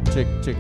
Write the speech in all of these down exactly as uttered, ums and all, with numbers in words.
Cek, cek.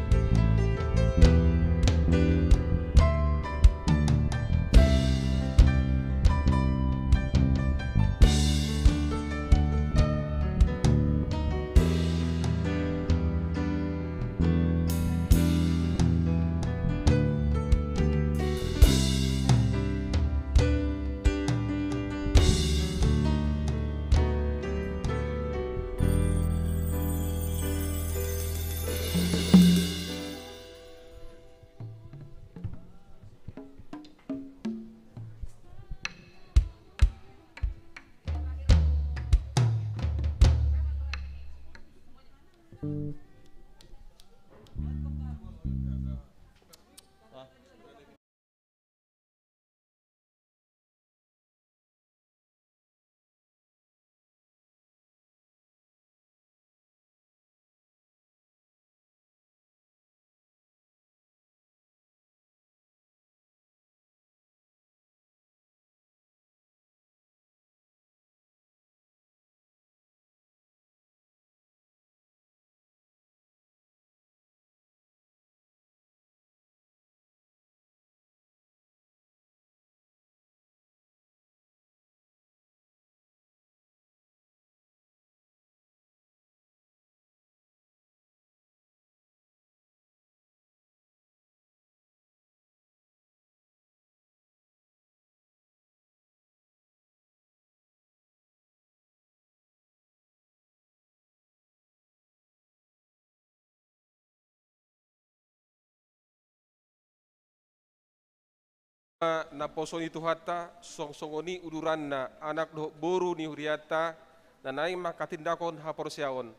Naposo ni Tuhanta, songon i uduranna anak dohot boru ni hurianta, na naeng manghatindanghon haporseaon,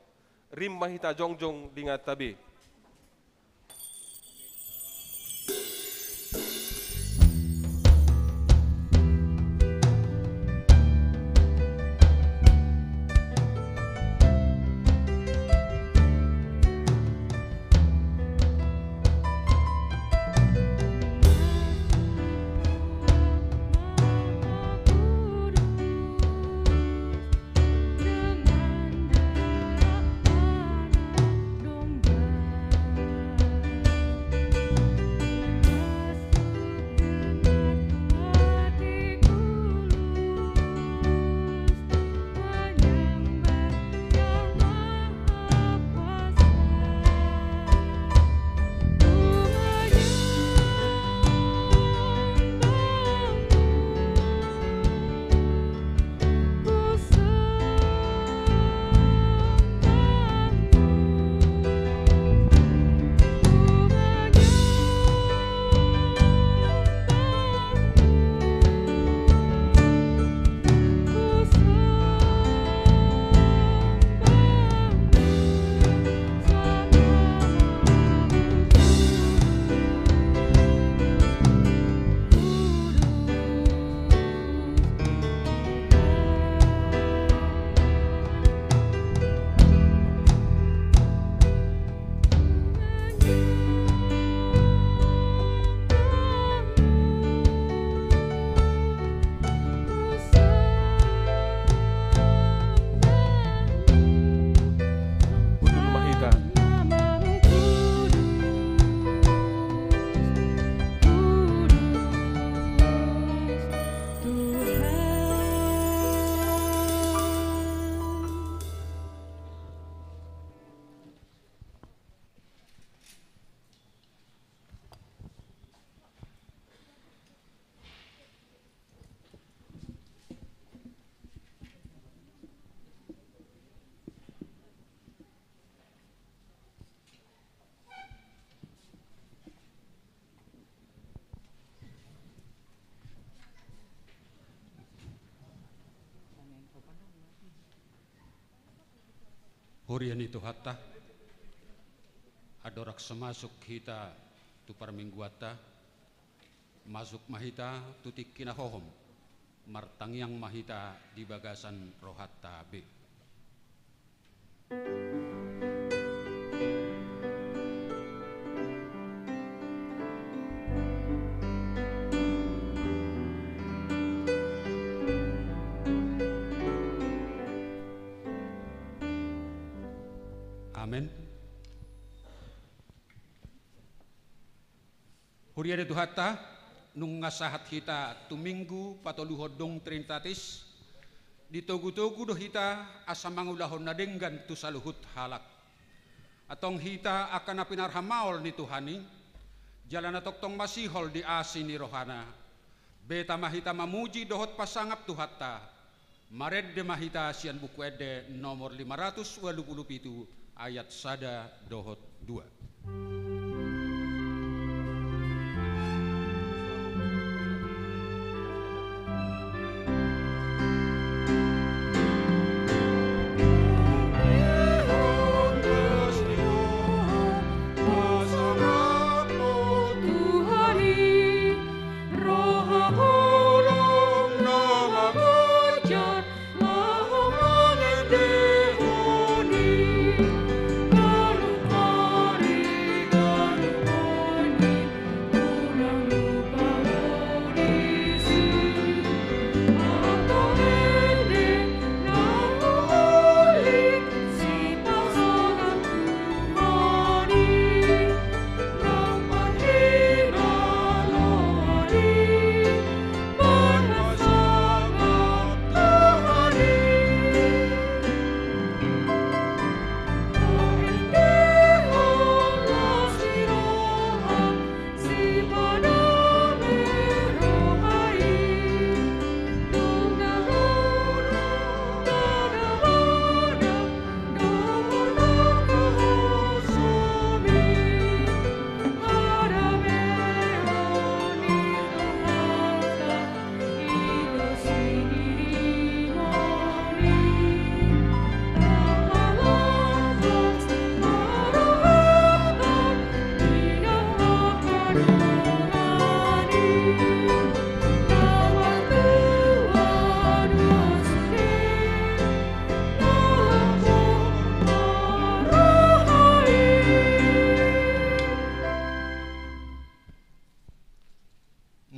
rim ma hita jongjong denganta be. Huria ni Tuhanta, andorang so masuk hita tu parmingguanta, masuk ma hita tu tingki na hohom, martangiang ma hita di bagasan rohanta be. Amen. Huria ni Tuhanta, nunga sahat hita tu Minggu patoluhon dung Trinitatis, ditogu-togu do hita asa mangulahon na denggan tu saluhut halak. Antong hita angka na pinarhamaol ni Tuhan i, jala na tongtong masihol di asi ni rohana, beta ma hita mamuji dohot pasangap Tuhanta. Marende ma hita sian Buku Ende nomor lima ratus ualu pulu pitu, ayat sada dohot dua.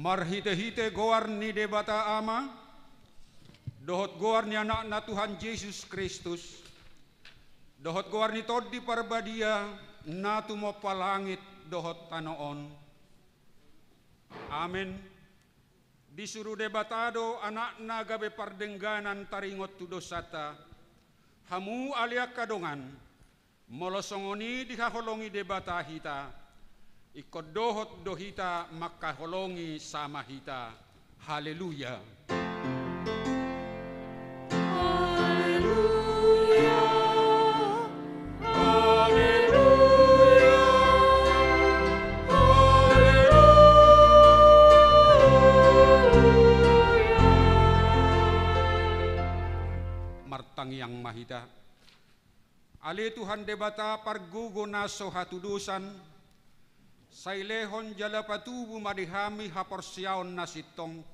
Marhite-hite goar ni Debata Ama, dohot goar ni Anakna Tuhan Jesus Kristus, dohot goar ni Tondi Parbadia, na tumompa langit dohot tano on. Amen. Disuru Debata do Anakna gabe pardengganan taringot tu dosanta. Hamu ale angka dongan, molo songon i dihaholongi Debata hita, ingkon dohot do hita mangkaholongi sama hita. Haleluya. Haleluya. Haleluya. Haleluya. Martangiang ma hita. Ale Tuhan Debata pargogo na so hatudosan, sai lehon jala patubu ma di hami haporseaon na sintong.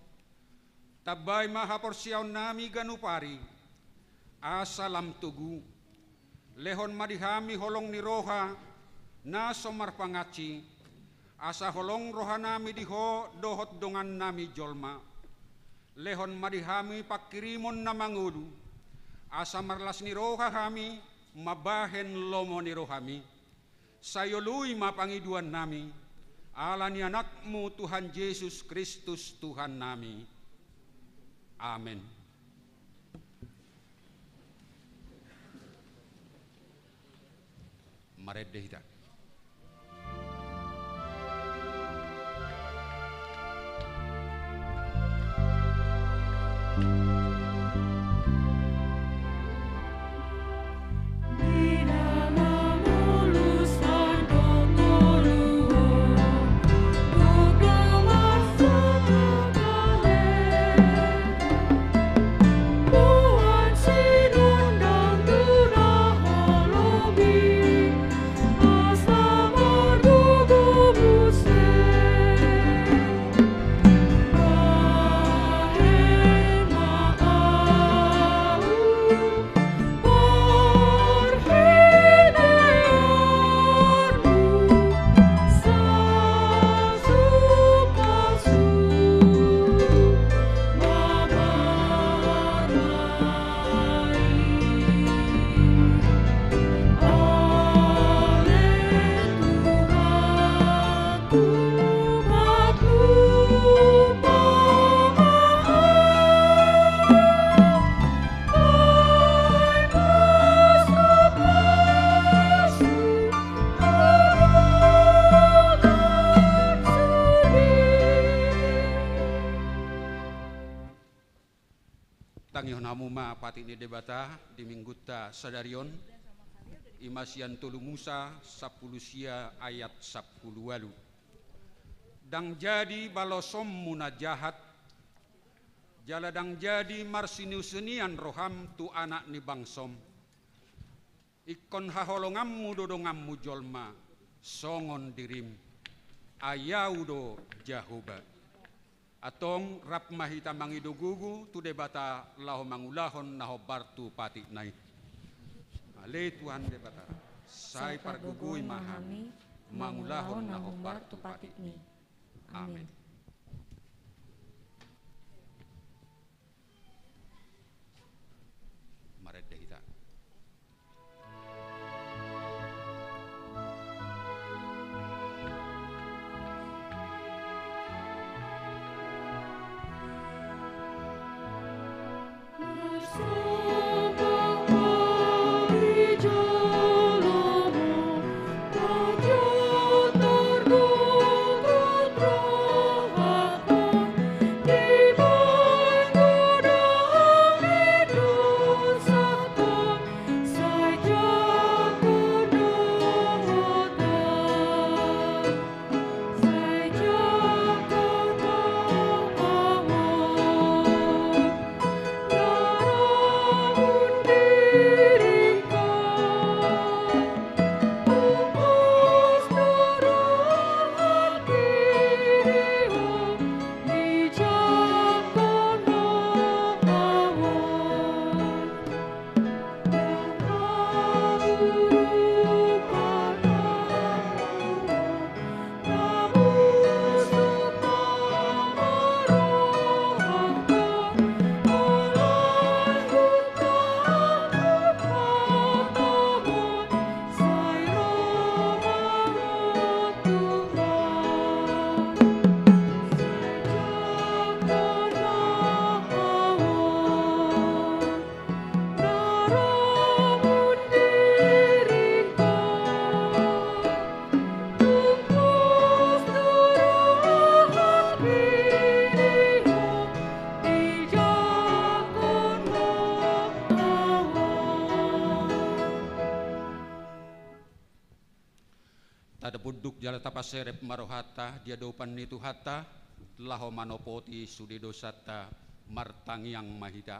Tambai ma haporseaonnami ganup ari, asa lam togu. Lehon ma di hami holong ni roha na so marpangansi, asa holong rohanami di Ho dohot dongannami jolma. Lehon ma di hami pangkirimon na mangolu, asa marlas ni roha hami mambahen lomo ni rohami. Sai oloi ma pangidoannami, ala ni Anakmu Tuhan Jesus Kristus Tuhannami. Amen. Marende hita. Hamu ma patik ni Debata di minggunta sadari on, i ma sian Tolu Musa sampulu sia ayat sampulu ualu. Ndang jadi balosonmu na jahat, jala ndang jadi marsinisinian roham tu anak ni bangsom. Ingkon haholonganmu do donganmu jolma, songon dirim. Ai Ahu do Jahowa. Antong rap ma hita mangido gogo tu Debata laho mangulahon na hombar tu patikna i. Ale Tuhan Debata, sai pargogoi ma hami mangulahon na hombar tu patikmi. Amen. Marende hita. Tapunduk jala tapaserep ma rohanta di adopan ni Tuhanta, laho manopoti sude dosanta. Martangiang ma hita.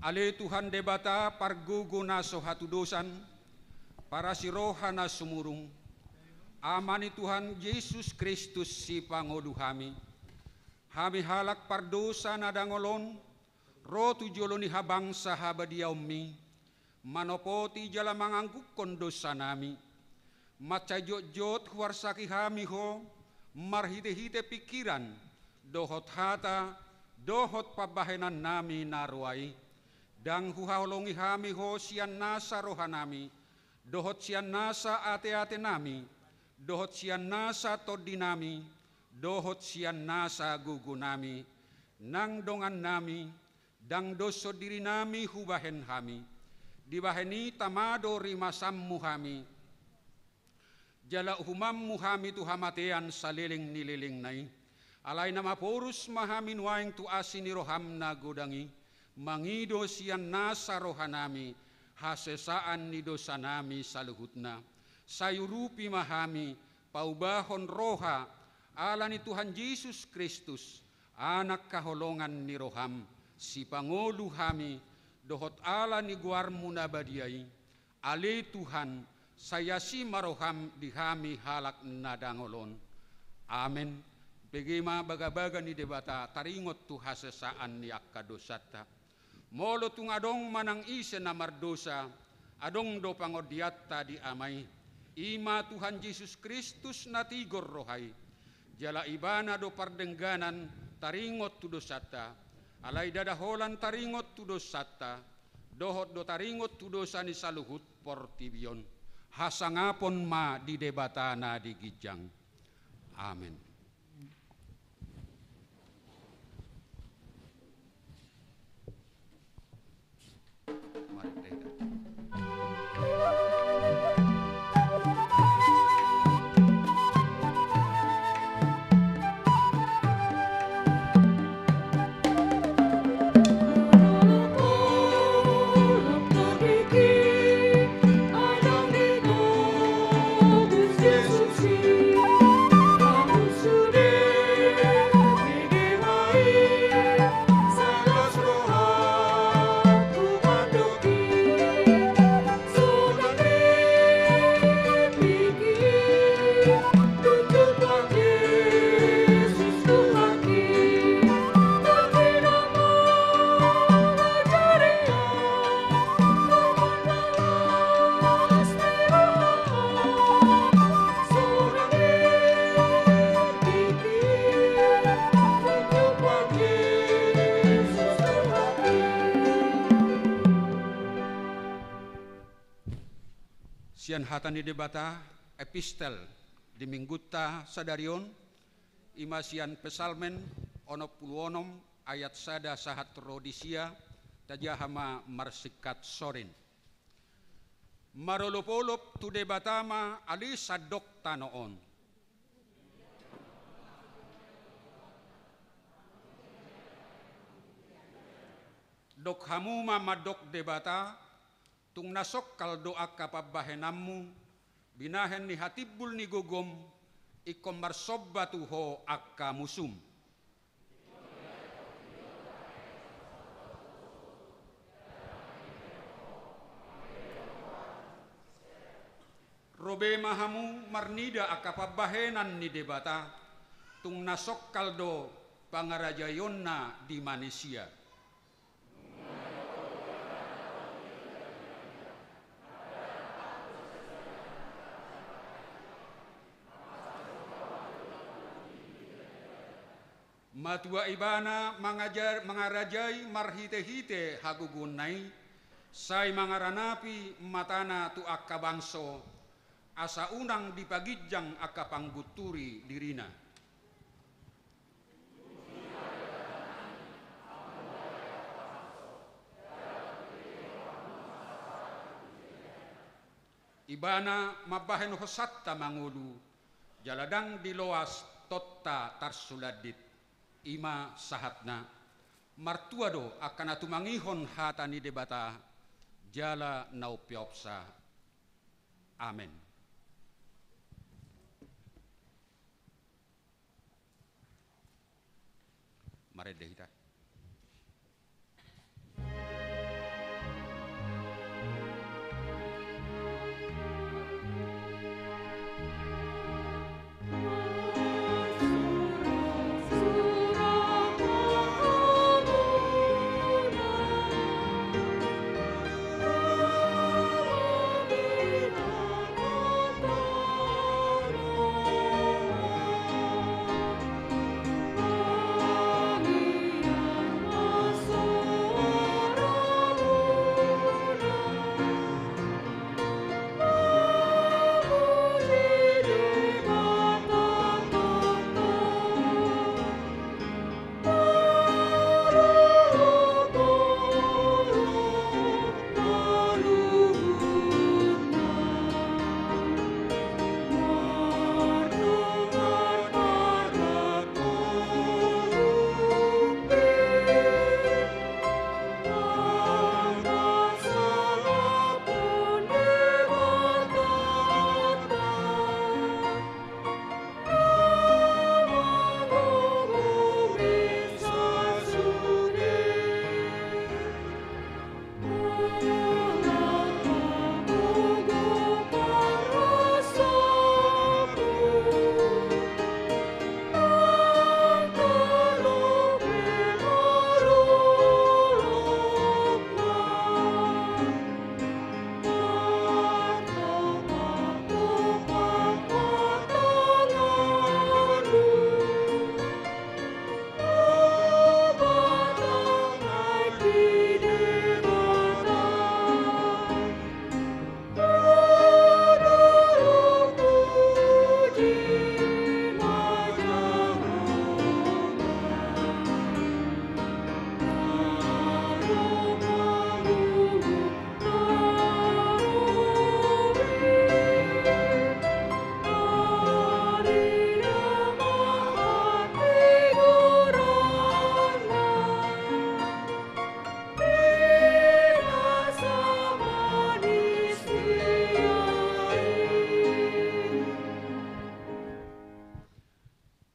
Ale Tuhan Debata, pargogo na so hatudosan, parasi roha na sumurung, Ama ni Tuhan Jesus Kristus, sipangolu hami. Hami halak pardosa na dangol on, ro tu jolo ni habangsa habadiaonmi, manopoti jala manganggungkon dosanami. Mansai jotjot huarsaki hami Ho, marhitehite pingkiran, dohot hata, dohot pambahenannami na roa i. Ndang huhaholongi hami Ho sian nasa rohanami, dohot sian nasa ateatenami, dohot sian nasa tondinami, dohot sian nasa gogonami, nang dongannami, ndang doshon dirinami hubahen hami. Dibahen i tama do rimasanmu hami, jala uhumanmu hami tu hamatean saleleng ni lelengna i. Alai na maporus ma hami nuaeng tu asi ni roham na godang i, mangido sian nasa rohanami hasesaan ni dosanami saluhutna. Sai urupi ma hami, paubahon roha, ala ni Tuhan Jesus Kristus, Anak haholongan ni roham, sipangolu hami, dohot ala ni goarmu na badia i. Ale Tuhan, sai asi ma roham di hami halak na dangol on. Amen. Bege ma bagabaga ni Debata taringot tu hasesaan ni angka dosanta. Molo tung adong manang ise na mardosa, adong do pangondianta di Ama i, i ma Tuhan Jesus Kristus na tigor roha i. Jala Ibana do pardengganan taringot tu dosanta. Alai ndada holan taringot tu dosanta, dohot do taringot tu dosa ni saluhut portibi on. Hasangapon ma di Debata na di ginjang. Amen. Sian hata ni Debata, epistel di minggunta sadari on, i ma sian Psalmen onom pulu onom ayat sada sahat ro di sia, tajaha ma marsingkat sorin. Marolopolop tu Debata ma ale sandok tano on. Dok hamu ma mandok Debata, tung na songkal do angka pambahenanmu, binahen ni hatimbul ni gogom, ingkon marsomba tu ho angka musum. Ro be ma hamu marnida angka pambahenan ni Debata, tung na songkal do pangarajaionna di manisia. Matua Ibana mangajar-, mangarajai marhitehite hagogoonna i, sai mangaranapi matana tu angka bangso, asa unang dipaginjang angka panggunturi dirina. Ibana mambahen hosanta mangolu, jala ndang diloas tonta tarsulandit. I ma sahatna. Martua do angka na tumangihon hata ni Debata, jala na umpeopsa. Amen. Marende hita.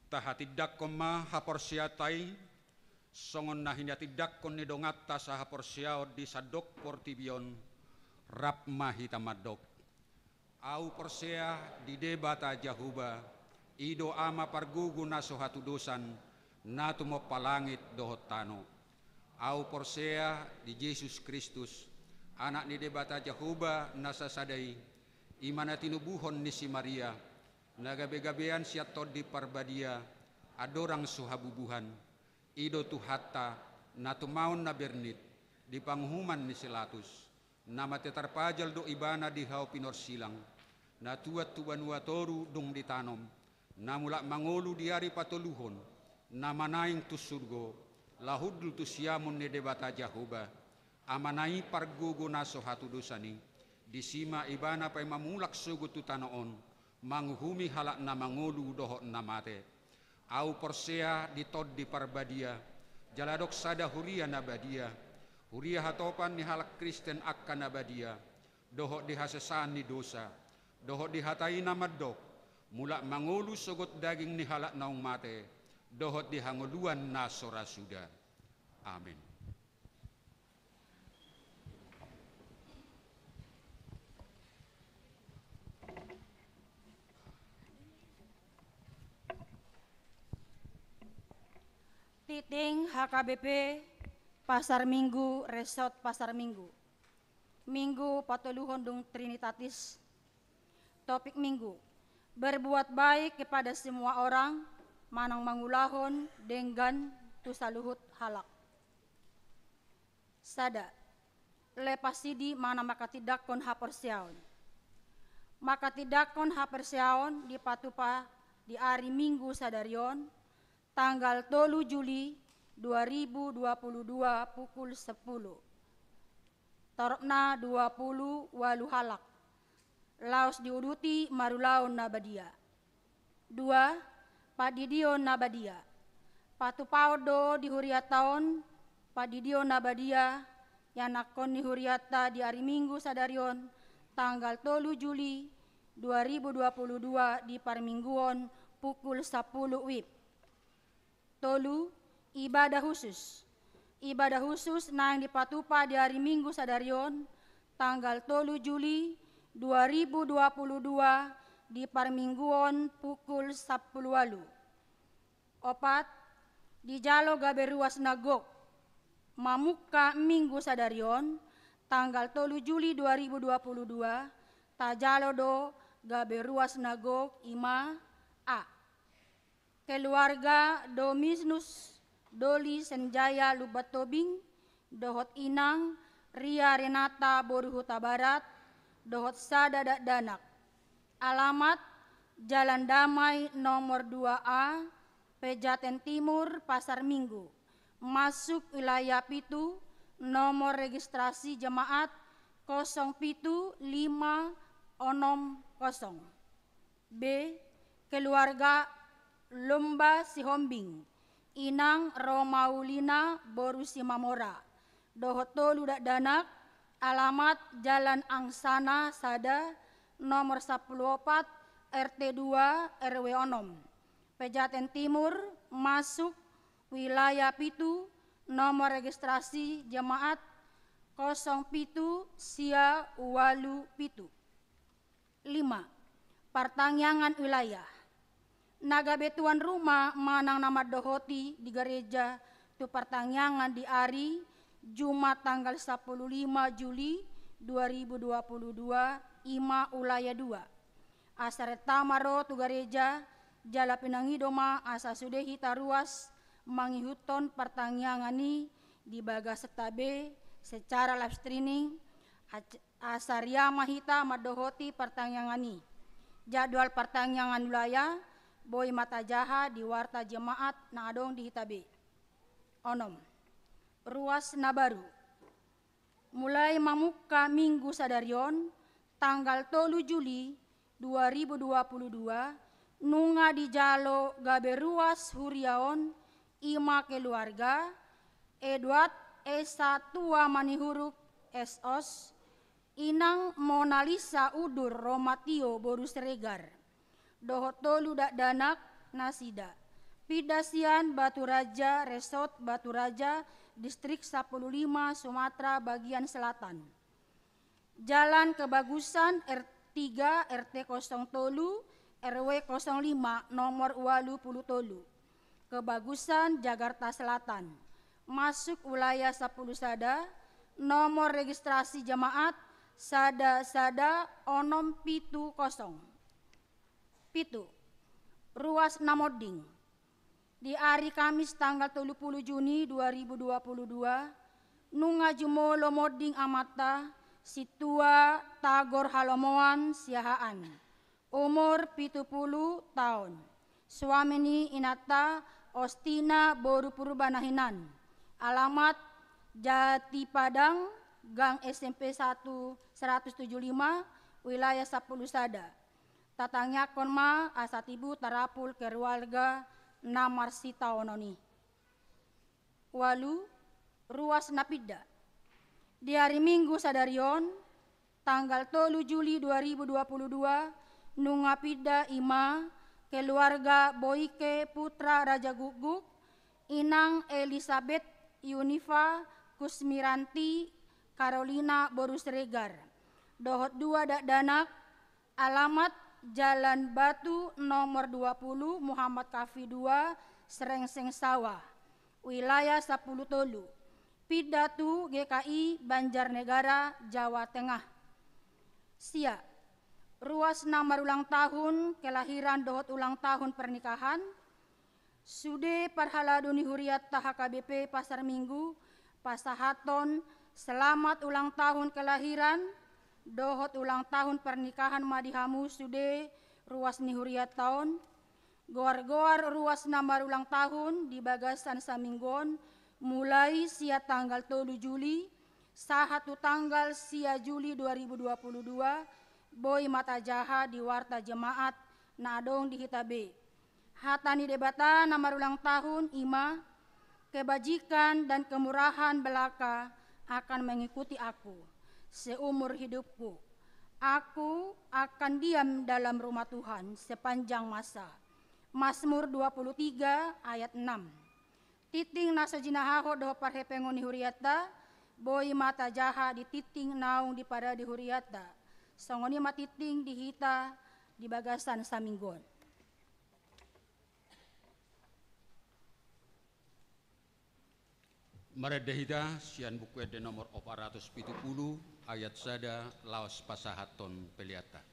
Tahatindangkon ma haporseaonta i, songon na hinatindangkon ni donganta sahaporseaon di sandok portibi on, rap ma hita mandok. Ahu porsea di Debata Jahowa, i do Ama pargogo na so hatudosan, na tumompa langit dohot tano. Ahu porsea di Jesus Kristus, Anak ni Debata Jahowa na sasada i, i ma na tinubuhon ni si Maria, na gabegabean sian Tondi Parbadia, andorang so habubuhan, i do Tuhanta, na tumaon na bernit, di panguhuman ni si Latus, Na mate tarpajal do ibana di hau pinorsilang, na tuat tu banua toru dung ditanom, na mulak mangolu di ari patoluhon, na manaing tu surgo, laho hundul tu siamun ni Debata Jahowa, Amana i pargogo na so hatudosan i, disi ma ibana paima mulak sogot tu tano on, manguhumi halak na mangolu dohot na mate. Ahu porsea di Tondi Parbadia, jala adong sada huria na badia, huria hatopan ni halak Kristen angka na badia, dohot di hasesaan ni dosa, dohot di hata i na mandok, mulak mangolu sogot daging ni halak naung mate, dohot di hangoluan na so ra suda. Amen. Titik H K B P, Pasar Minggu, Resort Pasar Minggu. Minggu patoluhon dung Trinitatis. Topik Minggu: Berbuat baik kepada semua orang, manang mangulahon denggan tu saluhut halak. Sada. Lepasidi manang manghatindanghon haporseaon. Manghatindanghon haporseaon dipatupa di ari Minggu sadari on, tanggal tolu Juli dua ribu dua puluh dua, pukul sepuluh. Toropna dua puluh ualu halak. Laos diuduti marulaon na badia. Dua. Pandidion na badia. Patupaon do di hurianta on pandidion na badia, ianakhon ni hurianta di ari Minggu sadari on, tanggal tolu Juli dua ribu dua puluh dua, di parmingguon, pukul sampulu WIB. Tolu. Ibadah khusus. Ibadah khusus naeng dipatupa di ari Minggu sadari on, tanggal tolu Juli dua ribu dua puluh dua, di parmingguon, pukul sampulu ualu. Opat. Dijalo gabe ruas na gok. Mamungka Minggu sadari on, tanggal tolu Juli dua ribu dua puluh dua, tajalo do gabe ruas na gok, i ma: A. Keluarga Dominus Doli Senjaya Lumban Tobing, dohot inang Ria Renata boru Hutabarat, dohot sada dakdanak. Alamat: Jalan Damai nomor dua A, Pejaten Timur, Pasar Minggu. Masuk wilayah pitu, nomor registrasi jemaat kosong pitu lima onom kosong. B. Keluarga Lomba Sihombing, inang Romaulina boru Simamora, dohot tolu dakdanak. Alamat: Jalan Angsana sada, nomor sampulu opat, R T dua, R W onom, Pejaten Timur. Masuk wilayah pitu, nomor registrasi jemaat kosong pitu sia ualu pitu. Lima. Partangiangan wilayah. Na gabe tuan rumah manang na mandohoti di gareja tu partangiangan di ari Jumat tanggal sampulu lima Juli dua ribu dua puluh dua, i ma wilayah dua. Asa renta ma ro tu gareja, jala pinangido ma asa sude hita ruas mangihuthon partangiangan i di bagasan B secara live streaming, ac-, asa riama hita mandohoti partangiangan i. Jadwal partangiangan wilayah boi ma tajaha di warta jemaat na adong di hita B. Onom. Ruas na baru. Mulai mamungka Minggu sadari on, tanggal tolu Juli dua ribu dua puluh dua, nunga dijalo gabe ruas huria on, i ma keluarga Edward Esa Tua Manihuruk, S Os, inang Monalisa Udur Romatio boru Siregar, dohot tolu dakdanak nasida. Pinda sian Batu Raja, Resort Batu Raja, Distrik sampulu lima, Sumatera bagian selatan. Jalan Kebagusan, R tiga, R T kosong tolu, R W kosong lima, nomor ualu pulu tolu, Kebagusan, Jakarta Selatan. Masuk wilayah sampulu sada, nomor registrasi jemaat sada sada onom pitu kosong. Pitu. Ruas na monding. Di ari Kamis tanggal tolu pulu Juni dua ribu dua puluh dua, nunga jumolo monding amanta Sintua Tagor Halomoan Siahaan, umur pitu pulu taon. Suami ni inanta Ostina boru Purba na hinan. Alamat Jatipadang, Gang S M P satu, seratus tujuh lima, wilayah sampulu sada. Tatangiangkon ma asa tibu tarapul keluarga na marsitaonon i. Ualu, ruas na pinda. Di ari Minggu sadari on, tanggal tolu Juli dua ribu dua puluh dua, nunga pinda i ma keluarga Boike Putra Raja Gukguk, Inang Elisabet Yunifa Kusmiranti Karolina boru Siregar, dohot dua dakdanak, alamat Jalan Batu nomor dua puluh, Muhammad Kafi dua, Srengseng Sawah, wilayah sampulu tolu. Pinda tu G K I Banjarnegara, Jawa Tengah. Sia, ruas na marulang tahun kelahiran dohot ulang tahun pernikahan, sude parhalado ni hurianta H K B P Pasar Minggu pasahathon selamat ulang tahun kelahiran dohot ulang tahun pernikahan ma di hamu sude ruas ni hurianta on. Goar-goar ruas na marulang tahun di bagasan saminggu on, mulai sian tanggal tolu Juli sahat tu tanggal sia Juli dua ribu dua puluh dua, boi ma tajaha di warta jemaat na adong di hita be. Hata ni Debata na marulang tahun i ma, kebajikan dan kemurahan belaka akan mengikuti aku seumur hidupku. Aku akan diam dalam rumah Tuhan sepanjang masa. Mazmur dua puluh tiga ayat enam. Tingting na so jinahahon dohot parhepengon ni hurianta, boi ma tajaha di tingting naung diparade hurianta. Songon i ma tingting di hita di bagasan saminggu on. Marende hita sian Buku Ende nomor opat ratus pitu pulu, ayat sada, laos pasahathon peleanta.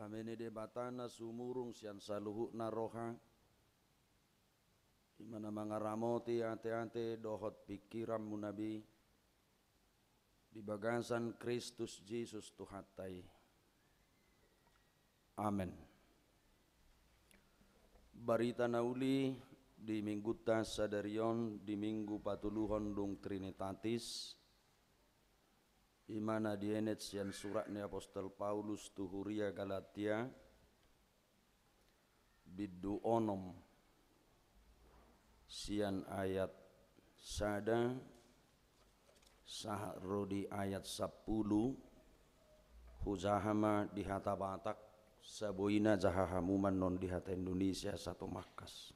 Dame ni Debata na sumurung sian saluhutna roha, i ma na mangaramoti ateate dohot pingkiranmuna be di bagasan Kristus Jesus Tuhanta i. Amen. Barita na uli di Minggunta sadari on, di Minggu patoluhon dung Trinitatis, i ma na dienet sian surat ni apostel Paulus tu huria Galatia, bindu onom, sian ayat sada sahat ro di ayat sampulu. Hujaha ma di hata Batak, saboina jaha hamu ma annon di hata Indonesia satumangkas.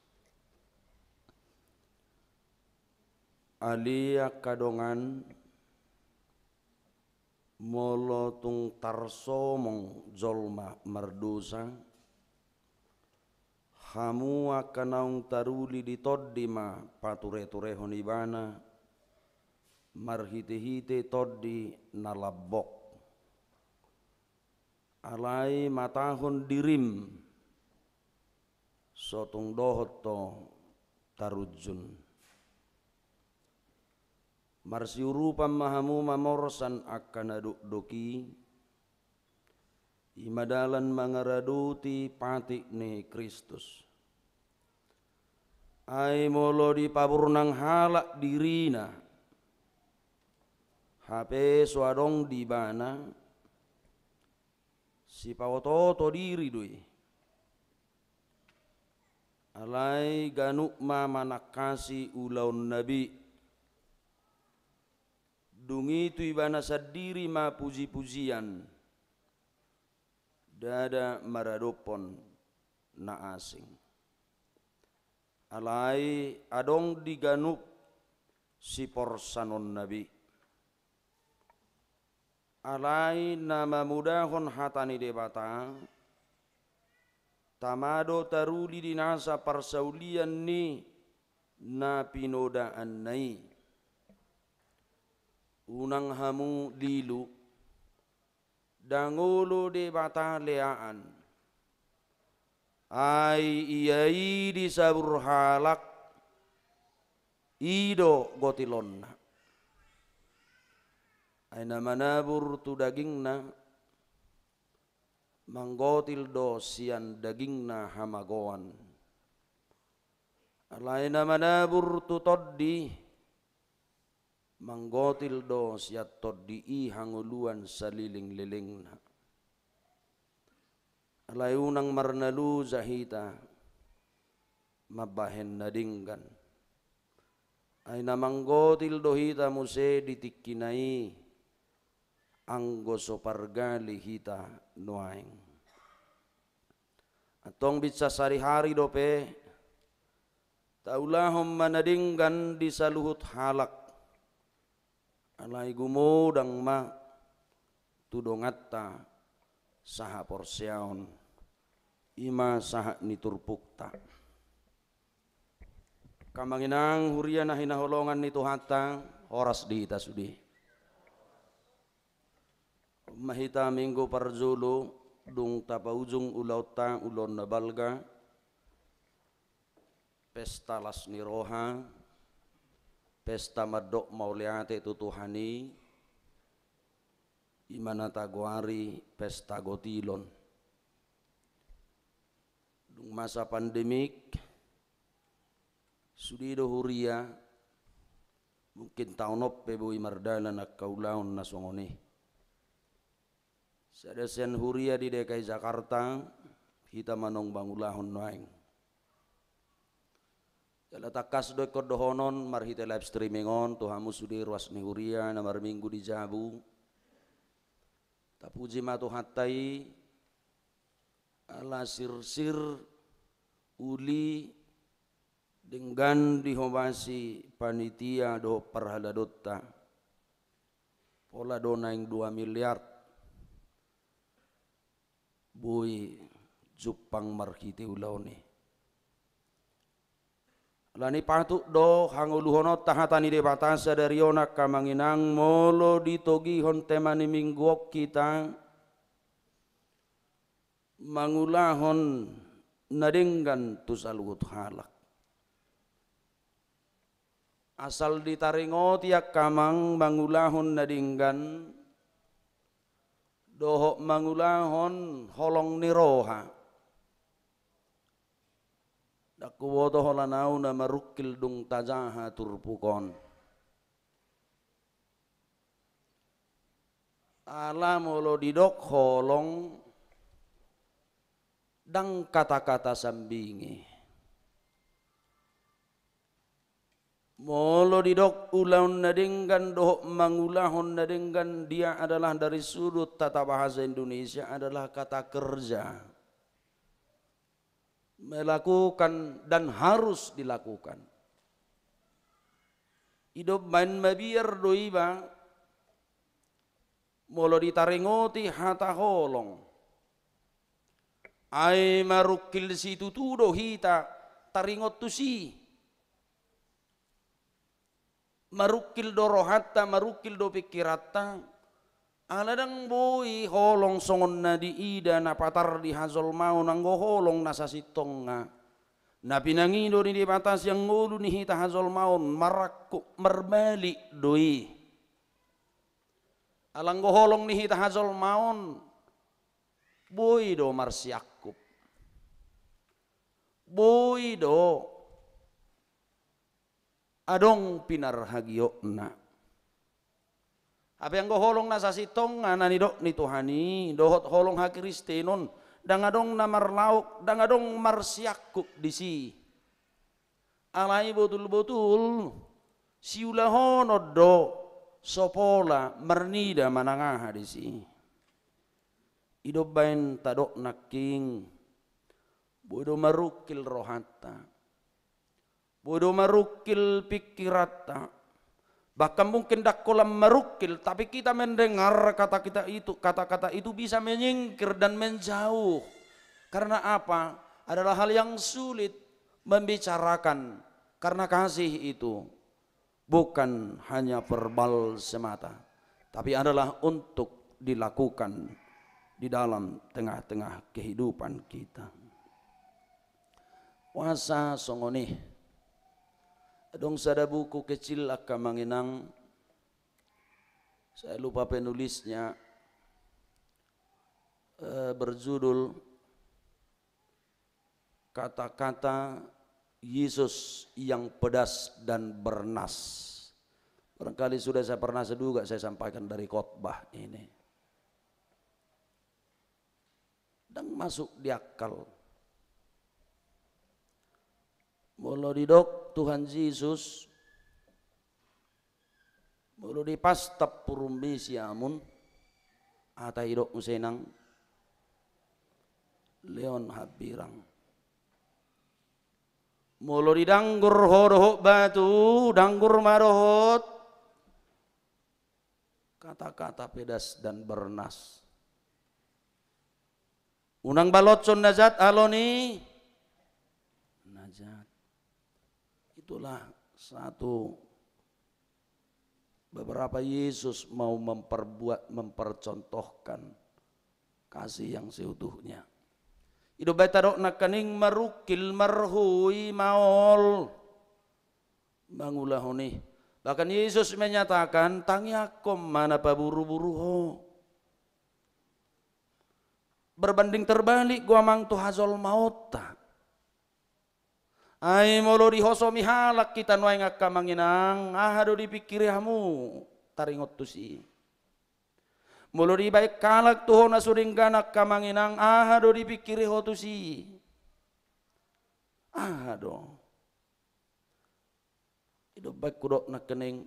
Ale angka dongan, molo tung tarsomong jolma mardosa, hamu angka naung taruli di tondi ma patureturehon ibana marhitehite tondi na lambok. Alai matahon dirim, so tung dohot do tarunjun. Marsiurupan ma hamu mamorsan angka na dokdok i, i ma dalan mangaradoti patik ni Kristus. Ai molo dipaburnang halak dirina, hape so adong di ibana, sipaotooto diri do i. Alai ganup ma manangkasi ulaonna be. Dung i tu ibana sandiri ma pujipujian, ndada maradophon na asing. Alai adong di ganup siporsanonna be. Alai na mamodahon hata ni Debata, tama do taruli di nasa parsaulian ni na pinodaanna i. Unang hamu lilu, ndang olo Debata leaan. Ai ia i disabur halak, i do gotilonna. Ai na manabur tu dagingna, manggotil do sian dagingna hamagoan. Alai na manabur tu tondi, manggotil do sian tondi i hangoluan salelenglelengna. Alai unang marnaluja hita mambahen na denggan. Ai na manggotil do hita muse di tingkina i, anggo so pargali hita nuaeng. Antong binsa sadihari dope, taulahon ma na denggan di saluhut halak. Alai gumodang ma tu donganta sahaporseaon, i ma sahat ni turpukta. Angka amang inang huria na hinaholongan ni Tuhanta, horas di hita sude. On ma hita minggu parjolo, dung tapaujung ulaonta, ulaon na balga, pesta las ni roha, pesta mandok mauliate tu Tuhan i, i ma na tagoari pesta gotilon. Dung masa pandemik, sude do huria, mungkin taon on pe boi mardalan angka ulaon na songon i. Sada sian huria di D K I Jakarta, hita manang mangulahon nuaeng. Jala tangkas do ingkon dohonon marhite live streaming on tu hamu sude ruas ni huria na marminggu di jabu. Tapuji ma Tuhanta i, ala sirsir, uli, denggan dihobasi panitia dohot parhaladonta. Pola do naeng dua miliar boi jumpang marhite ulaon i. Alani patut do hangoluhononta hata ni Debata sadari on, angka amang inang, molo ditogihon tema ni minggu on hita, mangulahon na denggan tu saluhut halak. Asal ditaringoti angka amang mangulahon na denggan, dohot mangulahon holong ni roha. Ndang huboto holan ahu na marungkil dung tajaha turpuk on. Ala molo didok holong, ndang kata-kata sambing i. Molo didok ulaon na denggan dohot mangulahon na denggan, dia adalah dari sudut tata bahasa Indonesia adalah kata kerja. Melakukan dan harus dilakukan. I do umbaen mabiar do iba, molo ditaringoti hata holong. Ai marungkil situtu do hita taringot tusi. Marungkil do rohanta, marungkil do pingkiranta. Ala ndang boi holong songon na diida na patar di hajolmaon, anggo holong na sasintongna. Na pinangido ni Debata sian ngolu ni hita hajolmaon, marangkup marbalik do i. Ala anggo holong ni hita hajolmaon, boi do marsiangkup. Boi do adong pinarhagiotna. Hape anggo holong na sasintongna na nidok ni Tuhan i, dohot holong hakristenon, ndang adong na marlaok, ndang adong marsiangkup disi. Alai botul-botul siulahonon do so pola marnida manang aha disi. I do umbaen tadok nangkin, boi do marungkil rohanta. Boi do marungkil pingkiranta. Bahkan mungkin ndang holan marungkil, tapi kita mendengar kata kita itu, kata-kata itu bisa menyingkir dan menjauh. Karena apa? Adalah hal yang sulit membicarakan, karena kasih itu bukan hanya verbal semata, tapi adalah untuk dilakukan di dalam tengah-tengah kehidupan kita. Puasa songon i. Adong sada buku kecil, angka amang inang, saya lupa penulisnya, eh, berjudul Kata-kata Yesus yang Pedas dan Bernas. Barangkali sudah saya pernah juga saya sampaikan dari khotbah ini. Ndang masuk di akal. Molo didok Tuhan Jesus, molo dipastap purummi siamun, aha ta didok muse inang? Leon Hambirang. Molo didanggur ho dohot batu, danggur ma dohot kata-kata pedas dan bernas. Unang balotson na jat alo ni na jat. Itulah satu, beberapa Yesus mau memperbuat, mempercontohkan kasih yang seutuhnya. I do umbaen tadok nangkaning marungkil, marhui, maol mangulahon i. Bahkan Yesus menyatakan, tangiangkon ma na paburu-buru ho. Berbanding terbalik do amang tu hajolmaonta. Ai molo dihosomi halak hita nuaeng, angka amang inang, aha do dipingkiri hamu taringot tusi? Molo dibaen halak tu ho na so denggan, angka amang inang, aha do dipingkiri ho tusi? Aha do? I do umbaen hudok nangkaning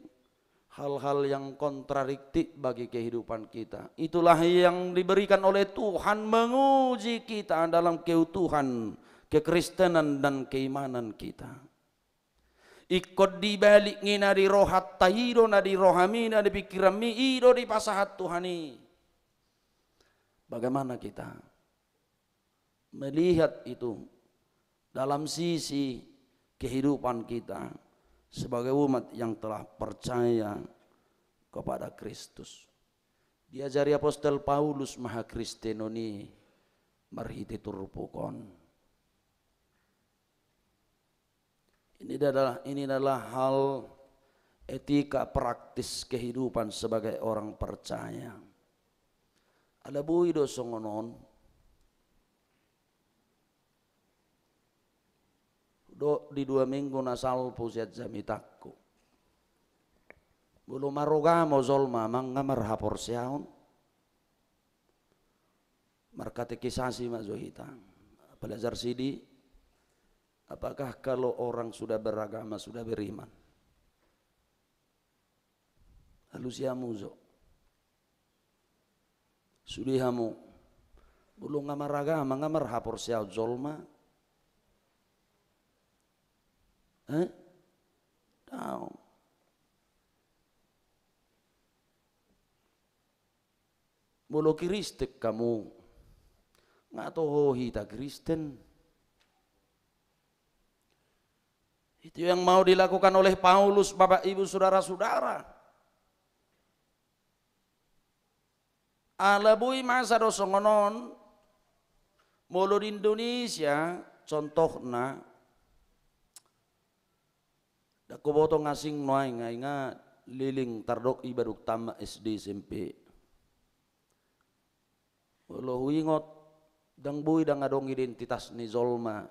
hal-hal yang kontradiktif bagi kehidupan kita. Itulah yang diberikan oleh Tuhan menguji kita dalam keutuhan kekristenan dan keimanan kita. Ingkon dibalik nge na di rohanta i do, na di rohami, na di pingkiranmi i do dipasahat Tuhan i. Bagaimana kita melihat itu dalam sisi kehidupan kita sebagai umat yang telah percaya kepada Kristus? Diajari apostel Paulus ma hakristenon i marhite turpuk on. Ini adalah, ini adalah hal etika praktis kehidupan sebagai orang percaya. Ala boi do songon on, do di dua minggu na salpu sian jamitangku. Molo maragama jolma, amang, nga marhaporseaon? Markatekisasi ma jo hita. Belajar sidi, apakah kalau orang sudah beragama, sudah beriman? Alusi hamu jo. Sude hamu. Molo nga maragama, nga marhaporseaon jolma? Eh? Daong. Molo Kristen hamu, nga toho hita Kristen. Itu yang mau dilakukan oleh Paulus, Bapak, Ibu, saudara-saudara. Ala boi masa do songon on, molo di Indonesia, contohna, ndang huboto nga asing nuaeng, ai nga leleng tardok iba dung tamat S D, S M P. Molo huingot, ndang boi, ndang adong identitas ni jolma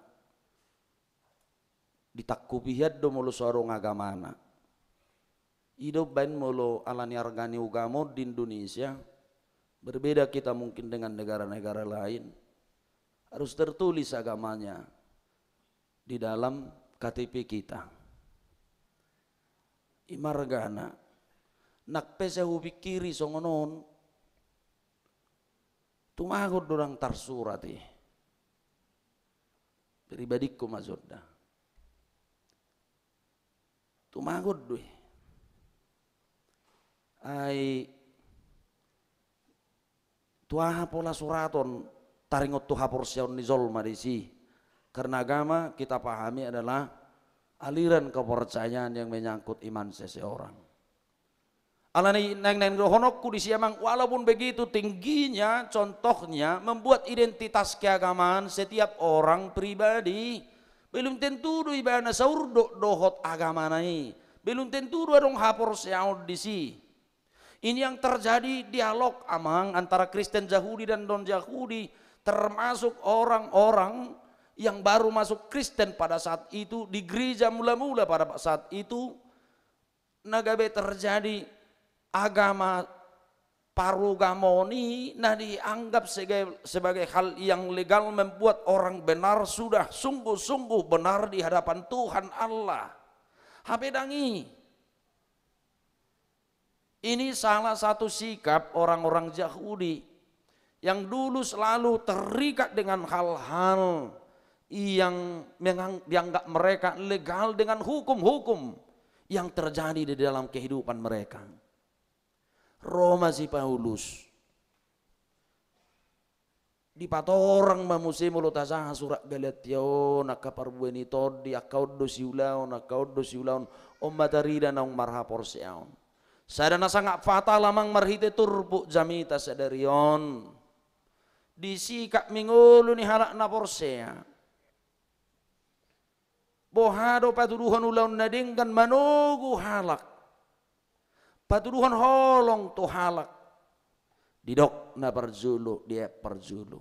ditangkupi hian do molo so adong agamana. I do umbaen molo ala ni arga ni ugama on di Indonesia, berbeda kita mungkin dengan negara-negara lain, harus tertulis agamanya di dalam K T P kita. I ma argana. Nang pe sai hupingkiri songon on, tumagon do ndang tarsurat i. Pribadingku ma jo da. Tumagon do i. Ai tu aha pola suraton taringot tu haporseaon ni jolma disi? Karena agama kita pahami adalah aliran kepercayaan yang menyangkut iman seseorang. Alani i naeng-naeng dohononku disi, amang, walaupun begitu tingginya, contohnya, membuat identitas keagamaan setiap orang pribadi, belum tentu do ibana saurdot dohot agamana i. Belum tentu do adong haporseaon disi. Ini yang terjadi dialog, amang, antara Kristen Yahudi dan non-Yahudi, termasuk orang-orang yang baru masuk Kristen pada saat itu, di gereja mula-mula pada saat itu, na gabe terjadi agama parugamaon i na dianggap sege-, sebagai hal yang legal membuat orang benar sudah sungguh-sungguh benar di hadapan Tuhan Allah. Hape ndang i. Ini salah satu sikap orang-orang Yahudi yang dulu selalu terikat dengan hal-hal yang mengang-, dianggap mereka legal dengan hukum-hukum yang terjadi di dalam kehidupan mereka. Ro ma si Paulus. Dipatorang ma muse molo tajaha surat Galatia on, angka parbue ni tondi, angka on do siulaon, angka on do siulaon, on ma tarida naung marhaporseaon. Sada na sangat fatal, amang, marhite turpuk jamita sadari on. Di sikap mangolu ni halak na porsea. Boha do patuduhon ulaon na denggan manogu halak? Patuduhon holong tu halak. Didok na parjolo, di ayat parjolo.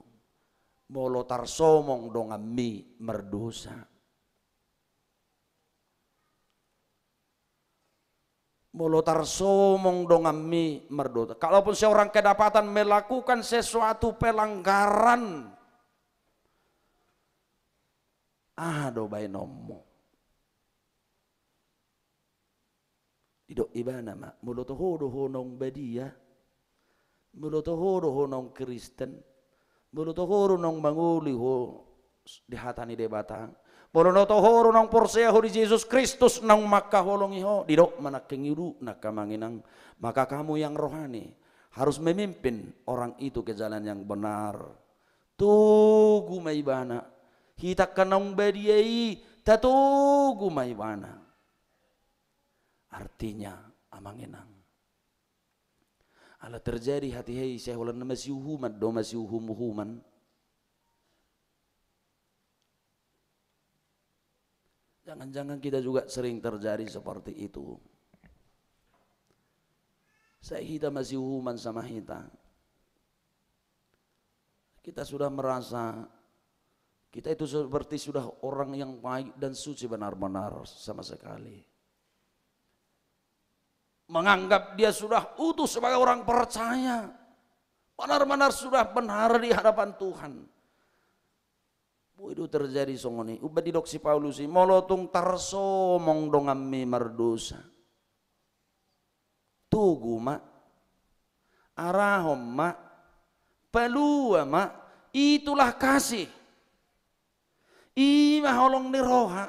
Molo tarsomong donganmi mardosa. Molo tarsomong donganmi mardosa. Kalaupun seorang kedapatan melakukan sesuatu pelanggaran, aha do baenonmu? Didok ibana ma, molo toho do ho naung badia, molo toho do ho naung Kristen, molo toho do naung mangolu ho di hata ni Debata, molo toho do naung porsea ho di Jesus Kristus naung mangkaholongi ho, didok ma nangkin i, didok nangkin, amang inang, maka kamu yang rohani harus memimpin orang itu ke jalan yang benar. Togu ma ibana. Hita angka naung badia i, tatogu ma ibana. Artinya, amang inang, ala terjadi hatiha i, sai holan na masiuhuman do, masiuhum-uhuman. Jangan-jangan kita juga sering terjadi seperti itu. Sai hita masiuhuman sama hita. Kita sudah merasa kita itu seperti sudah orang yang baik dan suci benar-benar sama sekali. Menganggap dia sudah utuh sebagai orang percaya. Benar-benar sudah benar di hadapan Tuhan. Boi do terjadi songon i, umbahen didok si Paulus i, molo tung tarsomong donganmi mardosa, togu ma, arahon ma, palua ma, itulah kasih. I ma holong ni roha.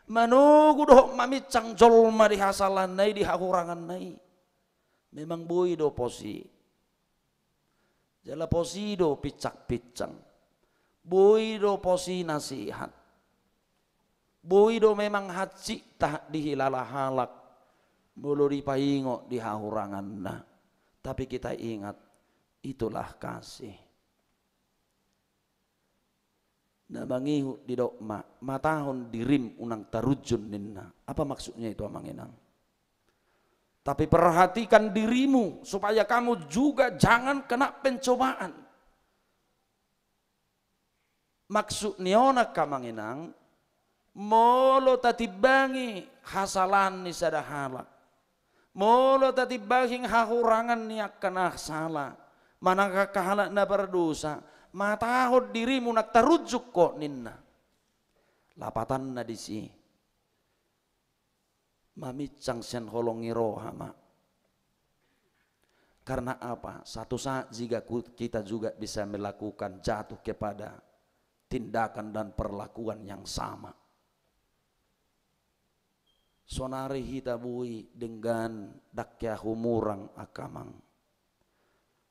Manogu dohot maminsang jolma di hasalaanna i, di hahuranganna i. Memang boi do pos i. Jala pos i do pinsang-pinsang. Boi do pos i nasihat. Boi do memang hansit tahilala halak molo dipaingot di hahuranganna. Tapi kita ingat, itulah kasih. Na mangihut didok ma, matahon dirim unang tarunjun ninna. Apa maksudnya itu, Amang Inang? Tapi perhatikan dirimu supaya kamu juga jangan kena pencobaan. Maksud ni on, angka Amang Inang, molo tatimbangi hasalaan ni sada halak, molo tatimbangi hahurangan ni angka na sala, manang angka halak na mardosa, matahon dirimu unang tarunjun ho ninna. Lapatanna disi, maminsang sian holong ni roha ma. Karena apa? Satu saat jika ku-, kita juga bisa melakukan, jatuh kepada tindakan dan perlakuan yang sama. Sonari hita boi denggan, ndang hea humurang, angka Amang.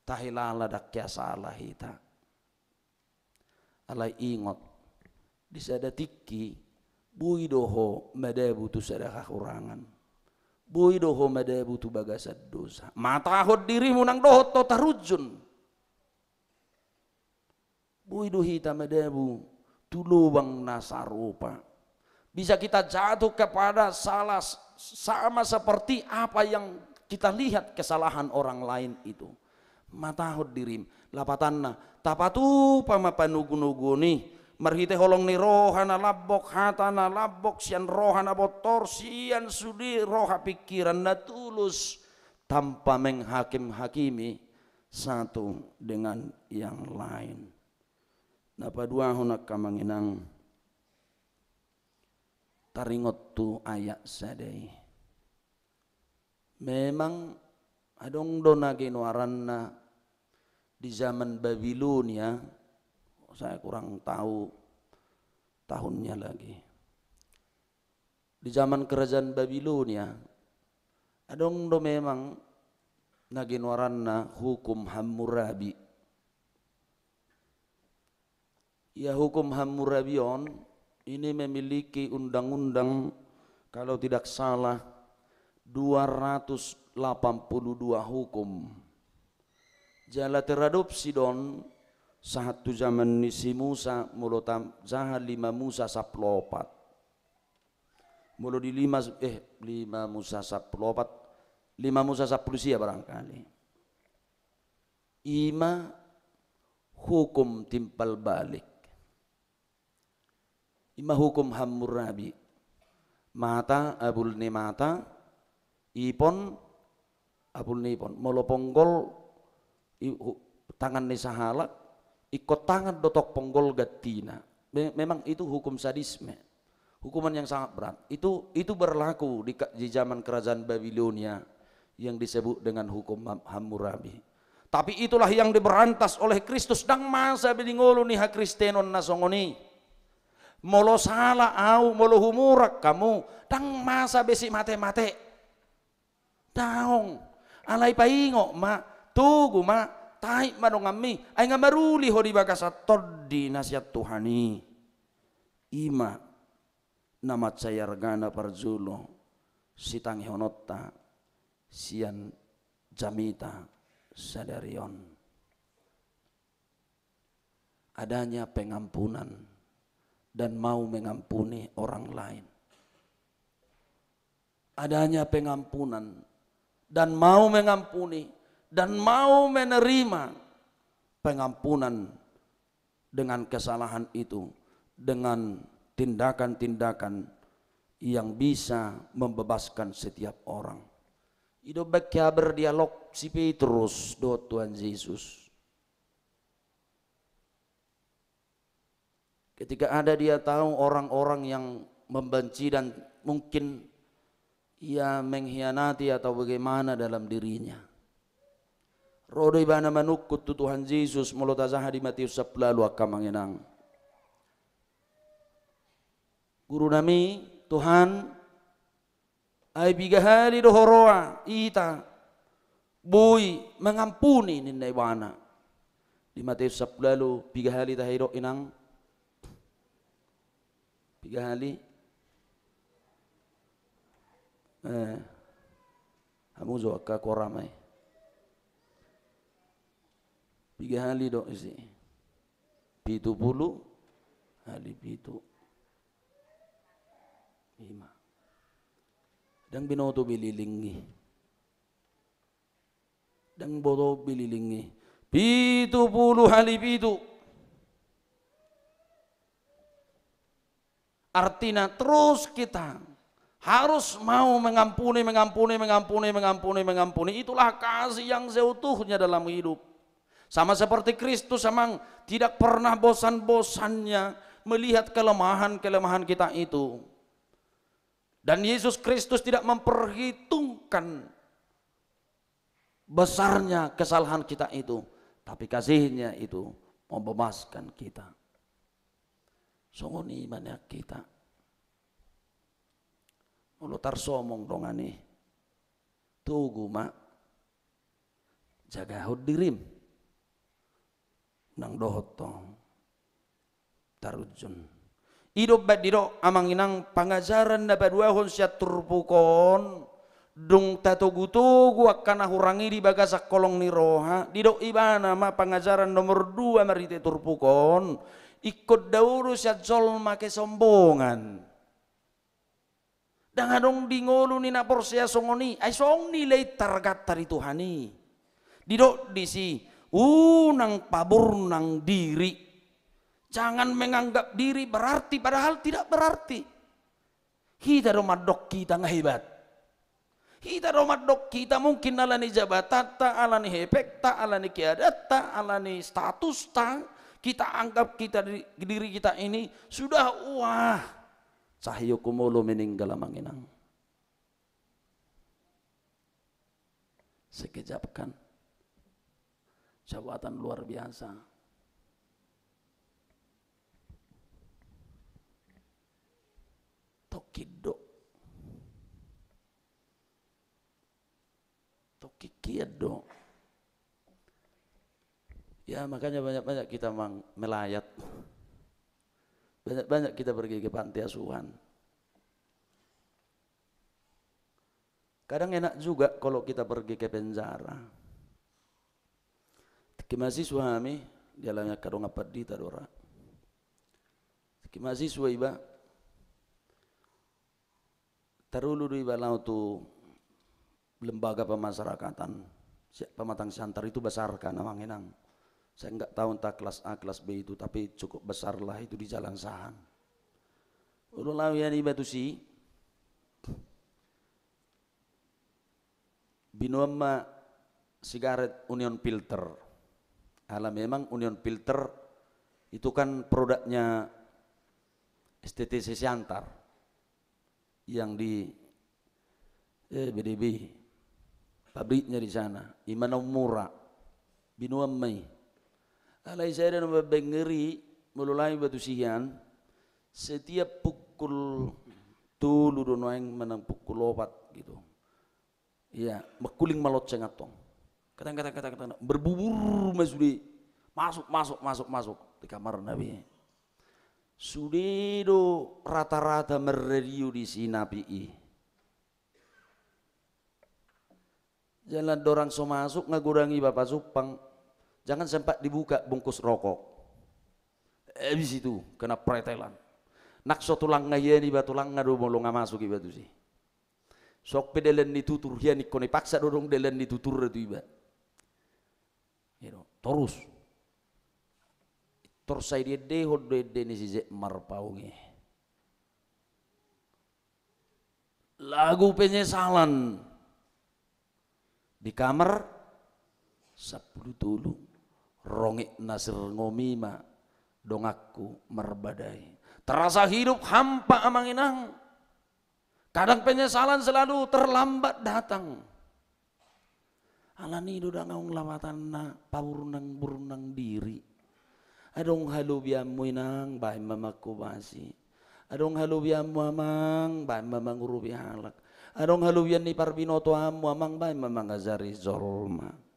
Tahilala ndang hea sala hita. Alai ingot, di sada tingki, boi do ho madabu tu sada hahurangan. Boi do ho madabu tu bagasan dosa. Matahon dirimu unang dohot ho tarunjun. Boi do hita madabu tu lubang na sarupa. Bisa kita jatuh kepada salah s-, sama seperti apa yang kita lihat kesalahan orang lain itu. Matahon dirim, lapatanna, tapatupa ma panogunoguon i, marhite holong ni roha na lambok, hata na lambok, sian roha na bontor, sian sude roha pingkiran na tulus, tanpa menghakim-hakimi satu dengan yang lain. Na paduahon, angka Amang Inang, taringot tu ayat sada i. Memang adong do na ginoaranna di zaman Babilonia, saya kurang tahu tahunnya lagi. Di zaman kerajaan Babilonia, adong do memang na ginoaranna hukum Hammurabi. Ia hukum Hammurabi on, ini memiliki undang-undang, kalau tidak salah, dua ratus delapan puluh dua hukum. Jala teradopsi do on sahat tu zaman ni si Musa, molo ta-, sahat lima Musa sampulu opat. Molo di lima, eh, lima Musa sampulu opat, lima Musa sampulu sia barangkali. I ma hukum timpal balik. I ma hukum Hammurabi. Mata, abul ni mata, ipon, abul ni ipon. Molo ponggol, i-, hu-, tangan ni sahalak, ingkon tangan do tong ponggol gantina. Me-, memang itu hukum sadisme. Hukuman yang sangat berat. Itu, itu berlaku di ka-, di zaman kerajaan Babilonia yang disebut dengan hukum Ham-, Hammurabi. Tapi itulah yang diberantas oleh Kristus. Ndang masa be di ngolu ni hakristenon na songon i. Molo sala au, molo humurang hamu, ndang masa be simate-mate. Daong. Alai paingot ma, togu ma, tahit ma donganmi, ai nga maruli ho di bagasan tondi na sian Tuhan i. I ma na mansai argana parjolo sitangihononta sian jamita sadari on. Adanya pengampunan, dan mau mengampuni orang lain. Adanya pengampunan dan mau mengampuni dan mau menerima pengampunan dengan kesalahan itu, dengan tindakan-tindakan yang bisa membebaskan setiap orang. I do umbahen berdialog si Petrus dohot Tuhan Jesus. Ketika ada dia tahu orang-orang yang membenci dan mungkin ia mengkhianati atau bagaimana dalam dirinya. Ro do ibana manungkun tu Tuhan Jesus, molo tajaha di Matius sampulu ualu, angka amang inang. Guru nami, Tuhan, ai piga hali do huroha hita boi mengampuni, ninna ibana. Di Matius sampulu ualu, piga hali tahe didok, inang? Piga hali? Eh, hamu jo angka koram ai. Piga hali didok disi? Pitu pulu hali pitu. Ima. Ndang binoto be lilingna i. Ndang binoto be lilingna i. Pitu pulu hali pitu. Artinya terus kita harus mau mengampuni, mengampuni, mengampuni, mengampuni, mengampuni. Itulah kasih yang seutuhnya dalam hidup. Sama seperti Kristus, amang, tidak pernah bosan-bosannya melihat kelemahan-kelemahan kita itu. Dan Yesus Kristus tidak memperhitungkan besarnya kesalahan kita itu, tapi kasihnya itu membebaskan kita. Songon i ma nian hita. Molo tarsomong dongan i, togu ma, jagahon dirim. Nang dohot tong tarunjun. I do umbahen didok, amang inang, pangajaran na paduahon sian turpuk on, dung tatogu-togu angka na hurang i di bagasan holong ni roha, didok ibana ma pangajaran nomor dua marhite turpuk on, ingkon daodo sian jolma kesombongan. Ndang adong di ngolu ni na porsea songon i, ai songon i nilai targata di Tuhan i. Didok disi, unang paburnang diri. Jangan menganggap diri berarti, padahal tidak berarti. Hita do mandok hita nga hebat. Hita do mandok hita mungkin ala ni jabatanta, ala ni hepengta, ala ni keadaanta, ala ni statusta, kita anggap kita di-, diri kita ini sudah, wah, Cahyo Kumolo meninggal, amang inang. Sekejap kan. Jabatan luar biasa. Tokkin do. Tokkin hian do. Ya, makanya banyak-banyak kita mang-, melayat. Banyak-banyak kita pergi ke panti asuhan. Kadang enak juga kalau kita pergi ke penjara. Tingki mahasiswa hami, dialami angka dongan pandita do ra. Tingki mahasiswa iba, tarulu do iba laho tu lembaga pemasyarakatan. Si-, pematang siantar itu besar kan, amang inang. Saya nggak tahu entah kelas A, kelas B itu, tapi cukup besarlah itu di Jalan Sahan. Olo laho iba tusi, binoan ma sigaret Union Filter. Ala memang Union Filter itu kan produknya S T T C Siantar yang di, eh, B D B, pabriknya di sana. I ma na ummura. Binoan ma i. Alai sada na mambahen ngeri, molo laho iba tusi hian, setiap pukul tolu do nuaeng manang pukul opat gitu. Iya, mangkuling ma lonceng antong. Katang, katang, katang, katang. Berbubur ma sude. Masuk, masuk, masuk, masuk. Di kamarna be. Sude do rata-rata marradio disi napi i. Jala andorang so masuk, nga godang iba pasumpang. Jangan sempat dibuka bungkus rokok. Habis itu, kena pretelan. Nang so tulangna hian iba, tulangna do molo nga masuk iba tusi. Sok pe dalan ni tutur hian ingkon ipaksa do dong dalan ni tuturna tu iba. Ido, torus. Tor sai diendehon do ende ni si Zetmar Paung i. Lagu penyesalan di kamar sampulu tolu. Rongit na sirngomi ma donganku marbadai. Terasa hidup hampa amang inang. Kadang penyesalan selalu terlambat datang. Alani do dang adong lapatanna paburnang-burnang diri. Adong halobianmu inang, baen ma manghobasi. Adong halobianmu amang, baen ma mangurupi halak. Adong halobian ni parbinotoanmu amang, baen ma mangajari jolma.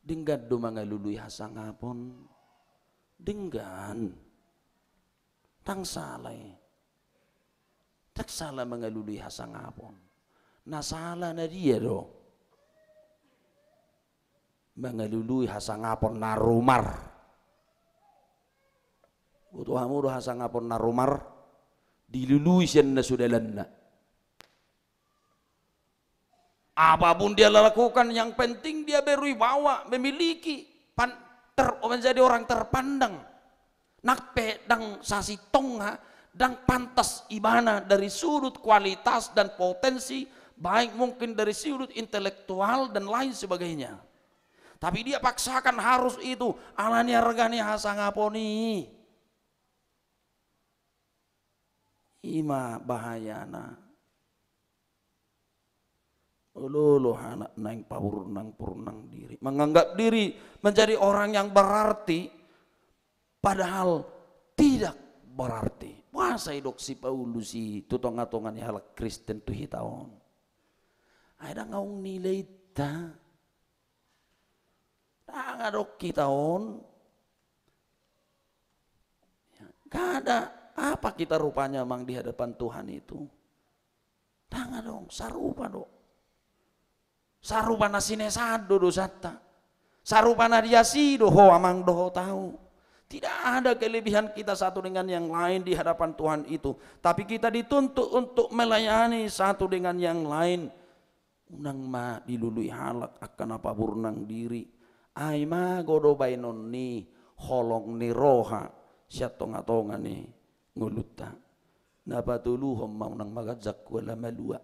Denggan do mangalului hasangapon. Denggan. Dang sala i. Dang sala mangalului hasangapon. Na sala na dia do? Mangalului hasangapon na rumar. Boto hamu do hasangapon na rumar? Dilului sian na so dalanna. Apapun dia lakukan, yang penting dia berwibawa, memiliki pan-, ter-, menjadi orang terpandang. Nang pe dang sasintongna, dang pantas ibana dari sudut kualitas dan potensi, baik mungkin dari sudut intelektual dan lain sebagainya. Tapi dia paksakan harus itu, alani arga ni hasangapon i. I ma bahayana. Olo-olo halak naeng paburnang-burnang diri, menganggap diri menjadi orang yang berarti, padahal tidak berarti. Boasa didok si Paulus i tu tonga-tonga ni halak Kristen tu hita on? Ai dang adong nilainta. Dang adong hita on. Ya, gak ada apa kita rupanya amang di hadapan Tuhan itu. Dang adong, sarupa do. Sarupa na sinesaan do dosanta. Sarupa na diasi do ho amang dohot ahu. Tidak ada kelebihan kita satu dengan yang lain di hadapan Tuhan itu. Tapi kita dituntut untuk melayani satu dengan yang lain. Unang ma dilului halak angka na paburnang diri. Ai mago do baenon ni holong ni roha sian tonga-tonga ni ngolunta. Na patoluhon ma unang maganjang huala malua.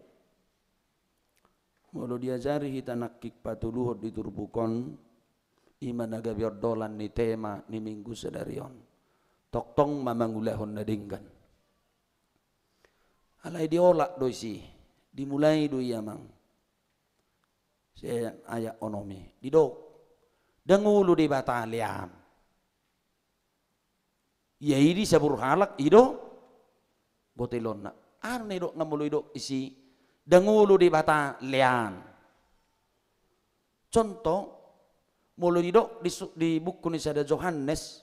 Molo diajari hita nangkin patoluhon di turpuk on, i ma na gabe ondolan ni tema ni minggu sadari on. Tongtong ma mangulahon na denggan. Alai diolak do disi, dimulai do i amang. Sian ayat onom i didok, dang olo Debata lean. Ia i disaburhalak i do gotelonna. Aha na didokna molo didok disi dang olo Debata lean? Contoh, molo didok di su-, di buku ni sada Johannes,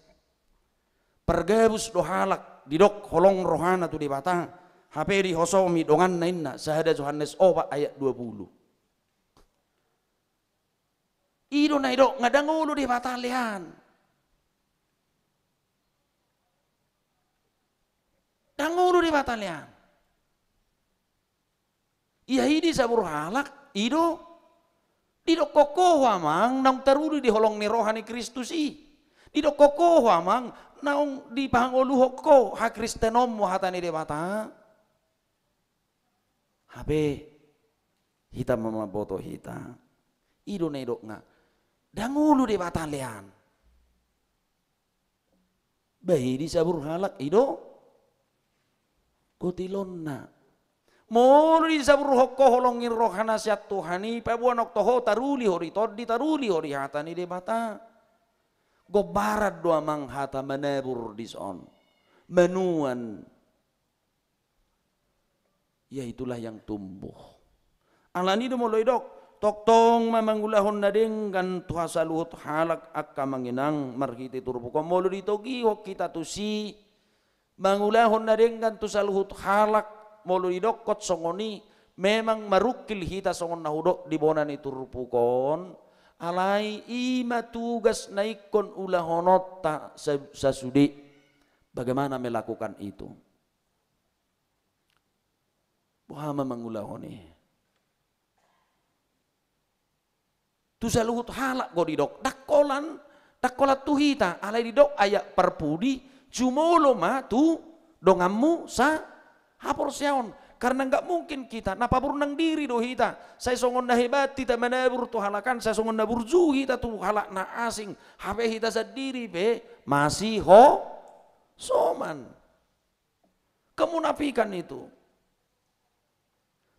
pargabus do halak, didok holong rohana tu Debata, hape dihosomi donganna inna, sada Johannes opat ayat dua puluh. I do na didok nga dang olo Debata lean. Dang olo Debata lean. Ia i disaburhalak i do. Didokkon ho amang naung taruli di holong ni roha ni Kristus i. Didokkon ho amang naung dipangoluhon ho hakristenonmu hata ni Debata. Hape hita ma mamboto hita. I do na didok nga dang olo Debata lean. Ba i disaburhalak i do gotelonna. Molo disaburhon ho holong ni rohana sian Tuhan i, paboa nang tu ho taruli ho di tondi, taruli ho di hata ni Debata. Gombaran do amang hata manabur dison. Manuan. Ya, itulah yang tumbuh. Alani do molo didok, tongtong ma mangulahon na denggan tu saluhut halak angka amang inang marhite turpuk on. Molo ditogihon hita tusi, mangulahon na denggan tu saluhut halak, molo didokkon songon i, memang marungkil hita songon na hudok di bona ni turpuk on, alai i ma tugas na ingkon ulahononta sa-, sasude. Bagaimana melakukan itu? Boha ma mangulahon i? Tu saluhut halak do didok, ndang holan, ndang holan tu hita, alai didok ayat parpudi, jumolo ma tu donganmu sahaporseaon. Karena nggak mungkin kita, na paburnang diri do hita, sai songon na hebat hita manabur tu halak an, sai songon na burju hita tu halak na asing, hape hita sandiri pe masihosoman. Kemunafikan itu.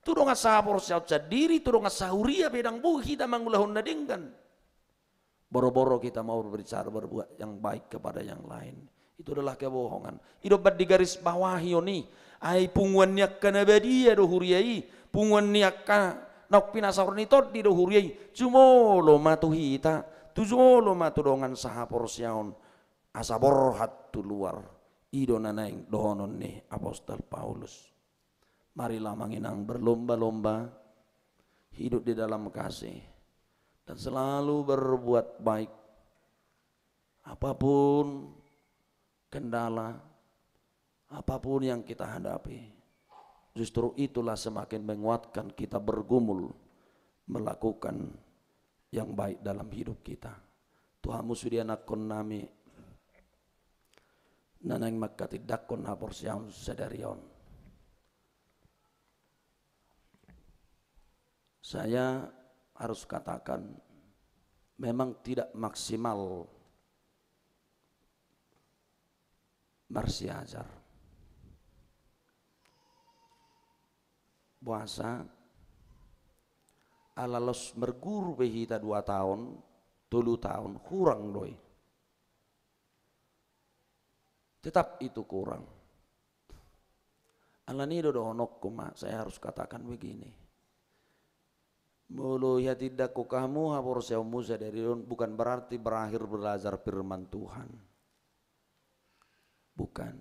Tu dongan sahaporseaon sandiri, tu dongan sahuria pe ndang boi hita mangulahon na denggan. Boro-boro kita mau berbicara, berbuat yang baik kepada yang lain, itu adalah kebohongan. I do umbahen digarisbawahi on i. Ai punguan ni angka na badia do huria i, punguan ni angka naung pinasaor ni tondi do huria i. Jumolo ma tu hita, tu jumolo ma tu dongan sahaporseaon, asa borhat tu luar. I do na naeng dohonon ni apostel Paulus. Marilah amang inang berlomba-lomba hidup di dalam kasih dan selalu berbuat baik. Apapun kendala, apapun yang kita hadapi, justru itulah semakin menguatkan kita bergumul melakukan yang baik dalam hidup kita. Tu hamu sude anakkon nami na naeng manghatindanghon haporseaon sadari on. Saya harus katakan, memang tidak maksimal marsiajar. Boasa? Ala laos marguru pe hita dua taon, tolu taon, hurang do i. Tetap itu kurang. Alani i do dohononku ma, saya harus katakan begini. Molo ihatindanghon hamu haporseaonmu sadari on, bukan berarti berakhir belajar firman Tuhan. Bukan.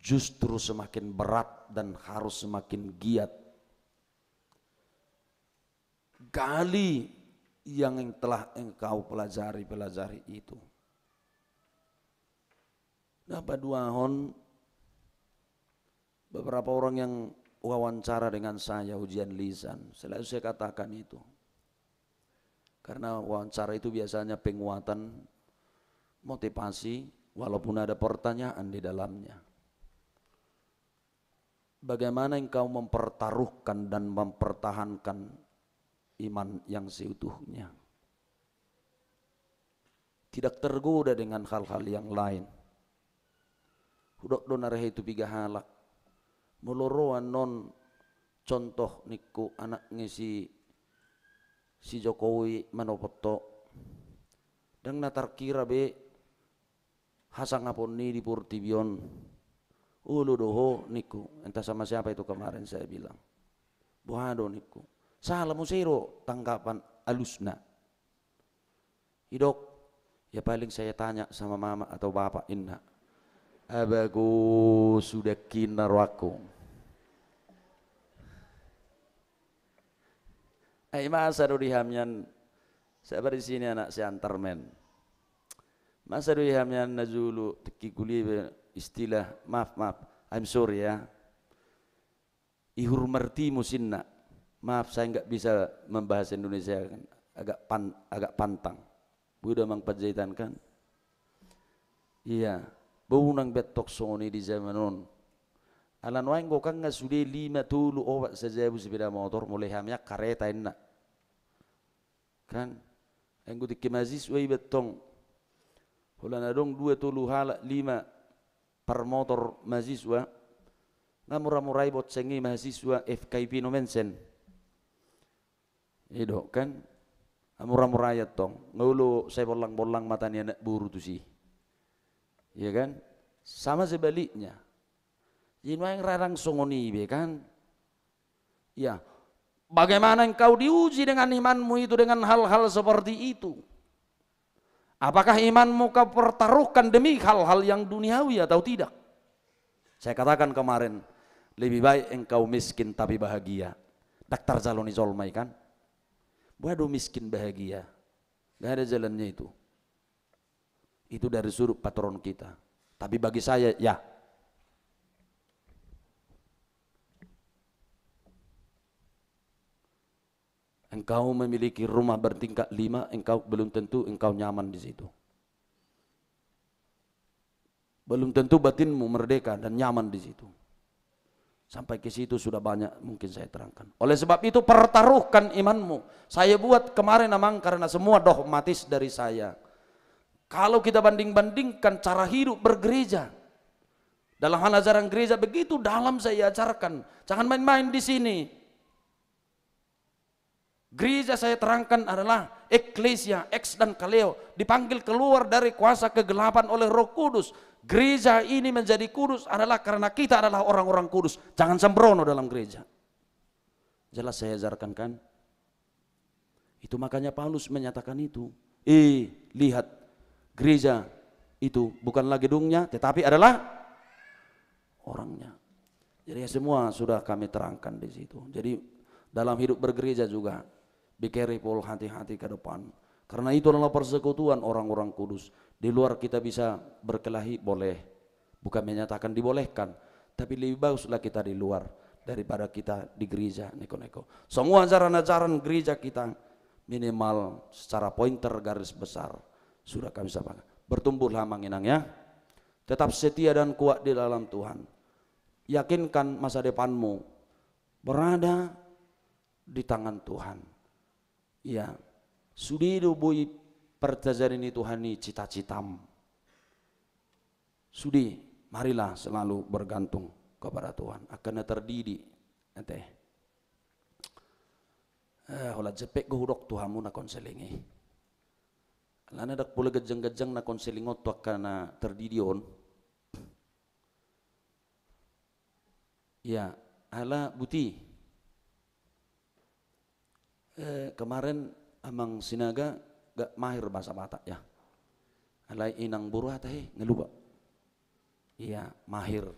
Justru semakin berat dan harus semakin giat gali yang telah engkau pelajari, pelajari itu. Na paduahon, beberapa orang yang wawancara dengan saya ujian lisan, selalu saya katakan itu. Karena wawancara itu biasanya penguatan, motivasi, walaupun ada pertanyaan di dalamnya. Bagaimana engkau mempertaruhkan dan mempertahankan iman yang seutuhnya? Tidak tergoda dengan hal-hal yang lain. Hudok do na rehe tu piga halak. Molo ro annon contoh ningku anak ni si, si Jokowi manopot ho. Ndang na tarkira be hasangapon ni di portibi on. Olo do ho ningku, entah sama siapa itu kemarin saya bilang. Boha do ningku. Salah muse do tanggapan alusna. Idok, ya paling saya tanya sama mama atau bapak inna. Abago suda kinna rohangku. Ai masa do di hamian, sabar di sini anak siantar men. Masa do di hamian na jolo tingki kuliah istilah, maaf, maaf, I'm sorry ya. Ihur martimus inna. Maaf, saya nggak bisa membahasa Indonesia kan. Agak pan, agak pantang. Boi do amang Panjaitan kan? Iya, boi unang be antong songon i di zaman on. Ala nuaeng gokan nga sude lima, tolu, opat sajabu sepeda motor, molo hami an kareta inna. Kan? Anggo tingki mahasiswa iba antong. Holan adong dua tolu halak lima parmotor mahasiswa. Nga mura-mura i bonceng i mahasiswa F K I P Nomensen. I do kan? Amura-mura i antong. Nga olo sai bollang-bollang mata ni anak boru tusi. Iya kan? Sama sebaliknya. Jadi nuaeng rarang songon i be kan? Ya. Bagaimana engkau diuji dengan imanmu itu dengan hal-hal seperti itu? Apakah imanmu kau pertaruhkan demi hal-hal yang duniawi atau tidak? Saya katakan kemarin, lebih baik engkau miskin tapi bahagia. Ndang tarjalo ni jolma i kan? Boha do miskin bahagia? Nggak ada jalannya itu. Itu dari sudut patron kita. Tapi bagi saya, ya. Engkau memiliki rumah bertingkat lima, engkau belum tentu engkau nyaman di situ. Belum tentu batinmu merdeka dan nyaman di situ. Sampai ke situ sudah banyak mungkin saya terangkan. Oleh sebab itu, pertaruhkan imanmu. Saya buat kemarin, amang, karena semua dogmatis dari saya. Kalau kita banding-bandingkan cara hidup bergereja, dalam hal ajaran gereja begitu dalam saya ajarkan. Jangan main-main di sini. Gereja, saya terangkan, adalah eklesia, eks dan kaleo, dipanggil keluar dari kuasa kegelapan oleh Roh Kudus. Gereja ini menjadi kudus adalah karena kita adalah orang-orang kudus. Jangan sembrono dalam gereja. Jelas saya ajarkan, kan? Itu makanya Paulus menyatakan itu. Eh, lihat, gereja itu bukanlah gedungnya, tetapi adalah orangnya. Jadi, ya, semua sudah kami terangkan di situ. Jadi, dalam hidup bergereja juga, be careful, hati-hati ke depan. Karena itu adalah persekutuan orang-orang kudus. Di luar kita bisa berkelahi, boleh. Bukan menyatakan dibolehkan, tapi lebih baguslah kita di luar daripada kita di gereja, neko-neko. Semua ajaran-ajaran gereja kita, minimal secara pointer, garis besar, sudah kami sampaikan. Bertumbuhlah, amang inang, ya. Tetap setia dan kuat di dalam Tuhan. Yakinkan masa depanmu berada di tangan Tuhan. Ya, sude do boi partajadi ni Tuhan i cita-citam. Sude, marilah selalu bergantung kepada Tuhan. Angka na tardidi, ate. Eh, holan jempek do hudok tu hamu na konseling i. Alana ndang pola ganjang-ganjang na konseling on tu angka na tardidi on. Ya, ala buti. Eh, kemarin Amang Sinaga gak mahir bahasa Batak, ya. Alai inang boru, ate, he, nga lupa. Iya, mahir.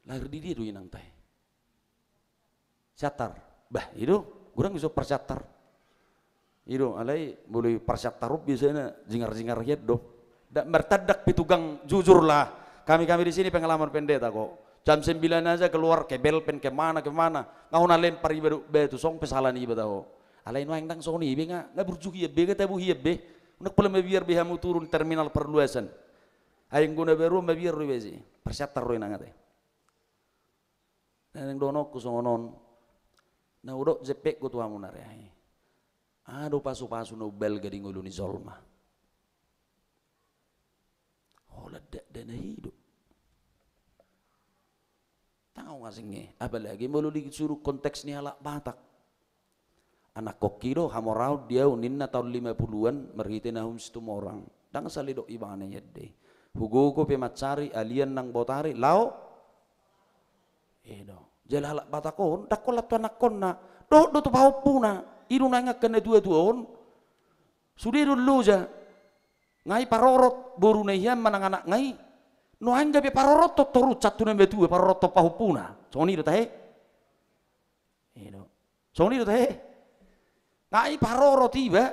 Lahir di dia do inang, ate? Siantar. Bah, i do, godang do so Parsiantar. I do, alai molo i Parsiantar on biasana jingar-jingar hian do. Ndak martandak pe tugang, jujurlah. Kami-kami di sini pengalaman pendeta kok. Jam sembilan aja keluar ke belpen, ke mana, ke mana. Nga hona lempar iba dohot batu, songon pe sala niba taho. Alai nuaeng ndang songon i be nga, nga burju hian be, nga tabo hian be. Unang pola mabiar be hamu turun terminal Perluasan. Ai anggo na baru mabiar do iba i. Parsiantar do inang, ate. Na naeng dohononku songon on. Na hudok jempek do tu hamu nuaeng i. Aha do pasu-pasu na umbalga di ngolu ni jolma? Holan dakdanak i do. Tangkas asing i, apalagi molo disuru konteks ni halak Batak. Anakhonki do hamoraon di ahu ninna taon lima puluan marhite Nahum Situmorang. Ndang sala didok ibana i ate. Hugogo pe mansari, alian nang botari, laho. I do. Jala halak Batak on, ndang holan tu anakhonna. Dohot do tu pahompuna. I do nuaeng angka na tua-tua on. Sude do loja. Nga i parorot boruna i hian manang anakna i. Nuaeng gabe parorot do toru, satu na matua parorot do pahompuna. Songon i do, tahe? I do. Songon i do, tahe? Nga i parorot iba.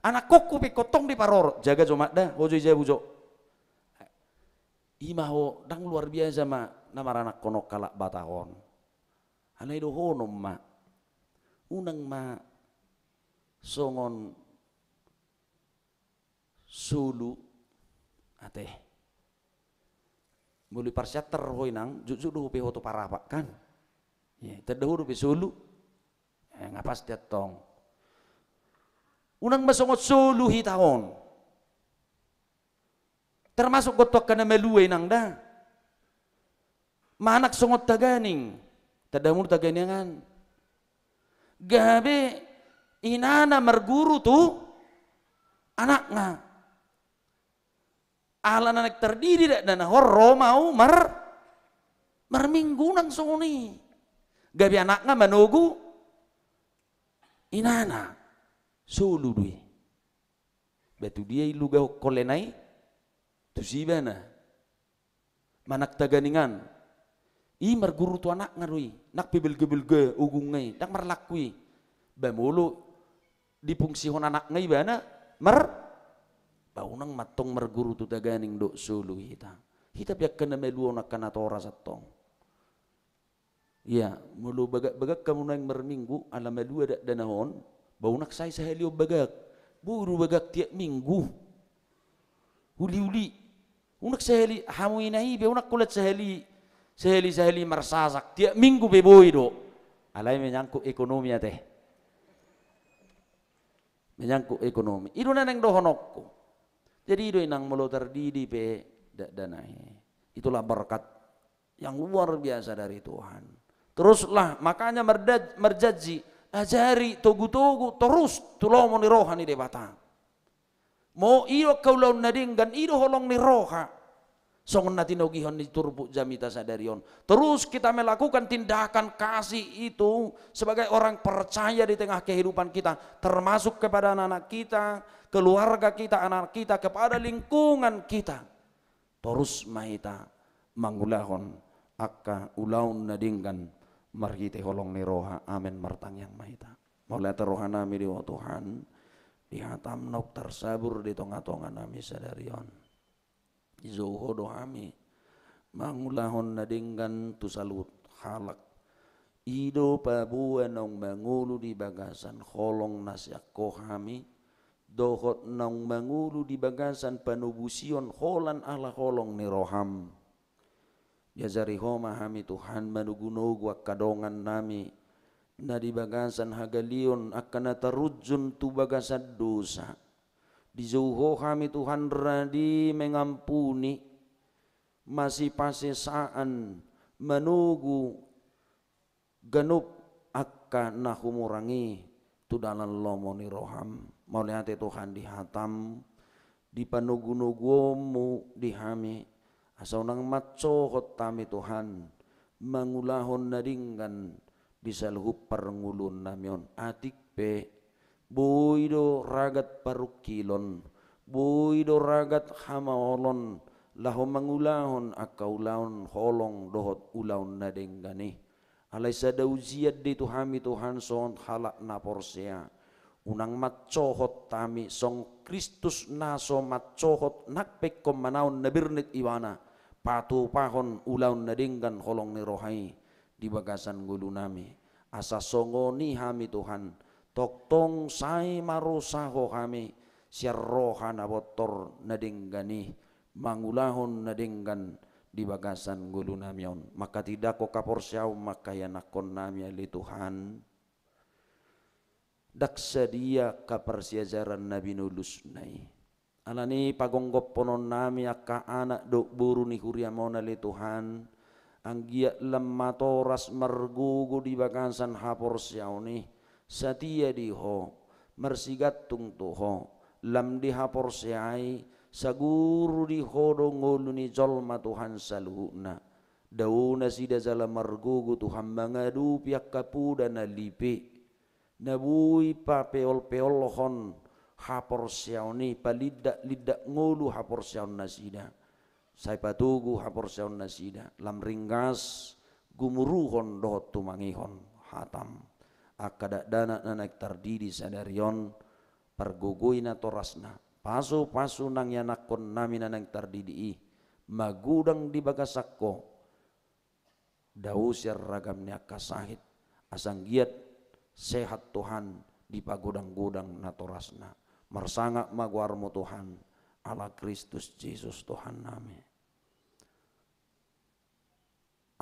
Anakhonku pe ingkon tong do diparorot. Jaga jo, Mak, da. Ho jo i jabu jo. I ma ho, ndang luar biasa ma na maranakhon on halak Batak on. Alai dohonon ma. Unang ma songon solu, ate. Molo i Parsiantar ho inang, jotjot do hupe ho tu Parapak, kan? Iya, tanda ho dope solu. Eh, nga pasti antong. Unang ma songon solu hita on. Termasuk do tu angka na malua, inang, da. Manang songon Taganing. Tanda hamu do Taganingan. Gabe inana marguru tu anakna. Ala na naeng tardidi dakdanak on, ro ma ahu mar-, marminggu, unang songon i. Gabe anakna manogu inana. Solu do i. Ba tu dia i luga holan lelengna i? Tusi ibana. Manang Taganingan. I marguru tu anakna do i. Ndang pe belga-belga ogungna i. Ndang marlaku i. Ba molo difungsihon anakna ibana, mar-, Ba unang ma antong marguru tu taganing dohot solu hita. Hita pe angka na maluahon angka natoras antong. Ia, molo bagak-bagak hamu naeng marminggu, ala malua dakdanak on, ba unang sai sahali on bagak. Boi do bagak tiap minggu. Uli-uli. Unang sahali, hamu ina i pe, unang holan sahali, sahali-sahali marsasak. Tiap minggu pe boi do. Alai menyangkut ekonomi ate. Menyangkut ekonomi. I do na naeng dohononku. Jadi i do inang, molo tardidi pe dakdanak i, itulah berkat yang luar biasa dari Tuhan. Teruslah, makanya merda-, merjanji, ajari togu-togu terus tu lomo ni roha ni Debata. Molo i do angka ulaon na denggan, i do holong ni roha. Songon na tinogihon ni turpuk jamita sadari on. Terus kita melakukan tindakan kasih itu sebagai orang percaya di tengah kehidupan kita, termasuk kepada anak-anak kita, keluarga kita, anak kita, kepada lingkungan kita. Torus ma hita mangulahon angka ulaon na denggan marhite holong ni roha. Amen. Martangiang ma hita. Mauliate rohanami di Ho Tuhan, di hataM naung tarsabur di tonga-tonganami sadari on. Dijou Ho do hami mangulahon na denggan tu saluhut halak. I do paboa naung mangolu di bagasan holong na sian Ho hami, dohot naung mangolu di bagasan panobusion holan ala holong ni rohaM. Diajari Ho ma hami Tuhan manogu-nogu angka dongannami na di bagasan hagaleon, angka na tarunjun tu bagasan dosa. Dijou Ho hami Tuhan radi mengampuni, masipasesaan, manogu ganup angka na humurang i tu dalan lomo ni rohaM. Mauliate Tuhan di hataM, di panogu-noguonMu di hami, asa unang mansohot hami Tuhan mangulahon na denggan di saluhut parngoluonnami on. Atik pe, boi do ragat parungkilon, boi do ragat hamaolon, laho mangulahon angka ulaon holong dohot ulaon na denggan i. Alai sada ujian do i tu hami Tuhan songon halak na porsea. Unang mansohot hami songon Kristus na so mansohot nang pe ingkon manaon na bernit ibana, patupahon ulaon na denggan holong ni roha i di bagasan ngolunami. Asa songon i hami Tuhan, tongtong sai marusaha hami sian roha na bontor na denggan i, mangulahon na denggan di bagasan ngolunami on. Manghatindanghon haporseaon ma angka ianakkonnami ale Tuhan. Ndang sadia angka parsiajaran na binolusna i. Alani i pagonggomhononnami angka anak dohot boru ni huriaM on ale Tuhan, anggiat lam matoras margogo di bagasan haporseaon i, satia di Ho, marsigantung tu Ho, lam dihaporseai, saguru di Ho do ngolu ni jolma Tuhan saluhutna. Dao nasida jala margogo Tuhan mangadopi angka poda na lipe, na boi papeol-peolhon haporseaon i, palindak-lindak ngolu haporseaonnasida. Sai patogu haporseaonnasida, lam ringgas gumuruhon dohot tumangihon hataM. Angka dakdanak na naeng tardidi sadari on, pargogoi natorasna, pasu-pasu nang ianakkonnami na naeng tardidi i, magodang di bagasan Ho, dao sian ragam ni angka sahit, asa anggiat sehat Tuhan, dipagodang-godang natorasna. Marsangap ma goarMu Tuhan, ala Kristus Jesus Tuhannami.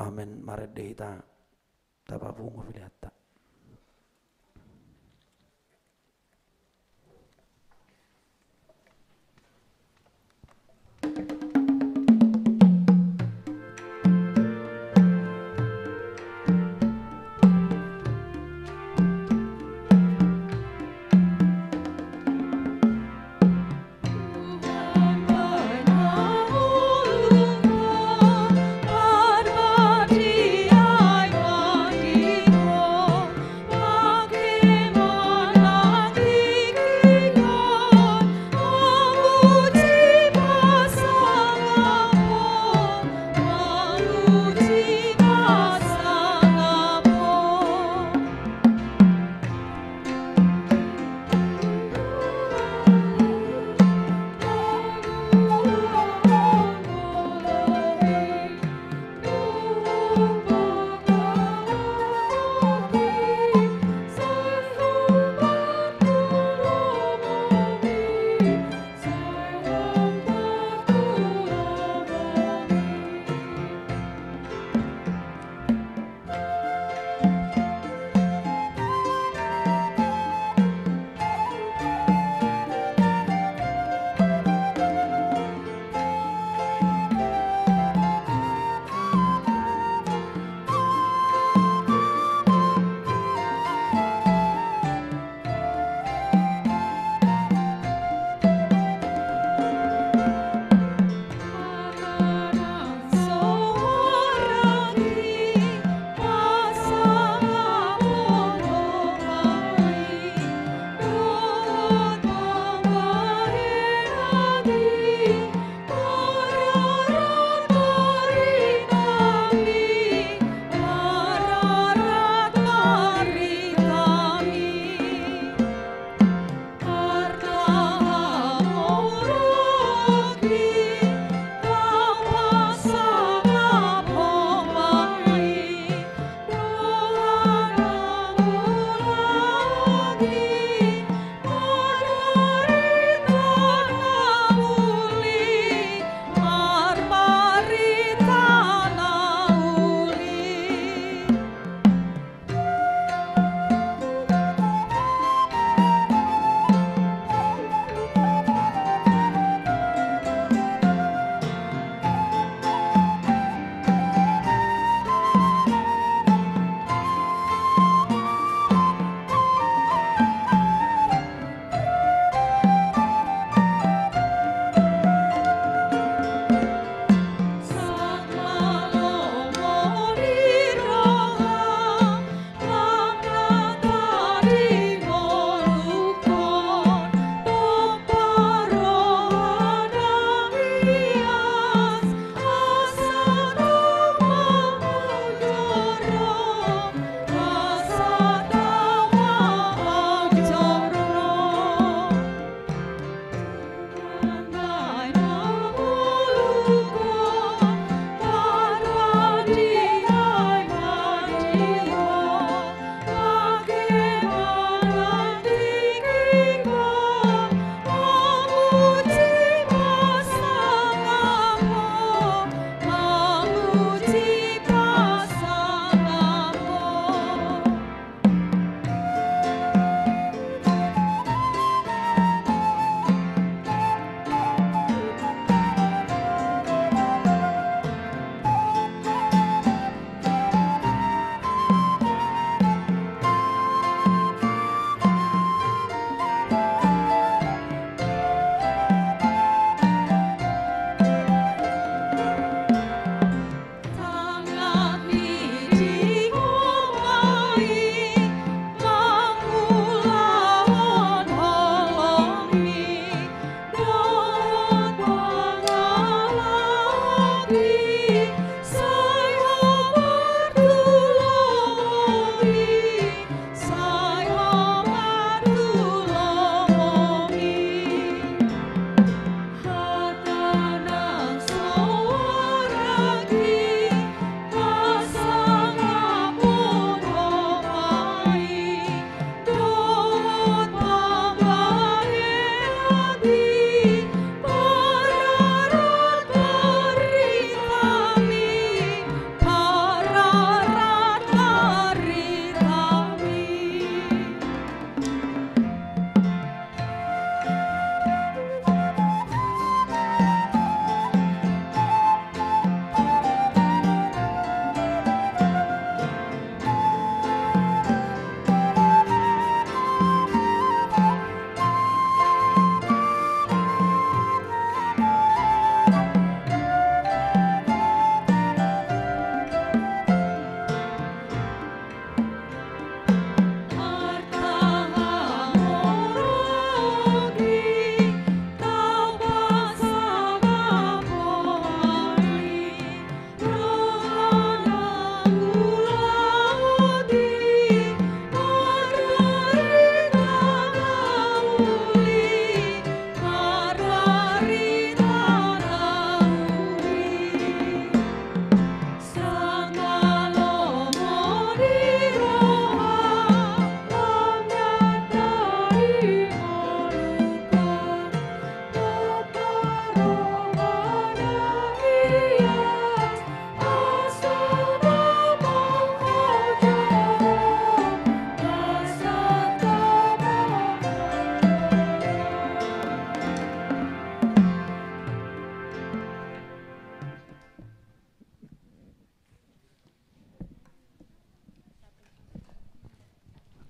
Amen. Marende hita, tapapungu peleanta.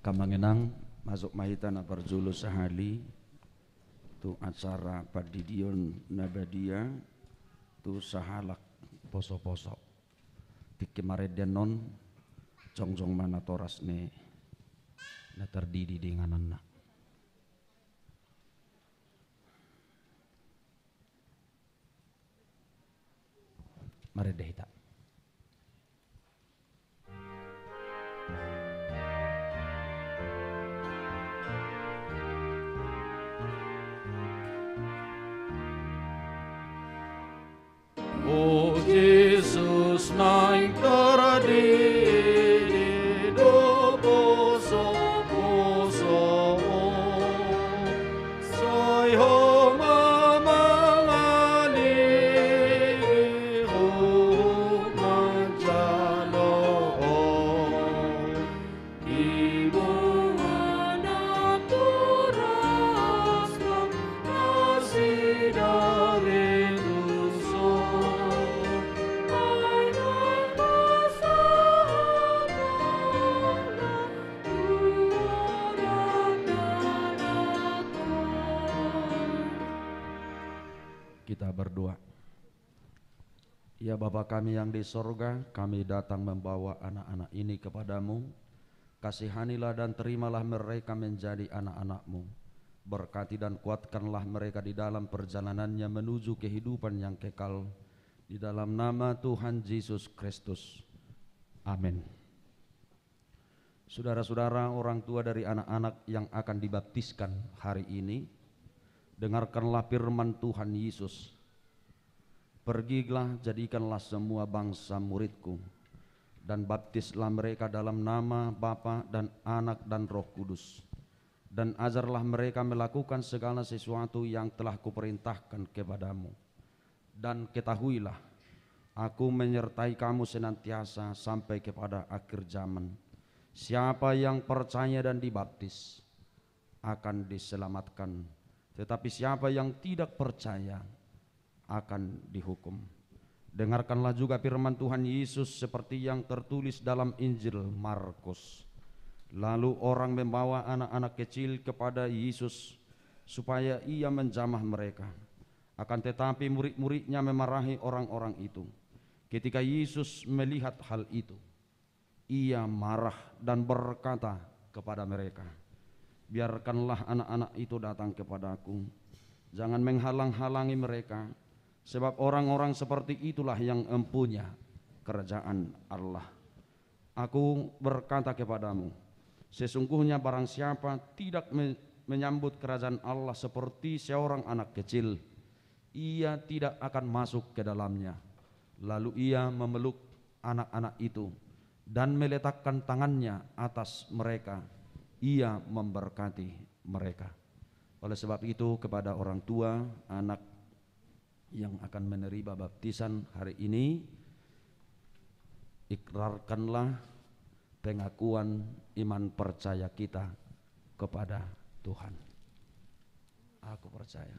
Angka amang inang, masuk ma hita na parjolo sahali tu acara pandidion na badia tu sahalak poso-poso. Tingki marende annon, jongjong ma natoras ni na tardidi di ingananna. Marende hita. O Jesus, naeng tardidi do poso-poso on. Sai Ho ma mangalehon manjalo on. Di muna natoras na sidare tuson. Ai na pasahaton na tu roha ni Tuhan. Kita berdoa. Ya Bapa kami yang di sorga, kami datang membawa anak-anak ini kepada-Mu. Kasihanilah dan terimalah mereka menjadi anak-anak-Mu. Berkati dan kuatkanlah mereka di dalam perjalanannya menuju kehidupan yang kekal. Di dalam nama Tuhan Yesus Kristus. Amin. Saudara-saudara, orang tua dari anak-anak yang akan dibaptiskan hari ini, dengarkanlah firman Tuhan Yesus. Pergilah, jadikanlah semua bangsa muridku, dan baptislah mereka dalam nama Bapa dan Anak dan Roh Kudus, dan ajarlah mereka melakukan segala sesuatu yang telah kuperintahkan kepadamu. Dan ketahuilah, Aku menyertai kamu senantiasa sampai kepada akhir zaman. Siapa yang percaya dan dibaptis akan diselamatkan, tetapi siapa yang tidak percaya akan dihukum. Dengarkanlah juga firman Tuhan Yesus seperti yang tertulis dalam Injil Markus. Lalu orang membawa anak-anak kecil kepada Yesus supaya Ia menjamah mereka. Akan tetapi murid-murid-Nya memarahi orang-orang itu. Ketika Yesus melihat hal itu, Ia marah dan berkata kepada mereka, "Biarkanlah anak-anak itu datang kepada-Ku. Jangan menghalang-halangi mereka, sebab orang-orang seperti itulah yang empunya kerajaan Allah. Aku berkata kepadamu, sesungguhnya barang siapa tidak me-, menyambut kerajaan Allah seperti seorang anak kecil, ia tidak akan masuk ke dalamnya." Lalu Ia memeluk anak-anak itu dan meletakkan tangan-Nya atas mereka. Ia memberkati mereka. Oleh sebab itu, kepada orang tua anak yang akan menerima baptisan hari ini, ikrarkanlah pengakuan iman percaya kita kepada Tuhan. Aku percaya.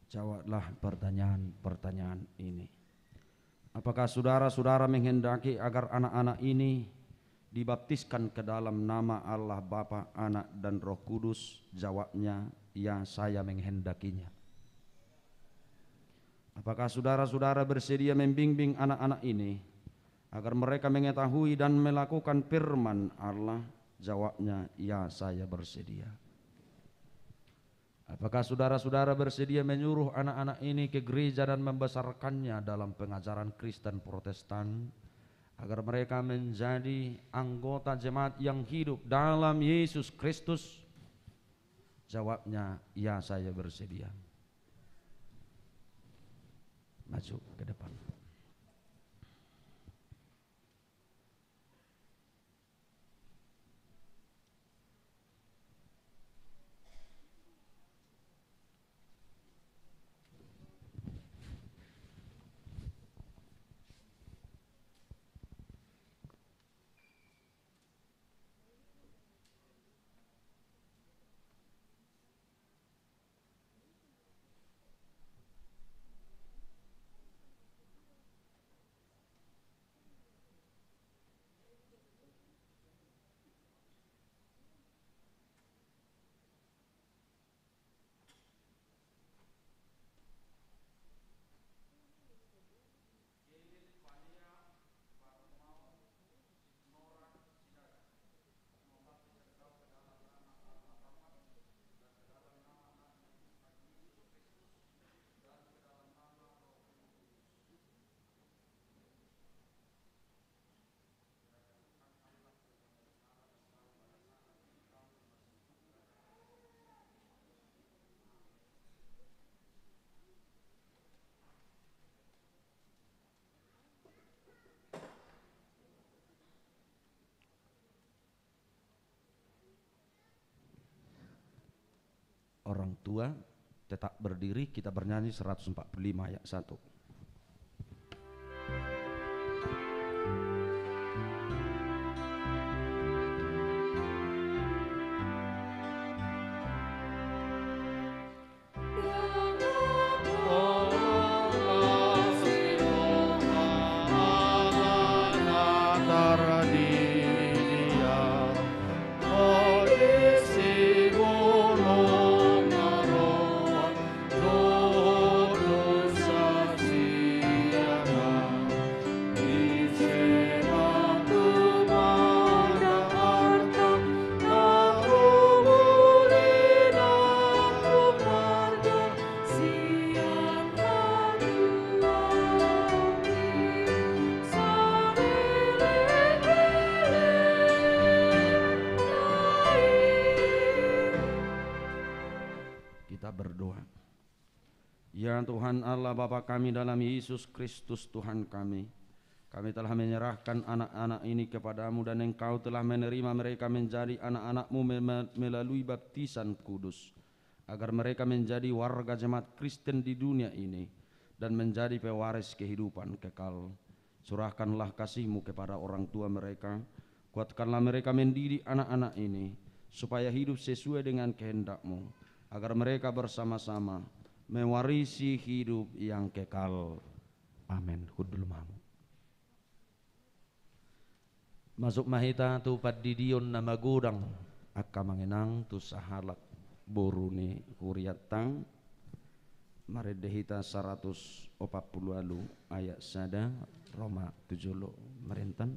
Jawablah pertanyaan-pertanyaan ini. Apakah saudara-saudara menghendaki agar anak-anak ini dibaptiskan ke dalam nama Allah Bapa, Anak, dan Roh Kudus? Jawabnya, ya, saya menghendakinya. Apakah saudara-saudara bersedia membimbing anak-anak ini agar mereka mengetahui dan melakukan firman Allah? Jawabnya, ya, saya bersedia. Apakah saudara-saudara bersedia menyuruh anak-anak ini ke gereja dan membesarkannya dalam pengajaran Kristen Protestan, agar mereka menjadi anggota jemaat yang hidup dalam Yesus Kristus? Jawabnya, ya, saya bersedia. Maju ke depan. Orang tua tetap berdiri, kita bernyanyi seratus empat puluh lima ayat satu. Kita berdoa. Ya Tuhan Allah, Bapa kami dalam Yesus Kristus, Tuhan kami, kami telah menyerahkan anak-anak ini kepada-Mu, dan Engkau telah menerima mereka menjadi anak-anak-Mu me-, me-, melalui baptisan kudus, agar mereka menjadi warga jemaat Kristen di dunia ini dan menjadi pewaris kehidupan kekal. Curahkanlah kasih-Mu kepada orang tua mereka, kuatkanlah mereka mendidik anak-anak ini, supaya hidup sesuai dengan kehendak-Mu, agar mereka bersama-sama mewarisi hidup yang kekal. Amin. Hundul ma hamu. Masuk ma hita tu pandidion na magodang angka amang inang, tu sahalak boru ni hurianta. Marende hita saratus opat pulu ualu ayat sada, ro ma tu jolo marintan.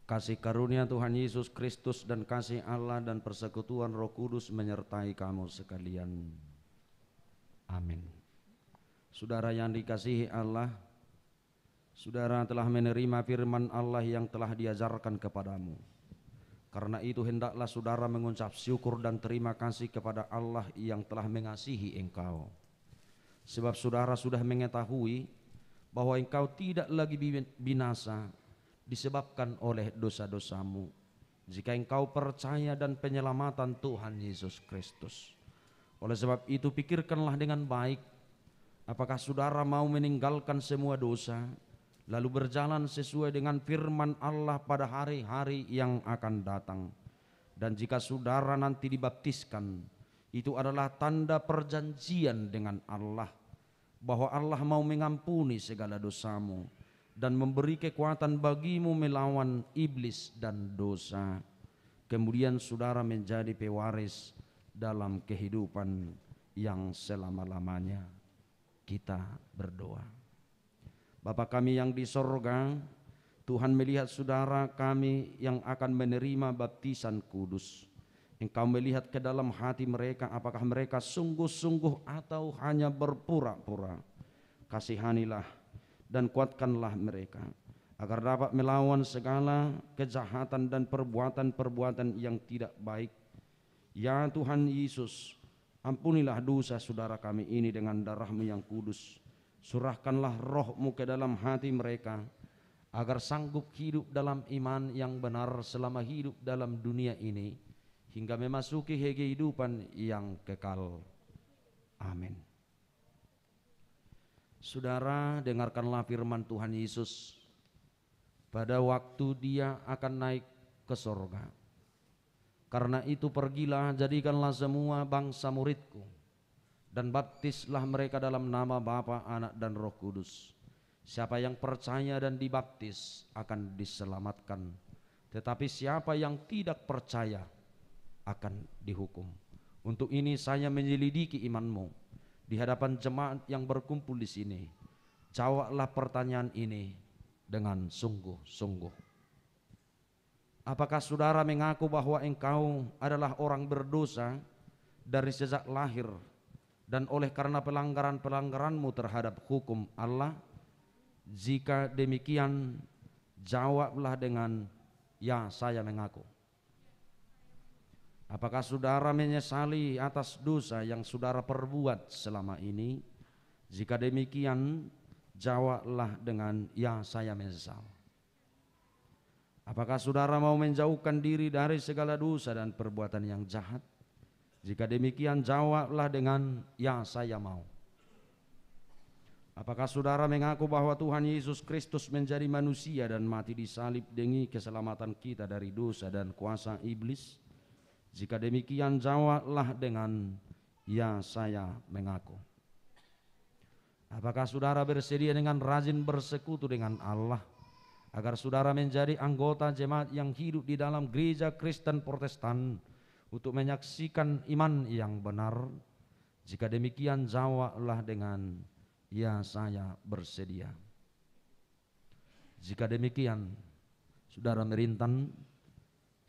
Kasih karunia Tuhan Yesus Kristus dan kasih Allah dan persekutuan Roh Kudus menyertai kamu sekalian. Amin. Saudara yang dikasihi Allah, saudara telah menerima firman Allah yang telah diajarkan kepadamu. Karena itu, hendaklah saudara mengucap syukur dan terima kasih kepada Allah yang telah mengasihi engkau. Sebab saudara sudah mengetahui bahwa engkau tidak lagi bi-, binasa disebabkan oleh dosa-dosamu, jika engkau percaya dan penyelamatan Tuhan Yesus Kristus. Oleh sebab itu, pikirkanlah dengan baik, apakah saudara mau meninggalkan semua dosa, lalu berjalan sesuai dengan firman Allah pada hari-hari yang akan datang. Dan jika saudara nanti dibaptiskan, itu adalah tanda perjanjian dengan Allah, bahwa Allah mau mengampuni segala dosamu dan memberi kekuatan bagimu melawan iblis dan dosa. Kemudian saudara menjadi pewaris dalam kehidupan yang selama-lamanya. Kita berdoa. Bapa kami yang di sorga, Tuhan melihat saudara kami yang akan menerima baptisan kudus. Engkau melihat ke dalam hati mereka, apakah mereka sungguh-sungguh atau hanya berpura-pura. Kasihanilah dan kuatkanlah mereka, agar dapat melawan segala kejahatan dan perbuatan-perbuatan yang tidak baik. Ya Tuhan Yesus, ampunilah dosa saudara kami ini dengan darah-Mu yang kudus. Curahkanlah Roh-Mu ke dalam hati mereka, agar sanggup hidup dalam iman yang benar selama hidup dalam dunia ini, hingga memasuki kehidupan yang kekal. Amin. Saudara, dengarkanlah firman Tuhan Yesus pada waktu Dia akan naik ke sorga. Karena itu, pergilah, jadikanlah semua bangsa murid-Ku, dan baptislah mereka dalam nama Bapa, Anak, dan Roh Kudus. Siapa yang percaya dan dibaptis akan diselamatkan, tetapi siapa yang tidak percaya akan dihukum. Untuk ini saya menyelidiki imanmu di hadapan jemaat yang berkumpul di sini. Jawablah pertanyaan ini dengan sungguh-sungguh. Apakah saudara mengaku bahwa engkau adalah orang berdosa dari sejak lahir, dan oleh karena pelanggaran-pelanggaranmu terhadap hukum Allah? Jika demikian, jawablah dengan, "Ya, saya mengaku." Apakah saudara menyesali atas dosa yang saudara perbuat selama ini? Jika demikian, jawablah dengan, "Ya, saya menyesal." Apakah saudara mau menjauhkan diri dari segala dosa dan perbuatan yang jahat? Jika demikian, jawablah dengan, "Ya, saya mau." Apakah saudara mengaku bahwa Tuhan Yesus Kristus menjadi manusia dan mati di salib demi keselamatan kita dari dosa dan kuasa iblis? Jika demikian, jawablah dengan, "Ya, saya mengaku." Apakah saudara bersedia dengan rajin bersekutu dengan Allah, agar saudara menjadi anggota jemaat yang hidup di dalam Gereja Kristen Protestan untuk menyaksikan iman yang benar? Jika demikian, jawablah dengan, "Ya, saya bersedia." Jika demikian, Saudara Merintan,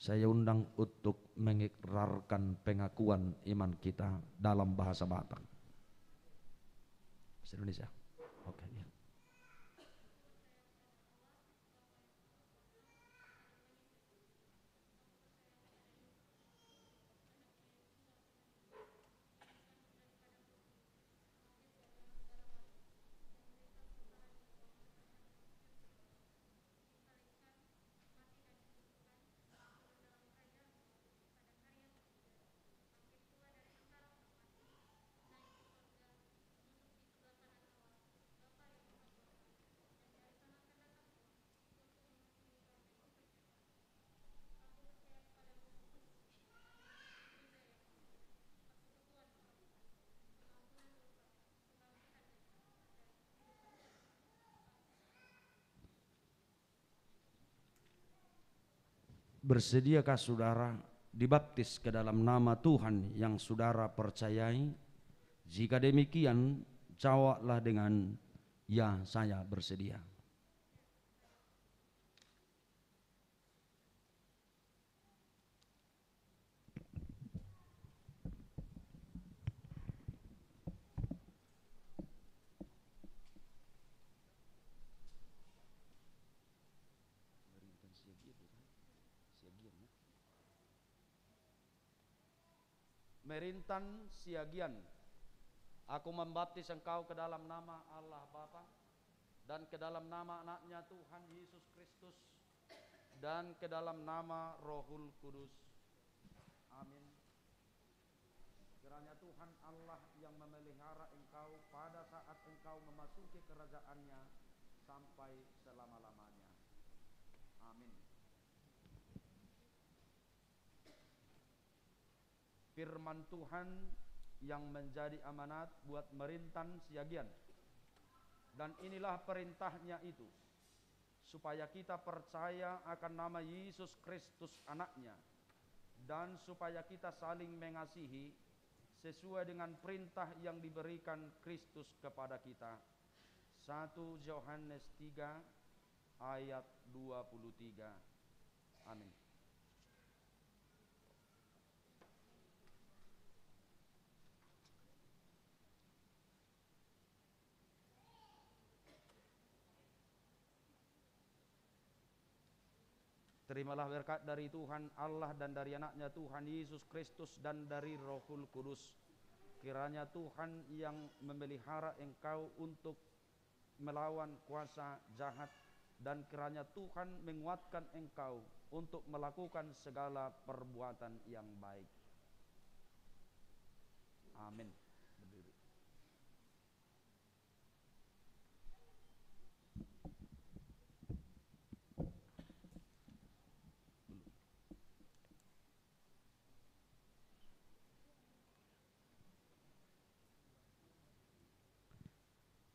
saya undang untuk mengikrarkan pengakuan iman kita dalam bahasa Batak. Bahasa Indonesia. Oke, ya. Bersediakah saudara dibaptis ke dalam nama Tuhan yang saudara percayai? Jika demikian, jawablah dengan, "Ya, saya bersedia." Pemerintahan siagian. Aku membaptis engkau ke dalam nama Allah Bapa, dan ke dalam nama Anaknya Tuhan Yesus Kristus, dan ke dalam nama Rohul Kudus. Amin. Kiranya Tuhan Allah yang memelihara engkau pada saat engkau memasuki kerajaan-Nya sampai selama-lamanya. Amin. Firman Tuhan yang menjadi amanat buat merintan siagian. Dan inilah perintahnya itu, supaya kita percaya akan nama Yesus Kristus Anaknya, dan supaya kita saling mengasihi sesuai dengan perintah yang diberikan Kristus kepada kita. Satu Yohanes tiga ayat dua puluh tiga. Amin. Terimalah berkat dari Tuhan Allah dan dari Anaknya Tuhan Yesus Kristus dan dari Rohul Kudus. Kiranya Tuhan yang memelihara engkau untuk melawan kuasa jahat, dan kiranya Tuhan menguatkan engkau untuk melakukan segala perbuatan yang baik. Amin. Berdiri.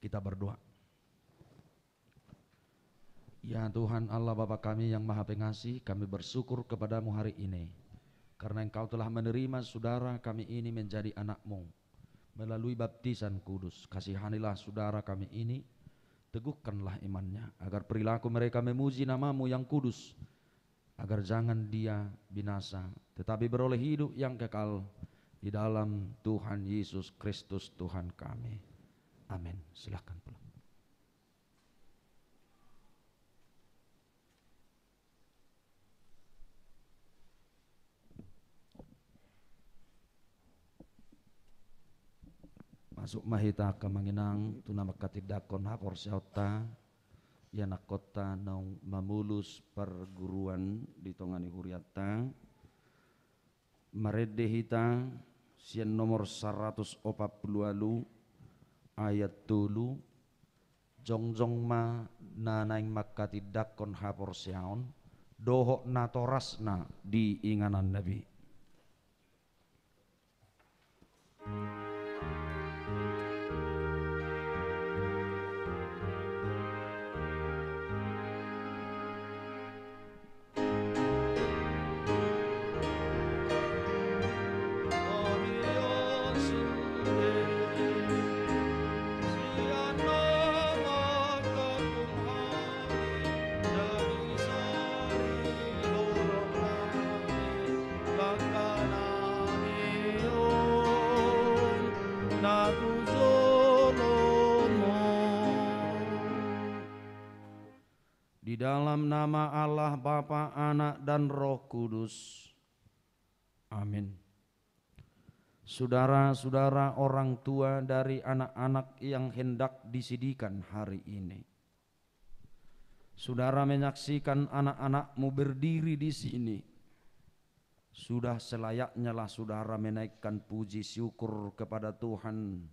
Kita berdoa. Ya Tuhan Allah Bapa kami yang Maha Pengasih, kami bersyukur kepada-Mu hari ini, karena Engkau telah menerima saudara kami ini menjadi anak-Mu melalui baptisan kudus. Kasihanilah saudara kami ini, teguhkanlah imannya, agar perilaku mereka memuji nama-Mu yang kudus, agar jangan dia binasa, tetapi beroleh hidup yang kekal di dalam Tuhan Yesus Kristus Tuhan kami. Amin. Silahkan pulang. Masuk ma hita angka amang inang tu na manghatindanghon haporseaonta, ianakhonta naung mamolus parguruan di tonga ni hurianta. Marende hita sian nomor saratus opat pulu ualu ayat tolu, jongjong ma na naeng manghatindanghon haporseaon dohot natorasna di inganan na be. Di dalam nama Allah Bapa, Anak, dan Roh Kudus. Amin. Saudara-saudara, orang tua dari anak-anak yang hendak disidikan hari ini. Saudara menyaksikan anak-anakmu berdiri di sini. Sudah selayaknyalah saudara menaikkan puji syukur kepada Tuhan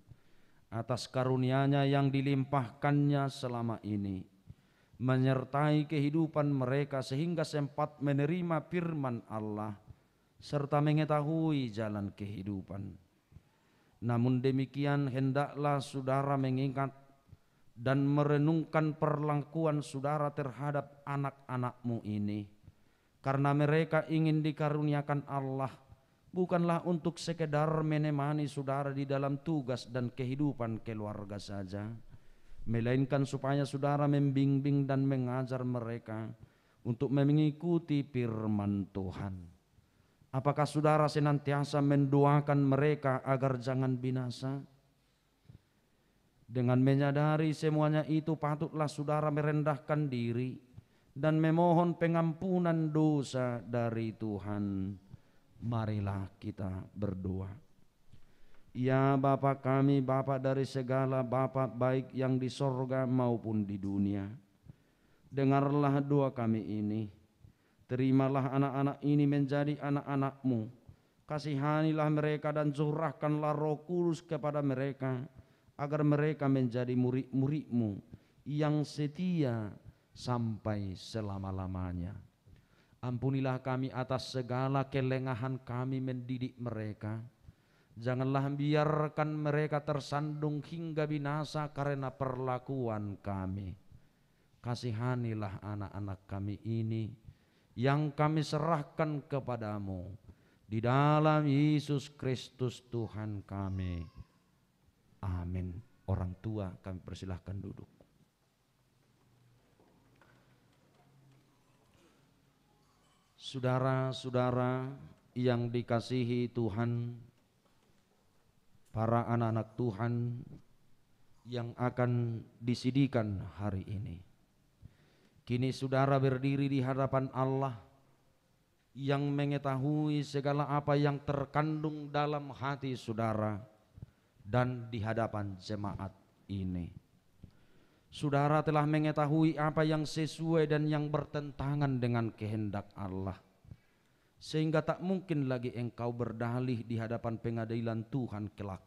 atas karunia-Nya yang dilimpahkan-Nya selama ini, menyertai kehidupan mereka sehingga sempat menerima firman Allah serta mengetahui jalan kehidupan. Namun demikian, hendaklah saudara mengingat dan merenungkan perlakuan saudara terhadap anak-anakmu ini, karena mereka ingin dikaruniakan Allah, bukanlah untuk sekedar menemani saudara di dalam tugas dan kehidupan keluarga saja, melainkan supaya saudara membimbing dan mengajar mereka untuk mengikuti firman Tuhan. Apakah saudara senantiasa mendoakan mereka agar jangan binasa? Dengan menyadari semuanya itu, patutlah saudara merendahkan diri dan memohon pengampunan dosa dari Tuhan. Marilah kita berdoa. Ya Bapa kami, Bapa dari segala Bapa, baik yang di sorga maupun di dunia. Dengarlah doa kami ini. Terimalah anak-anak ini menjadi anak-anak-Mu. Kasihanilah mereka dan curahkanlah Roh Kudus kepada mereka, agar mereka menjadi murid-murid-Mu yang setia sampai selama-lamanya. Ampunilah kami atas segala kelengahan kami mendidik mereka. Janganlah biarkan mereka tersandung hingga binasa karena perlakuan kami. Kasihanilah anak-anak kami ini yang kami serahkan kepada-Mu di dalam Yesus Kristus Tuhan kami. Amin. Orang tua kami persilahkan duduk. Saudara-saudara yang dikasihi Tuhan, para anak-anak Tuhan yang akan disidikan hari ini. Kini saudara berdiri di hadapan Allah yang mengetahui segala apa yang terkandung dalam hati saudara dan di hadapan jemaat ini. Saudara telah mengetahui apa yang sesuai dan yang bertentangan dengan kehendak Allah, sehingga tak mungkin lagi engkau berdalih di hadapan pengadilan Tuhan kelak.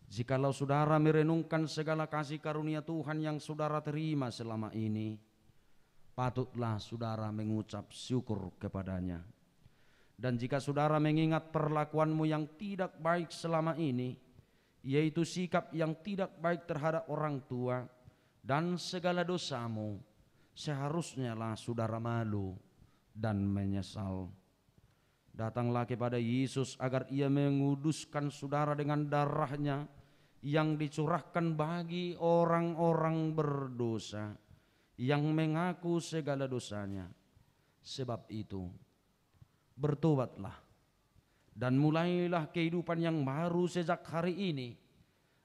Jikalau saudara merenungkan segala kasih karunia Tuhan yang saudara terima selama ini, patutlah saudara mengucap syukur kepada-Nya. Dan jika saudara mengingat perlakuanmu yang tidak baik selama ini, yaitu sikap yang tidak baik terhadap orang tua dan segala dosamu, seharusnyalah saudara malu dan menyesal. Datanglah kepada Yesus agar Ia menguduskan saudara dengan darah-Nya yang dicurahkan bagi orang-orang berdosa yang mengaku segala dosanya. Sebab itu, bertobatlah dan mulailah kehidupan yang baru sejak hari ini,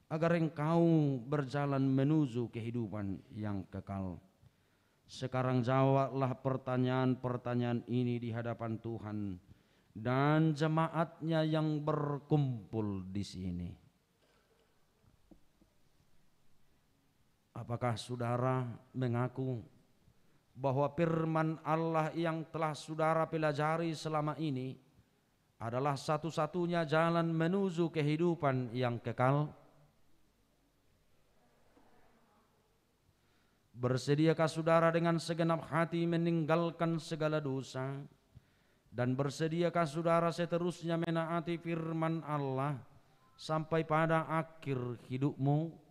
agar engkau berjalan menuju kehidupan yang kekal. Sekarang jawablah pertanyaan-pertanyaan ini di hadapan Tuhan dan jemaat-Nya yang berkumpul di sini. Apakah saudara mengaku bahwa firman Allah yang telah saudara pelajari selama ini adalah satu-satunya jalan menuju kehidupan yang kekal? Bersediakah saudara dengan segenap hati meninggalkan segala dosa? Dan bersediakah saudara seterusnya menaati firman Allah sampai pada akhir hidupmu?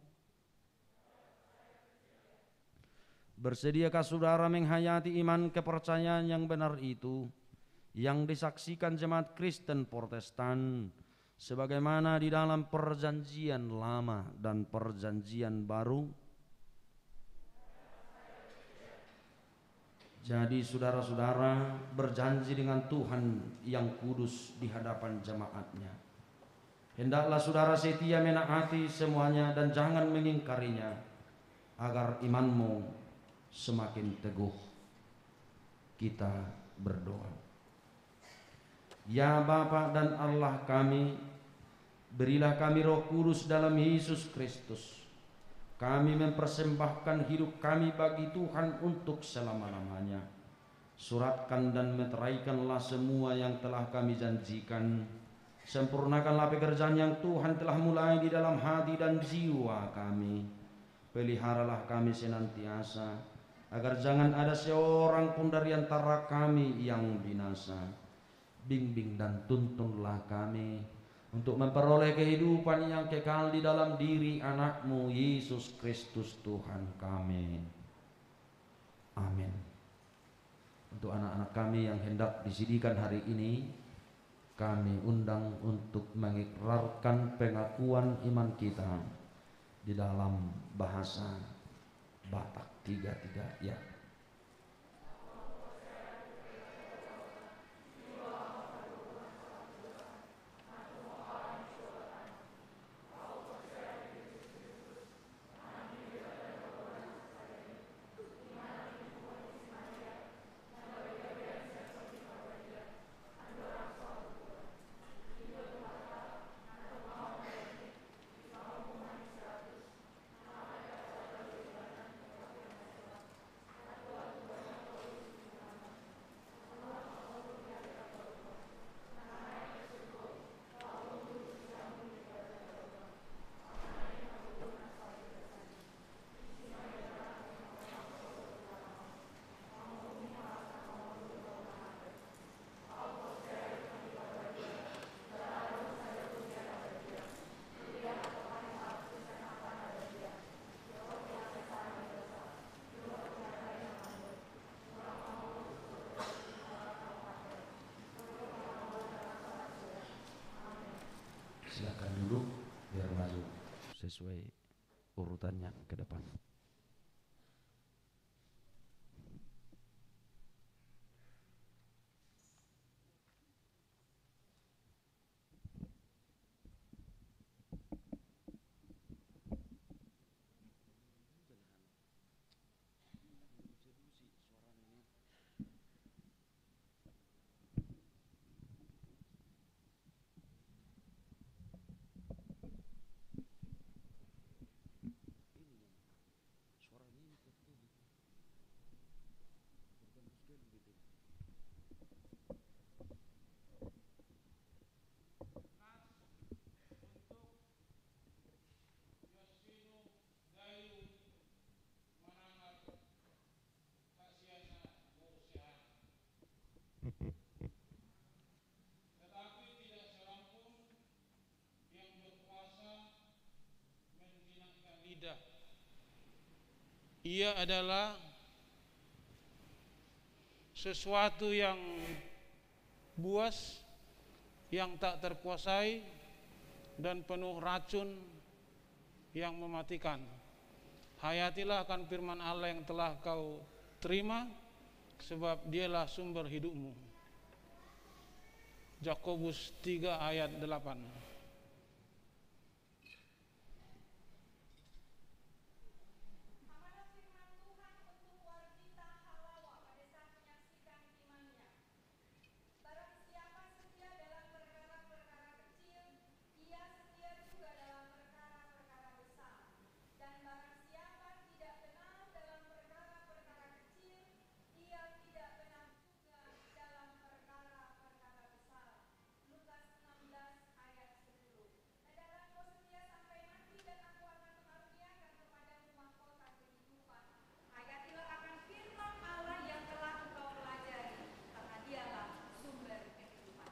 Bersediakah saudara menghayati iman kepercayaan yang benar itu, yang disaksikan jemaat Kristen Protestan, sebagaimana di dalam Perjanjian Lama dan Perjanjian Baru? Jadi, saudara-saudara berjanji dengan Tuhan yang kudus di hadapan jemaat-Nya. Hendaklah saudara setia menaati semuanya dan jangan mengingkarinya, agar imanmu semakin teguh. Kita berdoa. Ya Bapa dan Allah kami, berilah kami Roh Kudus dalam Yesus Kristus. Kami mempersembahkan hidup kami bagi Tuhan untuk selama-lamanya. Suratkan dan meteraikanlah semua yang telah kami janjikan. Sempurnakanlah pekerjaan yang Tuhan telah mulai di dalam hati dan jiwa kami. Peliharalah kami senantiasa, agar jangan ada seorang pun dari antara kami yang binasa. Bimbing dan tuntunlah kami untuk memperoleh kehidupan yang kekal di dalam diri Anak-Mu, Yesus Kristus, Tuhan kami. Amin. Untuk anak-anak kami yang hendak disidikan hari ini, kami undang untuk mengikrarkan pengakuan iman kita di dalam bahasa Batak. Tiga-tiga, ya. Silakan duduk, biar maju sesuai urutannya ke depan. Tetapi tidak seorang pun yang berkuasa menjinakkan lidah. Ia adalah sesuatu yang buas, yang tak terkuasai, dan penuh racun yang mematikan. Hayatilah akan firman Allah yang telah kau terima, sebab Dialah sumber hidupmu. Jakobus tiga ayat delapan. Barang siapa setia dalam perkara-perkara kecil, ia setia juga dalam perkara-perkara besar. Dan barang siapa tidak benar dalam perkara-perkara kecil, ia tidak benar juga dalam perkara-perkara besar. Lukas enam belas ayat sepuluh. Hendaklah engkau setia sampai mati, dan Aku akan mengaruniakan kepadamu mahkota kehidupan. Hayatilah akan firman Allah yang telah engkau pelajari, karena Dialah sumber kehidupan.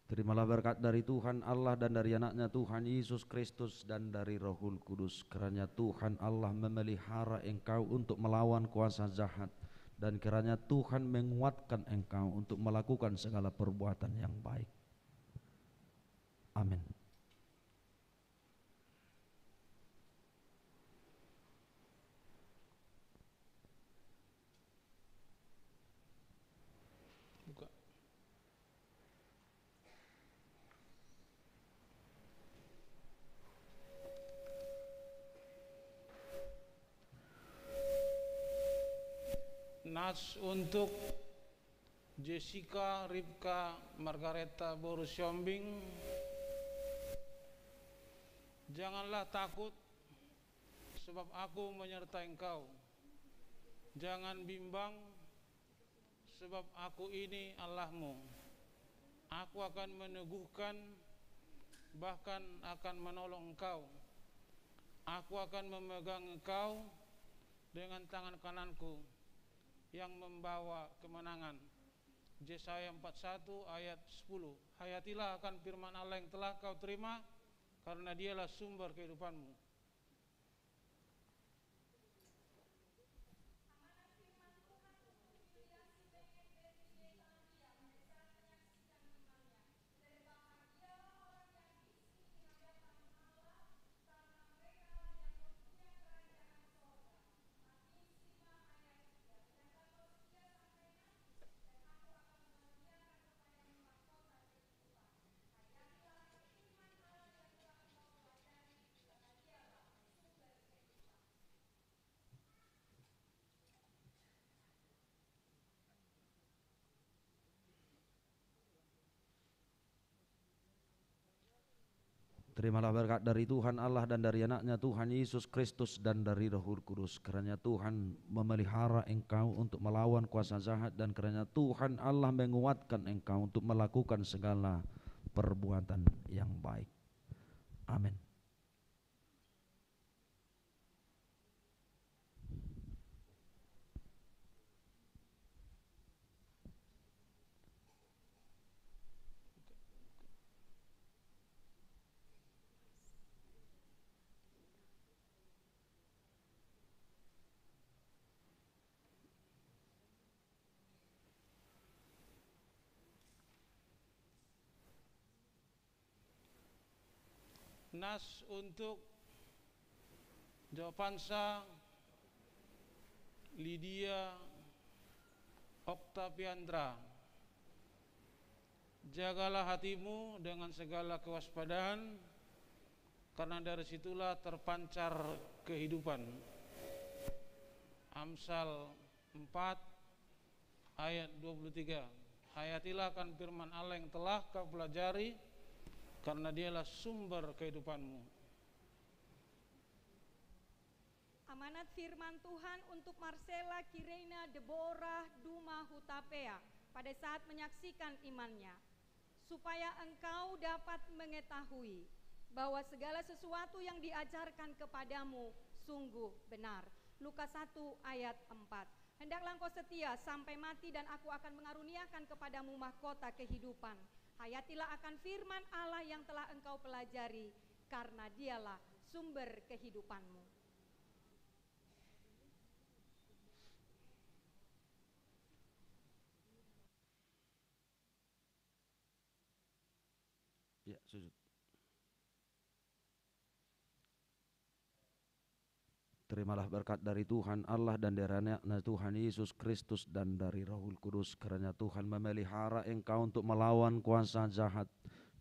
Terimalah berkat dari Tuhan Allah dan dari Anaknya Tuhan Yesus Kristus dan dari Roh Kudus. Kiranya Tuhan Allah memelihara engkau untuk melawan kuasa jahat, dan kiranya Tuhan menguatkan engkau untuk melakukan segala perbuatan yang baik. Amin. Buka. Nas untuk Jessica Ripka Margareta boru Siombing. Janganlah takut, sebab Aku menyertai engkau. Jangan bimbang, sebab Aku ini Allahmu. Aku akan meneguhkan, bahkan akan menolong engkau. Aku akan memegang engkau dengan tangan kanan-Ku yang membawa kemenangan. Yesaya empat satu ayat sepuluh. Hayatilah akan firman Allah yang telah kau terima, karena Dialah sumber kehidupanmu. Terimalah berkat dari Tuhan Allah dan dari Anaknya Tuhan Yesus Kristus dan dari Roh Kudus. Kiranya Tuhan memelihara engkau untuk melawan kuasa jahat, dan kiranya Tuhan Allah menguatkan engkau untuk melakukan segala perbuatan yang baik. Amin. Nas untuk Jopansa Lydia Octaviandra. Jagalah hatimu dengan segala kewaspadaan, karena dari situlah terpancar kehidupan. Amsal empat ayat dua puluh tiga. Hayatilah akan firman Allah yang telah kau pelajari, karena dialah sumber kehidupanmu. Amanat firman Tuhan untuk Marcella Kirena Deborah Duma Hutapea pada saat menyaksikan imannya. Supaya engkau dapat mengetahui bahwa segala sesuatu yang diajarkan kepadamu sungguh benar. Lukas satu ayat empat. Hendaklah engkau setia sampai mati dan aku akan mengaruniakan kepadamu mahkota kehidupan. Hayatilah akan firman Allah yang telah engkau pelajari, karena dialah sumber kehidupanmu. Ya, sujud. Terimalah berkat dari Tuhan Allah dan dari Anaknya Tuhan Yesus Kristus dan dari Roh Kudus. Kiranya Tuhan memelihara engkau untuk melawan kuasa jahat,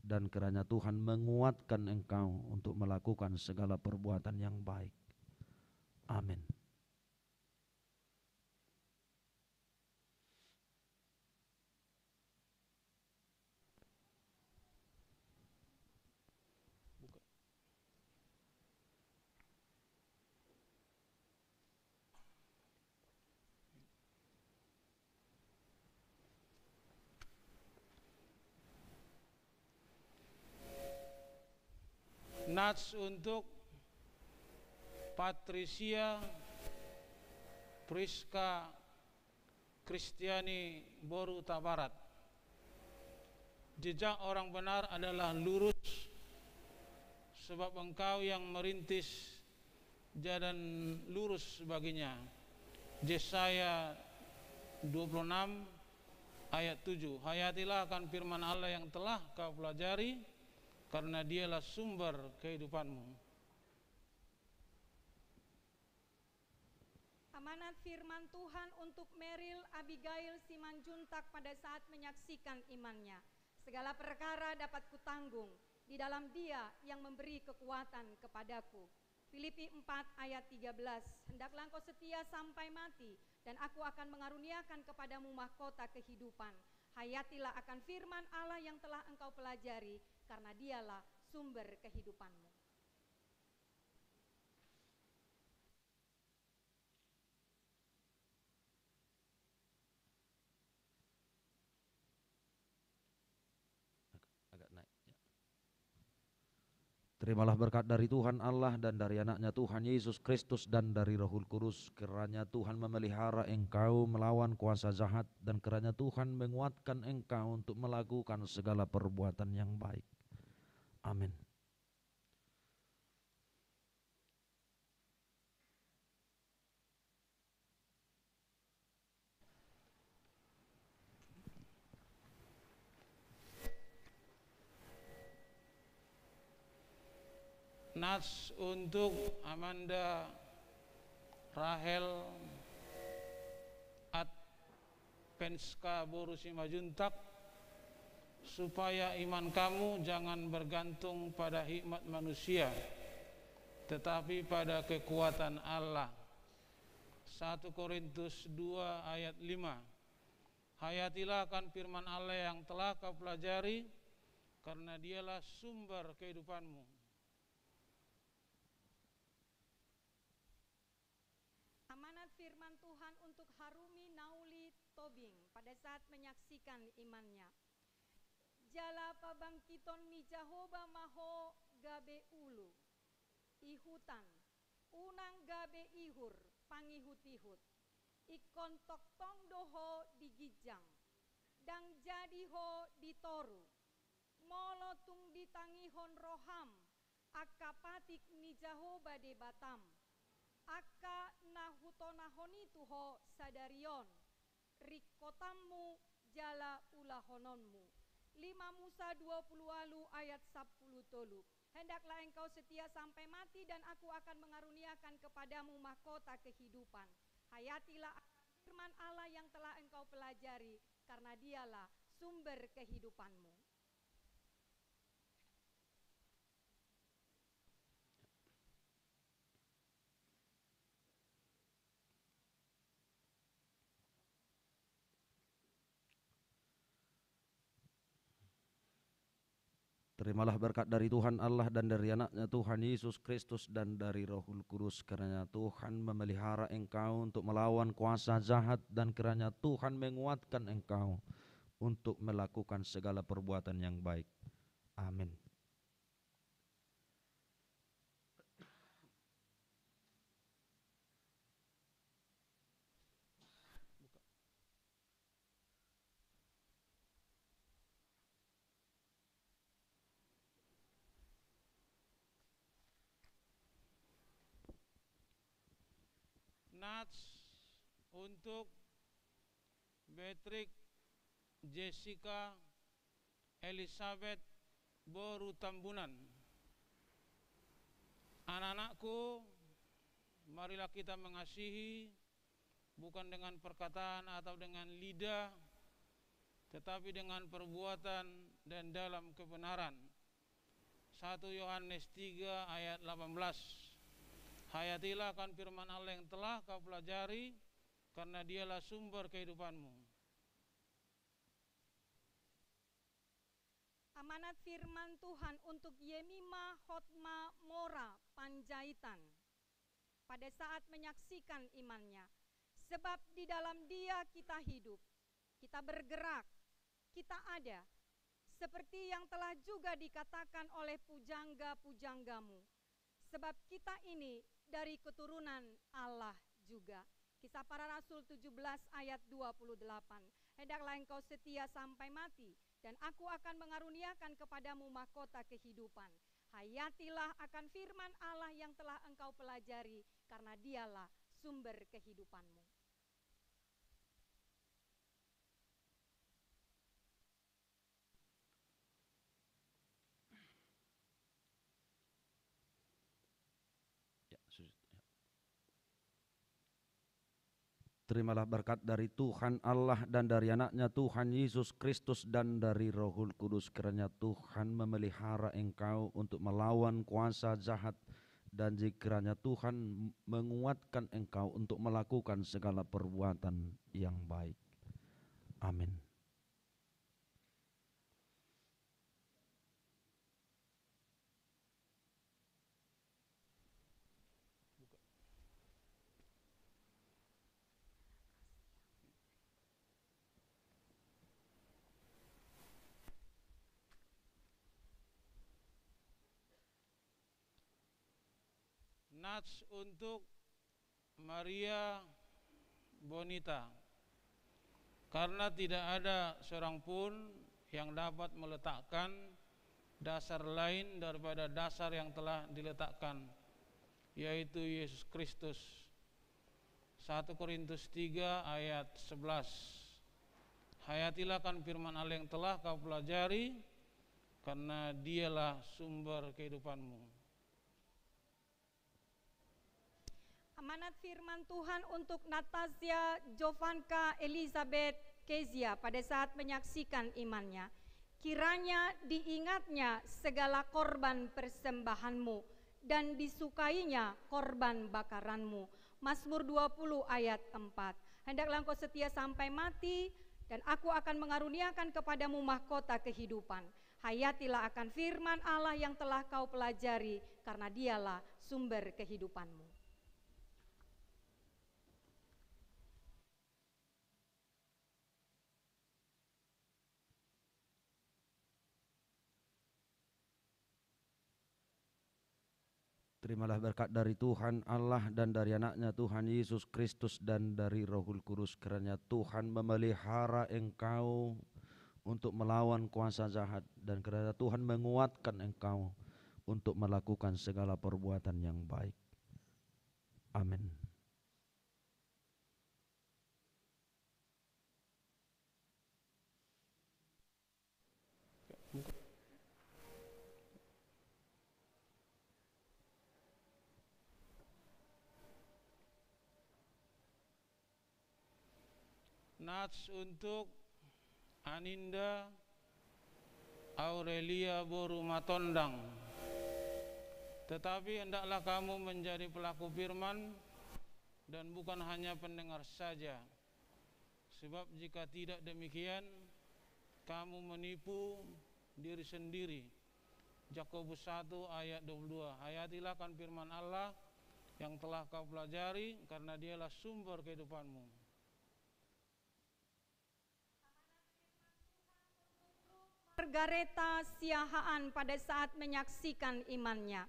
dan kiranya Tuhan menguatkan engkau untuk melakukan segala perbuatan yang baik. Amin. Nats untuk Patricia Priska Kristiani boru Tabarat. Jejak orang benar adalah lurus, sebab Engkau yang merintis jalan lurus baginya. Yesaya dua puluh enam ayat tujuh. Hayatilah akan firman Allah yang telah kau pelajari, karena dialah sumber kehidupanmu. Amanat firman Tuhan untuk Meril Abigail Simanjuntak pada saat menyaksikan imannya. Segala perkara dapat kutanggung di dalam Dia yang memberi kekuatan kepadaku. Filipi empat ayat tiga belas. Hendaklah engkau setia sampai mati, dan aku akan mengaruniakan kepadamu mahkota kehidupan. Hayatilah akan firman Allah yang telah engkau pelajari, karena dialah sumber kehidupanmu. Agak naik, ya. Terimalah berkat dari Tuhan Allah dan dari Anaknya Tuhan Yesus Kristus dan dari Roh Kudus. Kiranya Tuhan memelihara engkau melawan kuasa jahat, dan kiranya Tuhan menguatkan engkau untuk melakukan segala perbuatan yang baik. Amin. Nats untuk Amanda Rahel At Penska boru Simanjuntak, supaya iman kamu jangan bergantung pada hikmat manusia, tetapi pada kekuatan Allah. Satu Korintus dua ayat lima. Hayatilah akan firman Allah yang telah kau pelajari, karena dialah sumber kehidupanmu. Amanat firman Tuhan untuk Harumi Nauli Tobing pada saat menyaksikan imannya. Jala pabangkiton ni Jahowa ma ho gabe ulu, ihutan, unang gabe ihur pangihut-ihut. Ingkon tongtong do ho di ginjang, ndang jadi ho di toru. Molo tung ditangihon roham angka patik ni Jahowa Debatam, angka na hutonahon i tu ho sadari on, ringkotanmu jala ulahononmu. Lima Musa dua puluh ualu ayat sampulu tolu. Hendaklah engkau setia sampai mati, dan Aku akan mengaruniakan kepadamu mahkota kehidupan. Hayatilah akan firman Allah yang telah engkau pelajari, karena Dialah sumber kehidupanmu. Terimalah berkat dari Tuhan Allah dan dari Anaknya Tuhan Yesus Kristus dan dari Roh Kudus, kiranya Tuhan memelihara engkau untuk melawan kuasa jahat dan kiranya Tuhan menguatkan engkau untuk melakukan segala perbuatan yang baik. Amin. Nats untuk Beatrix Jessica Elizabeth boru Tambunan. Anak-anakku, marilah kita mengasihi, bukan dengan perkataan atau dengan lidah, tetapi dengan perbuatan dan dalam kebenaran. Satu Yohanes tiga ayat delapan belas. Hayatilah akan firman Allah yang telah kau pelajari, karena Dialah sumber kehidupanmu. Amanat firman Tuhan untuk Yemima Hotma Mora Panjaitan pada saat menyaksikan imannya. Sebab di dalam Dia kita hidup, kita bergerak, kita ada, seperti yang telah juga dikatakan oleh pujangga-pujanggamu. Sebab kita ini dari keturunan Allah juga. Kisah Para Rasul tujuh belas ayat dua puluh delapan. Hendaklah engkau setia sampai mati, dan Aku akan mengaruniakan kepadamu mahkota kehidupan. Hayatilah akan firman Allah yang telah engkau pelajari, karena Dialah sumber kehidupanmu. Ya, su-, ya. Terimalah berkat dari Tuhan Allah dan dari Anaknya Tuhan Yesus Kristus dan dari Roh Kudus. Kiranya Tuhan memelihara engkau untuk melawan kuasa jahat, dan kiranya Tuhan menguatkan engkau untuk melakukan segala perbuatan yang baik. Amin. Nats untuk Maria Bonita, karena tidak ada seorang pun yang dapat meletakkan dasar lain daripada dasar yang telah diletakkan, yaitu Yesus Kristus. Satu Korintus tiga ayat sebelas. Hayatilah akan firman Allah yang telah kau pelajari, karena Dialah sumber kehidupanmu. Amanat firman Tuhan untuk Natasha Jovanka Elizabeth Kezia pada saat menyaksikan imannya. Kiranya diingatnya segala korban persembahanmu dan disukainya korban bakaranmu. Mazmur dua puluh ayat empat. Hendaklah engkau setia sampai mati, dan Aku akan mengaruniakan kepadamu mahkota kehidupan. Hayatilah akan firman Allah yang telah kau pelajari, karena Dialah sumber kehidupanmu. Terimalah berkat dari Tuhan Allah dan dari Anaknya Tuhan Yesus Kristus dan dari Roh Kudus. Kiranya Tuhan memelihara engkau untuk melawan kuasa jahat, dan kiranya Tuhan menguatkan engkau untuk melakukan segala perbuatan yang baik. Amin. Nats untuk Aninda Aurelia boru Matondang. Tetapi hendaklah kamu menjadi pelaku firman dan bukan hanya pendengar saja. Sebab jika tidak demikian, kamu menipu diri sendiri. Jakobus satu ayat dua puluh dua. Hayatilah akan firman Allah yang telah kau pelajari, karena dialah sumber kehidupanmu. Margareta Siahaan pada saat menyaksikan imannya.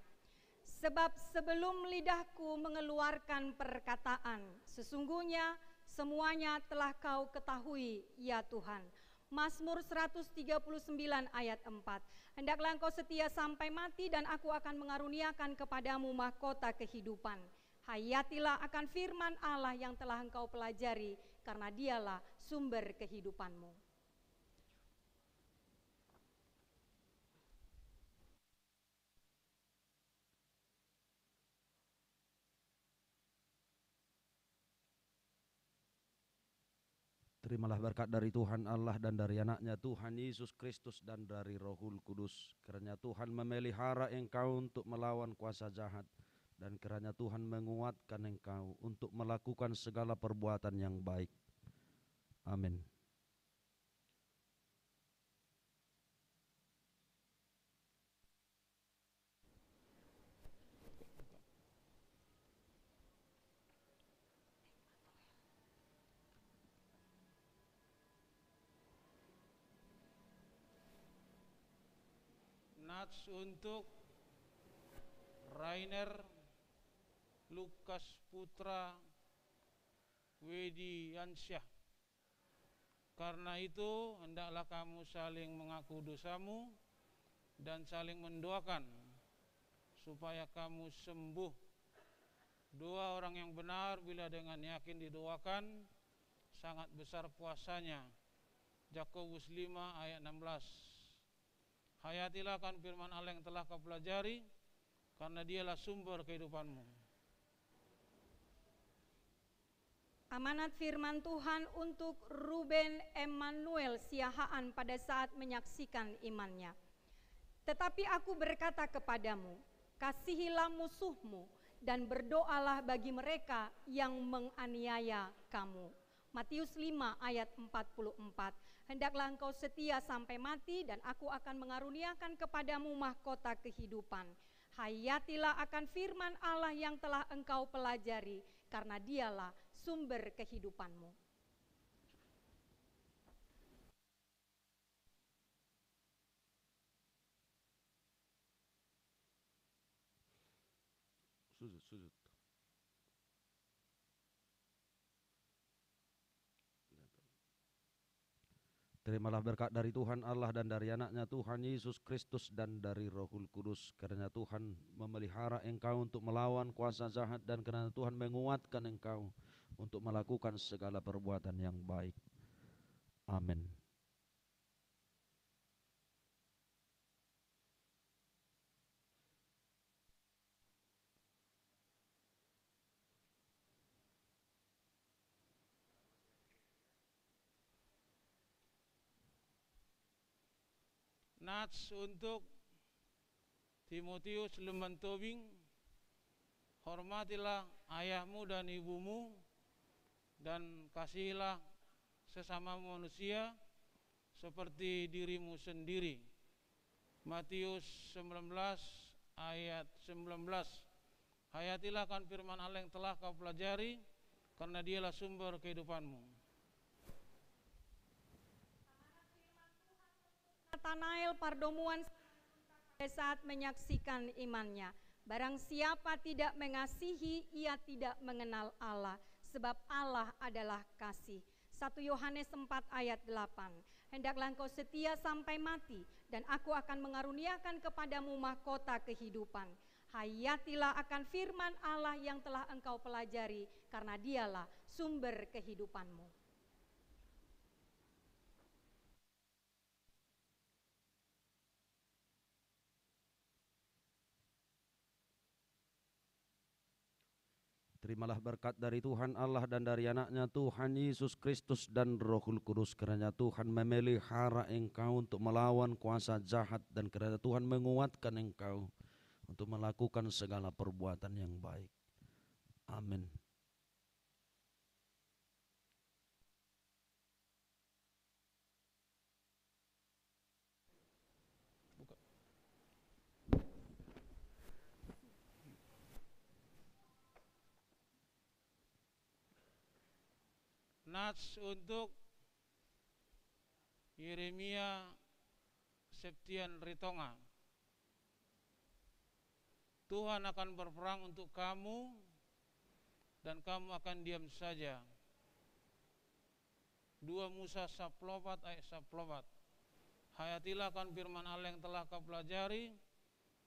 Sebab sebelum lidahku mengeluarkan perkataan, sesungguhnya semuanya telah kau ketahui, ya Tuhan. Mazmur seratus tiga puluh sembilan ayat empat. Hendaklah engkau setia sampai mati, dan aku akan mengaruniakan kepadamu mahkota kehidupan. Hayatilah akan firman Allah yang telah engkau pelajari, karena dialah sumber kehidupanmu. Terimalah berkat dari Tuhan Allah dan dari Anaknya Tuhan Yesus Kristus dan dari Roh Kudus. Kiranya Tuhan memelihara engkau untuk melawan kuasa jahat, dan kiranya Tuhan menguatkan engkau untuk melakukan segala perbuatan yang baik. Amin. Nats untuk Rainer Lukas Putra Wediansyah. Karena itu, hendaklah kamu saling mengaku dosamu dan saling mendoakan supaya kamu sembuh. Doa orang yang benar bila dengan yakin didoakan, sangat besar kuasanya. Jakobus lima ayat enam belas. Hayatilah akan firman Allah yang telah kau pelajari, karena dialah sumber kehidupanmu. Amanat firman Tuhan untuk Ruben Emmanuel Siahaan pada saat menyaksikan imannya. Tetapi aku berkata kepadamu, kasihilah musuhmu dan berdoalah bagi mereka yang menganiaya kamu. Matius lima ayat empat puluh empat. Hendaklah engkau setia sampai mati, dan aku akan mengaruniakan kepadamu mahkota kehidupan. Hayatilah akan firman Allah yang telah engkau pelajari, karena dialah sumber kehidupanmu. Sujud, sujud. Terimalah berkat dari Tuhan Allah dan dari Anaknya Tuhan Yesus Kristus dan dari Roh Kudus. Kiranya Tuhan memelihara engkau untuk melawan kuasa jahat, dan kiranya Tuhan menguatkan engkau untuk melakukan segala perbuatan yang baik. Amin. Nats untuk Timotius Lumban Tobing, hormatilah ayahmu dan ibumu, dan kasihilah sesama manusia seperti dirimu sendiri. Matius sembilan belas ayat sembilan belas. Hayatilah akan firman Allah yang telah kau pelajari, karena dialah sumber kehidupanmu. Natanael Pardomuan pada saat menyaksikan imannya. Barang siapa tidak mengasihi, ia tidak mengenal Allah, sebab Allah adalah kasih. Satu Yohanes empat ayat delapan. Hendaklah engkau setia sampai mati, dan aku akan mengaruniakan kepadamu mahkota kehidupan. Hayatilah akan firman Allah yang telah engkau pelajari, karena dialah sumber kehidupanmu. Terimalah berkat dari Tuhan Allah dan dari Anaknya Tuhan Yesus Kristus dan Rohul Kudus. Kiranya Tuhan memelihara engkau untuk melawan kuasa jahat dan kiranya Tuhan menguatkan engkau untuk melakukan segala perbuatan yang baik. Amin. Nats untuk Yeremia Septian Ritonga. Tuhan akan berperang untuk kamu, dan kamu akan diam saja. Dua Musa saplopat ayat saplopat. Hayatilah akan firman Allah yang telah kau pelajari,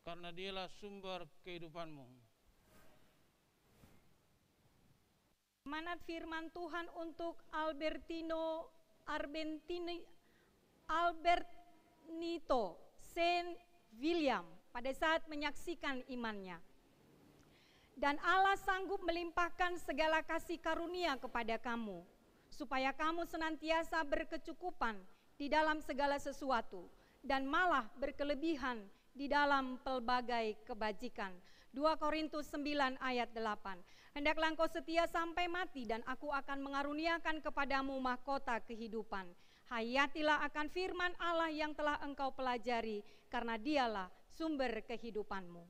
karena dialah sumber kehidupanmu. Amanat firman Tuhan untuk Albertino Arbentini, Albert Nito Saint William pada saat menyaksikan imannya. Dan Allah sanggup melimpahkan segala kasih karunia kepada kamu, supaya kamu senantiasa berkecukupan di dalam segala sesuatu, dan malah berkelebihan di dalam pelbagai kebajikan. Dua Korintus sembilan ayat delapan. Hendaklah engkau setia sampai mati, dan aku akan mengaruniakan kepadamu mahkota kehidupan. Hayatilah akan firman Allah yang telah engkau pelajari, karena dialah sumber kehidupanmu.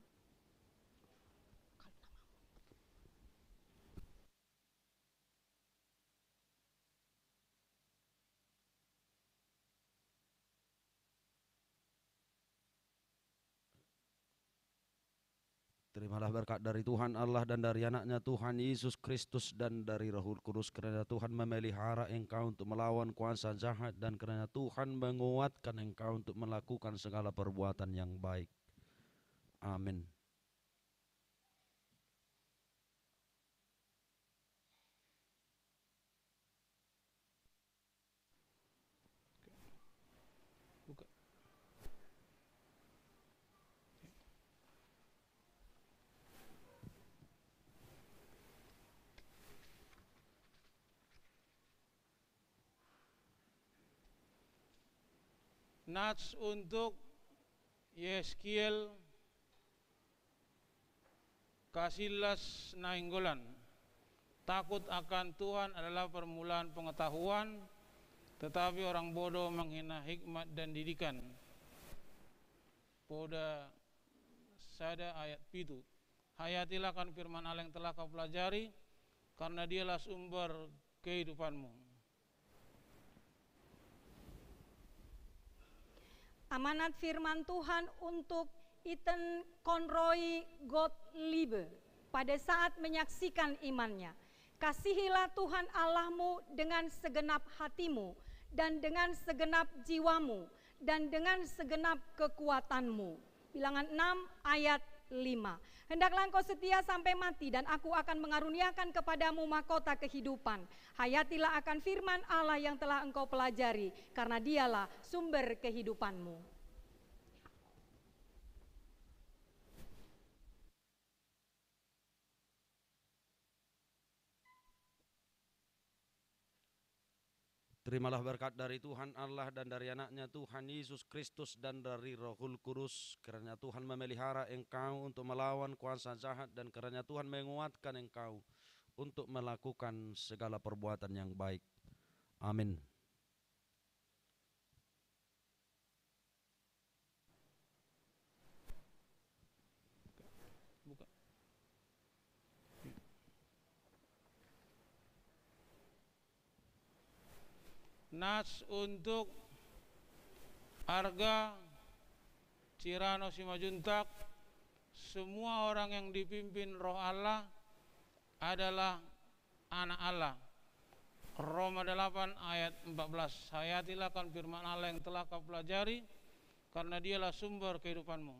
Terimalah berkat dari Tuhan Allah dan dari Anaknya Tuhan Yesus Kristus dan dari Rohul Kudus. Kiranya Tuhan memelihara engkau untuk melawan kuasa jahat dan kiranya Tuhan menguatkan engkau untuk melakukan segala perbuatan yang baik. Amin. Buka. Nats untuk Yeskiel Casillas Nainggolan. Takut akan Tuhan adalah permulaan pengetahuan, tetapi orang bodoh menghina hikmat dan didikan. Poda sada ayat pitu. Hayatilah akan firman Allah yang telah kau pelajari, karena dialah sumber kehidupanmu. Amanat firman Tuhan untuk Iten Conroy Gottlieb pada saat menyaksikan imannya. Kasihilah Tuhan Allahmu dengan segenap hatimu, dan dengan segenap jiwamu, dan dengan segenap kekuatanmu. Bilangan enam ayat lima. Hendaklah engkau setia sampai mati, dan aku akan mengaruniakan kepadamu mahkota kehidupan. Hayatilah akan firman Allah yang telah engkau pelajari, karena dialah sumber kehidupanmu. Terimalah berkat dari Tuhan Allah dan dari Anaknya Tuhan Yesus Kristus dan dari Rohul Kudus. Kiranya Tuhan memelihara engkau untuk melawan kuasa jahat dan kiranya Tuhan menguatkan engkau untuk melakukan segala perbuatan yang baik. Amin. Buka. Nats untuk Arga Cirano Simanjuntak, semua orang yang dipimpin Roh Allah adalah anak Allah. Roma delapan ayat empat belas. Hayatilah akan firman Allah yang telah kau pelajari, karena dialah sumber kehidupanmu.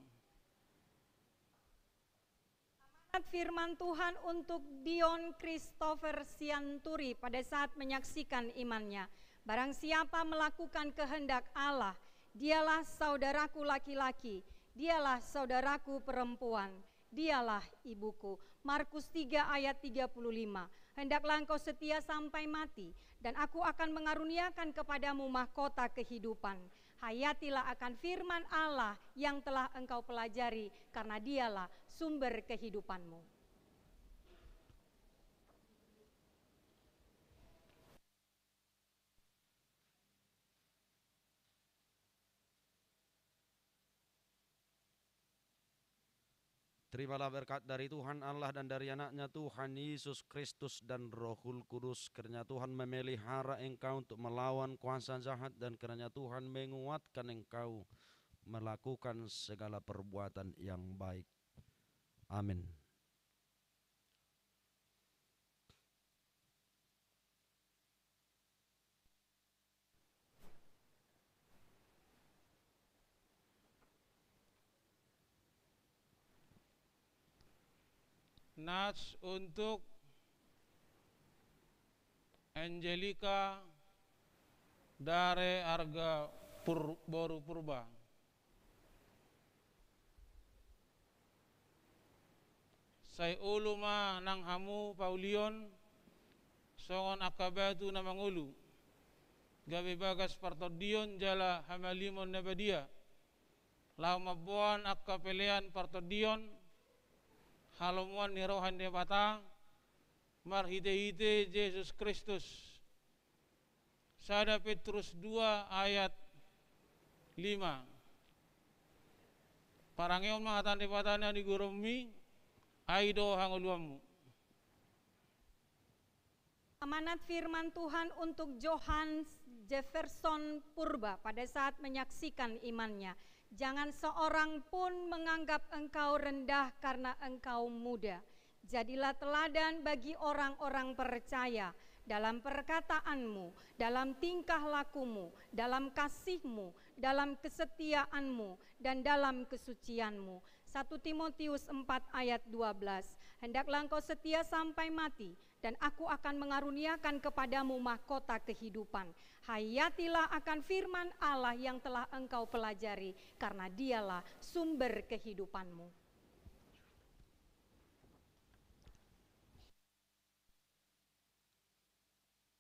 Amanat firman Tuhan untuk Dion Christopher Sianturi pada saat menyaksikan imannya. Barang siapa melakukan kehendak Allah, dialah saudaraku laki-laki, dialah saudaraku perempuan. Dialah ibuku. Markus tiga ayat tiga puluh lima. Hendaklah engkau setia sampai mati, dan aku akan mengaruniakan kepadamu mahkota kehidupan. Hayatilah akan firman Allah yang telah engkau pelajari, karena dialah sumber kehidupanmu. Terimalah berkat dari Tuhan Allah dan dari Anaknya Tuhan Yesus Kristus dan Rohul Kudus. Kiranya Tuhan memelihara engkau untuk melawan kuasa jahat dan kiranya Tuhan menguatkan engkau melakukan segala perbuatan yang baik. Amin. Nats untuk Angelika Dare Arga Pur-, Boru Purba. Sai olo ma nang hamu paulion songon angka batu na mangolu, gabe bagas partondion jala hamalimon na badia, laho mamboan angka pelean partondion, halomoan ni roha ni Debata, marhitehite Jesus Kristus. Sada Petrus dua ayat lima. Parangehon ma hata ni Debata na nigorommi, ai do hangoluanmu. Amanat firman Tuhan untuk Johannes Jefferson Purba pada saat menyaksikan imannya. Jangan seorang pun menganggap engkau rendah karena engkau muda. Jadilah teladan bagi orang-orang percaya dalam perkataanmu, dalam tingkah lakumu, dalam kasihmu, dalam kesetiaanmu, dan dalam kesucianmu. Satu Timotius empat ayat dua belas. Hendaklah engkau setia sampai mati, dan aku akan mengaruniakan kepadamu mahkota kehidupan. Hayatilah akan firman Allah yang telah engkau pelajari, karena dialah sumber kehidupanmu.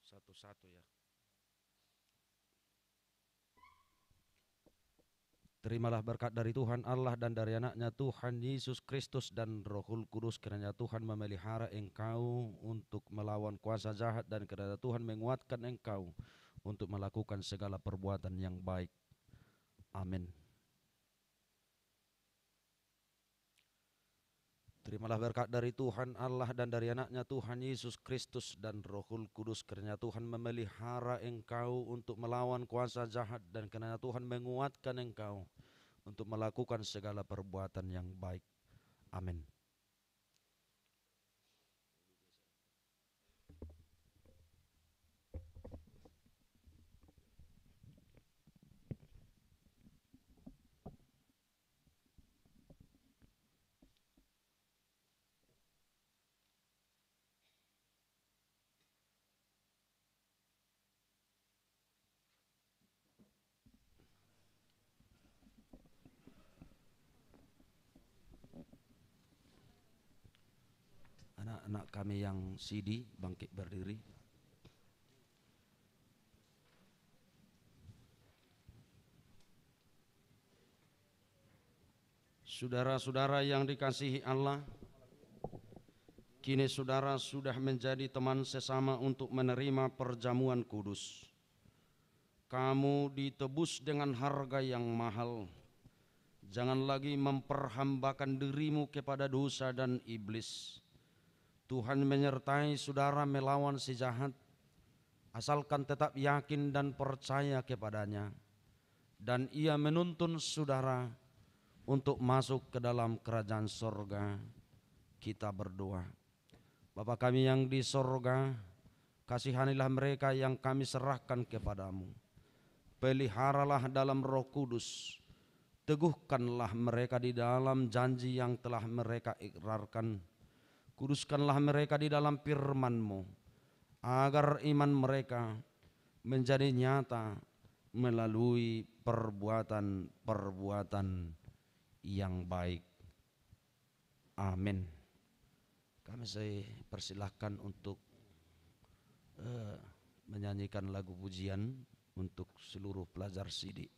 Satu-satu ya. Terimalah berkat dari Tuhan Allah dan dari Anaknya Tuhan Yesus Kristus dan Rohul Kudus. Kiranya Tuhan memelihara engkau untuk melawan kuasa jahat dan kiranya Tuhan menguatkan engkau untuk melakukan segala perbuatan yang baik. Amin. Terimalah berkat dari Tuhan Allah dan dari Anaknya Tuhan Yesus Kristus dan Rohul Kudus. Kiranya Tuhan memelihara engkau untuk melawan kuasa jahat dan kiranya Tuhan menguatkan engkau untuk melakukan segala perbuatan yang baik. Amin. Anak-anak kami yang sidi, bangkit berdiri. Sudara-sudara yang dikasihi Allah, kini sudara sudah menjadi teman sesama untuk menerima perjamuan kudus. Kamu ditebus dengan harga yang mahal. Jangan lagi memperhambakan dirimu kepada dosa dan iblis. Tuhan menyertai sudara melawan si jahat, asalkan tetap yakin dan percaya kepada-Nya. Dan Ia menuntun sudara untuk masuk ke dalam kerajaan sorga. Kita berdoa. Bapa kami yang di sorga, kasihanilah mereka yang kami serahkan kepada-Mu. Peliharalah dalam Roh Kudus, teguhkanlah mereka di dalam janji yang telah mereka ikrarkan. Kuduskanlah mereka di dalam firman-Mu, agar iman mereka menjadi nyata melalui perbuatan-perbuatan yang baik. Amen. Kami saya persilahkan untuk, eh, menyanyikan lagu pujian untuk seluruh pelajar sidik.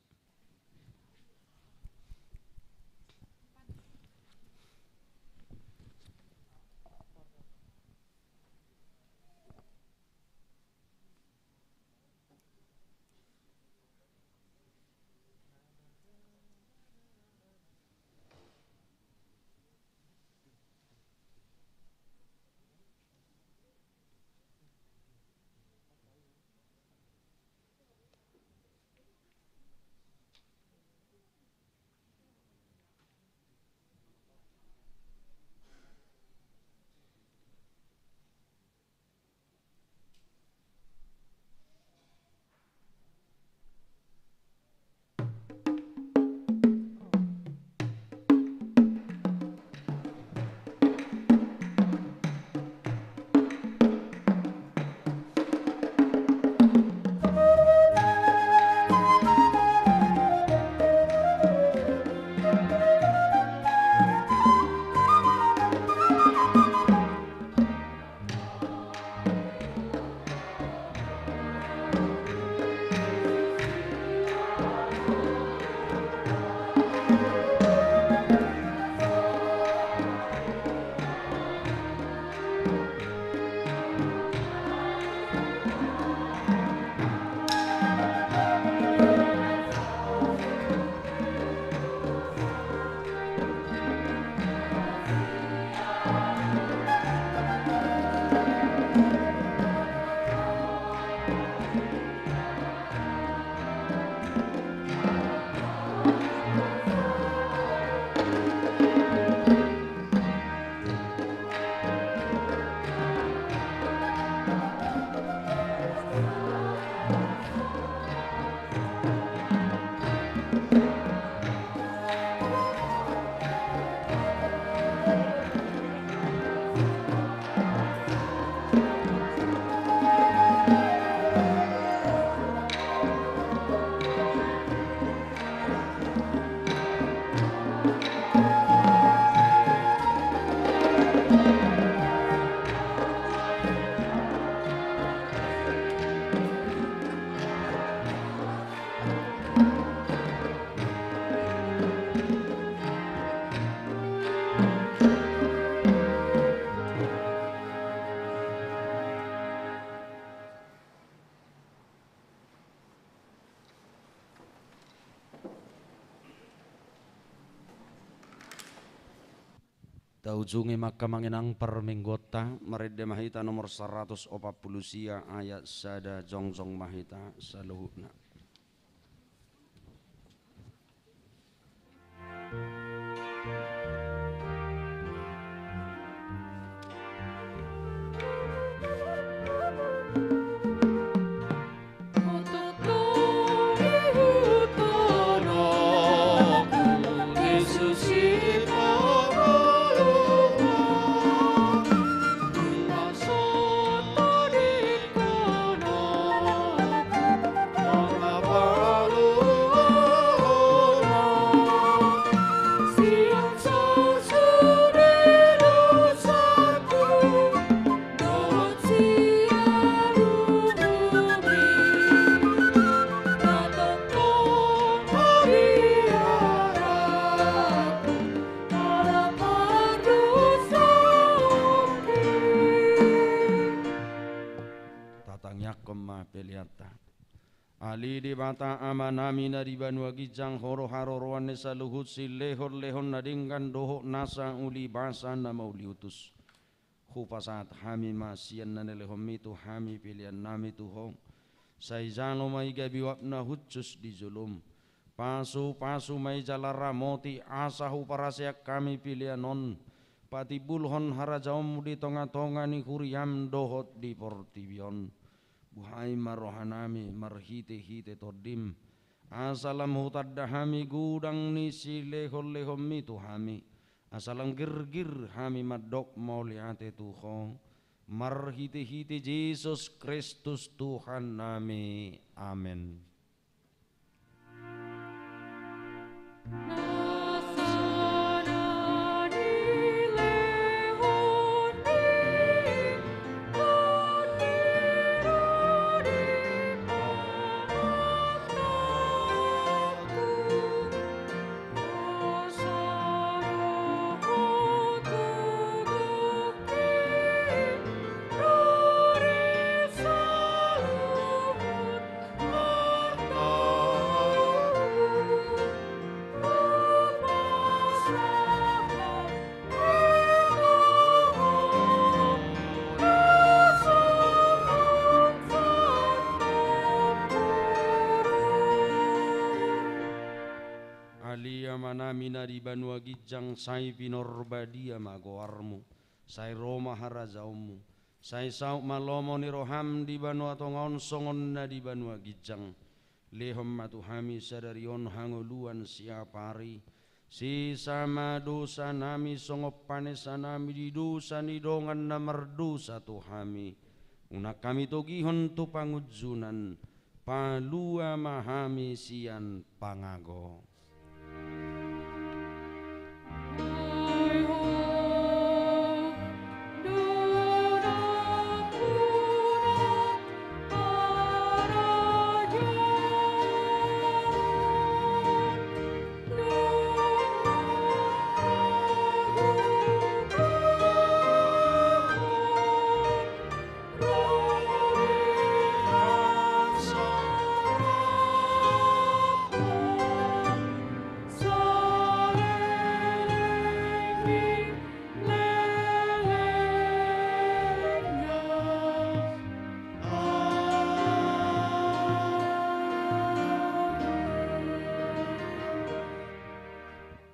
Taujungi ma angka amang inang parmingguonta, marende ma hita nomor saratus opat pulu sia ayat sada, jongjong ma hita saluhutna. Tatangiangkon ma peleanta. Ale Debata Amanami na di banua ginjang, Ho do haroroan ni saluhut silehonlehon na denggan dohot nasa ulibasa na mauliutus. Hupasahat hami ma sian na nilehonMi tu hami peleannami tu Ho. Sai jalo ma i gabe uap na hushus di joloM. Pasupasu ma i jala ramoti asa huparaseak hami pelean on. Patimbulhon harajaonMu di tongatonga ni huriaM dohot di portibi on. Buhai ma rohanami marhitehite TondiM. Asa lam hutanda hami godang ni silehonlehonMi tu hami. Asa lam girgir hami mandok mauliate tu Ho. Marhitehite Jesus Kristus Tuhannami. Amen. Hami na di banua ginjang, sai pinarbadia ma goarmu, sai ro ma harajaonmu, sai saut ma lomo ni roham di banua tonga on songon na di banua ginjang. Lehon ma tu hami sadari on hangoluan siapari. Sesa ma dosanami songon panesanami di dosa ni dongan na mardosa tu hami. Unang hami togihon tu pangunjunan, palua ma hami sian pangago.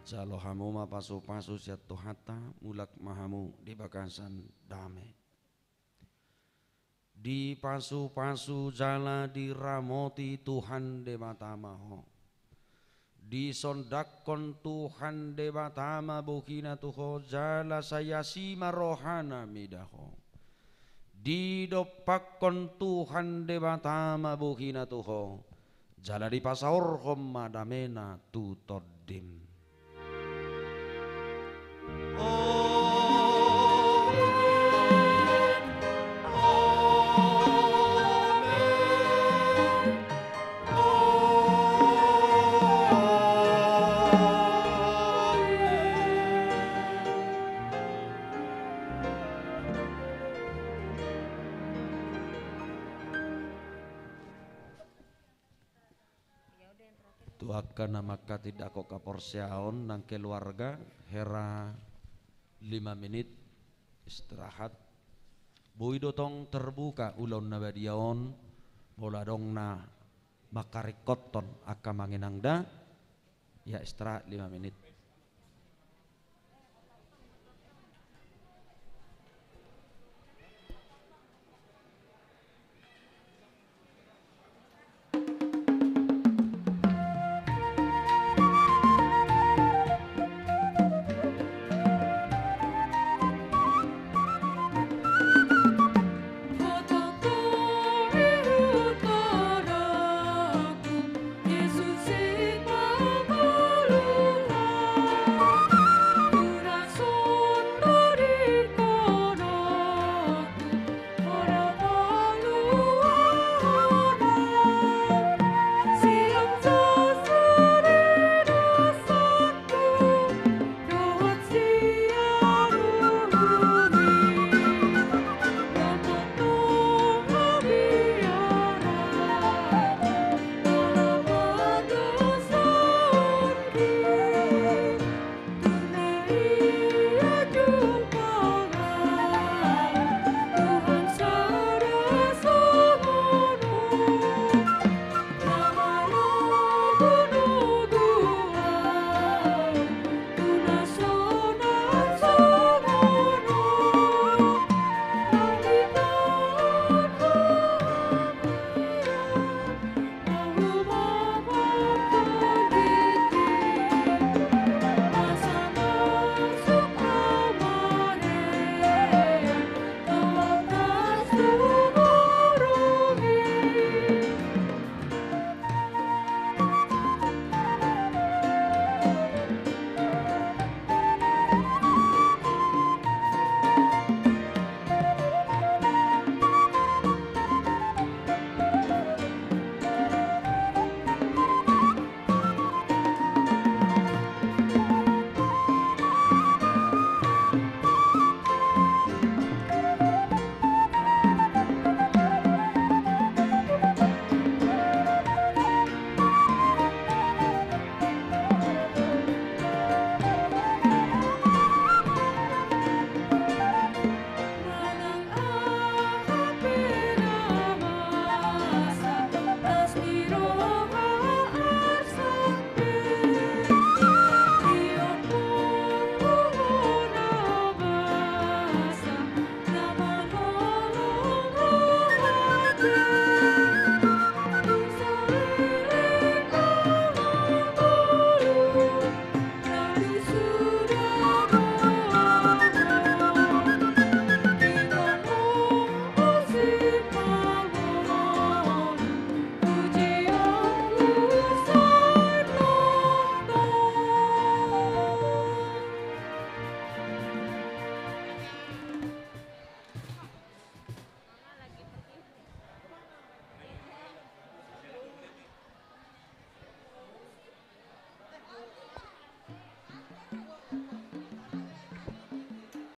Jalo hamu ma pasupasu sian Tuhanta, mulak ma hamu di bagasan dame. Dipasupasu jala diramoti Tuhan Debata ma ho. Disondangkon Tuhan Debata ma bohina tu ho, jala sai asi ma rohana mida ho. Didompakkon Tuhan Debata ma bohina tu ho, jala dipasaorhon ma damena tu tondim. Tu angka na mangkatindangkon haporseaon nang keluarga, hera lima menit istirahat. Boi do tong terbuka ulaon na badia on, molo adong na mangkaringkothon angka amang inang da, ya istirahat lima menit.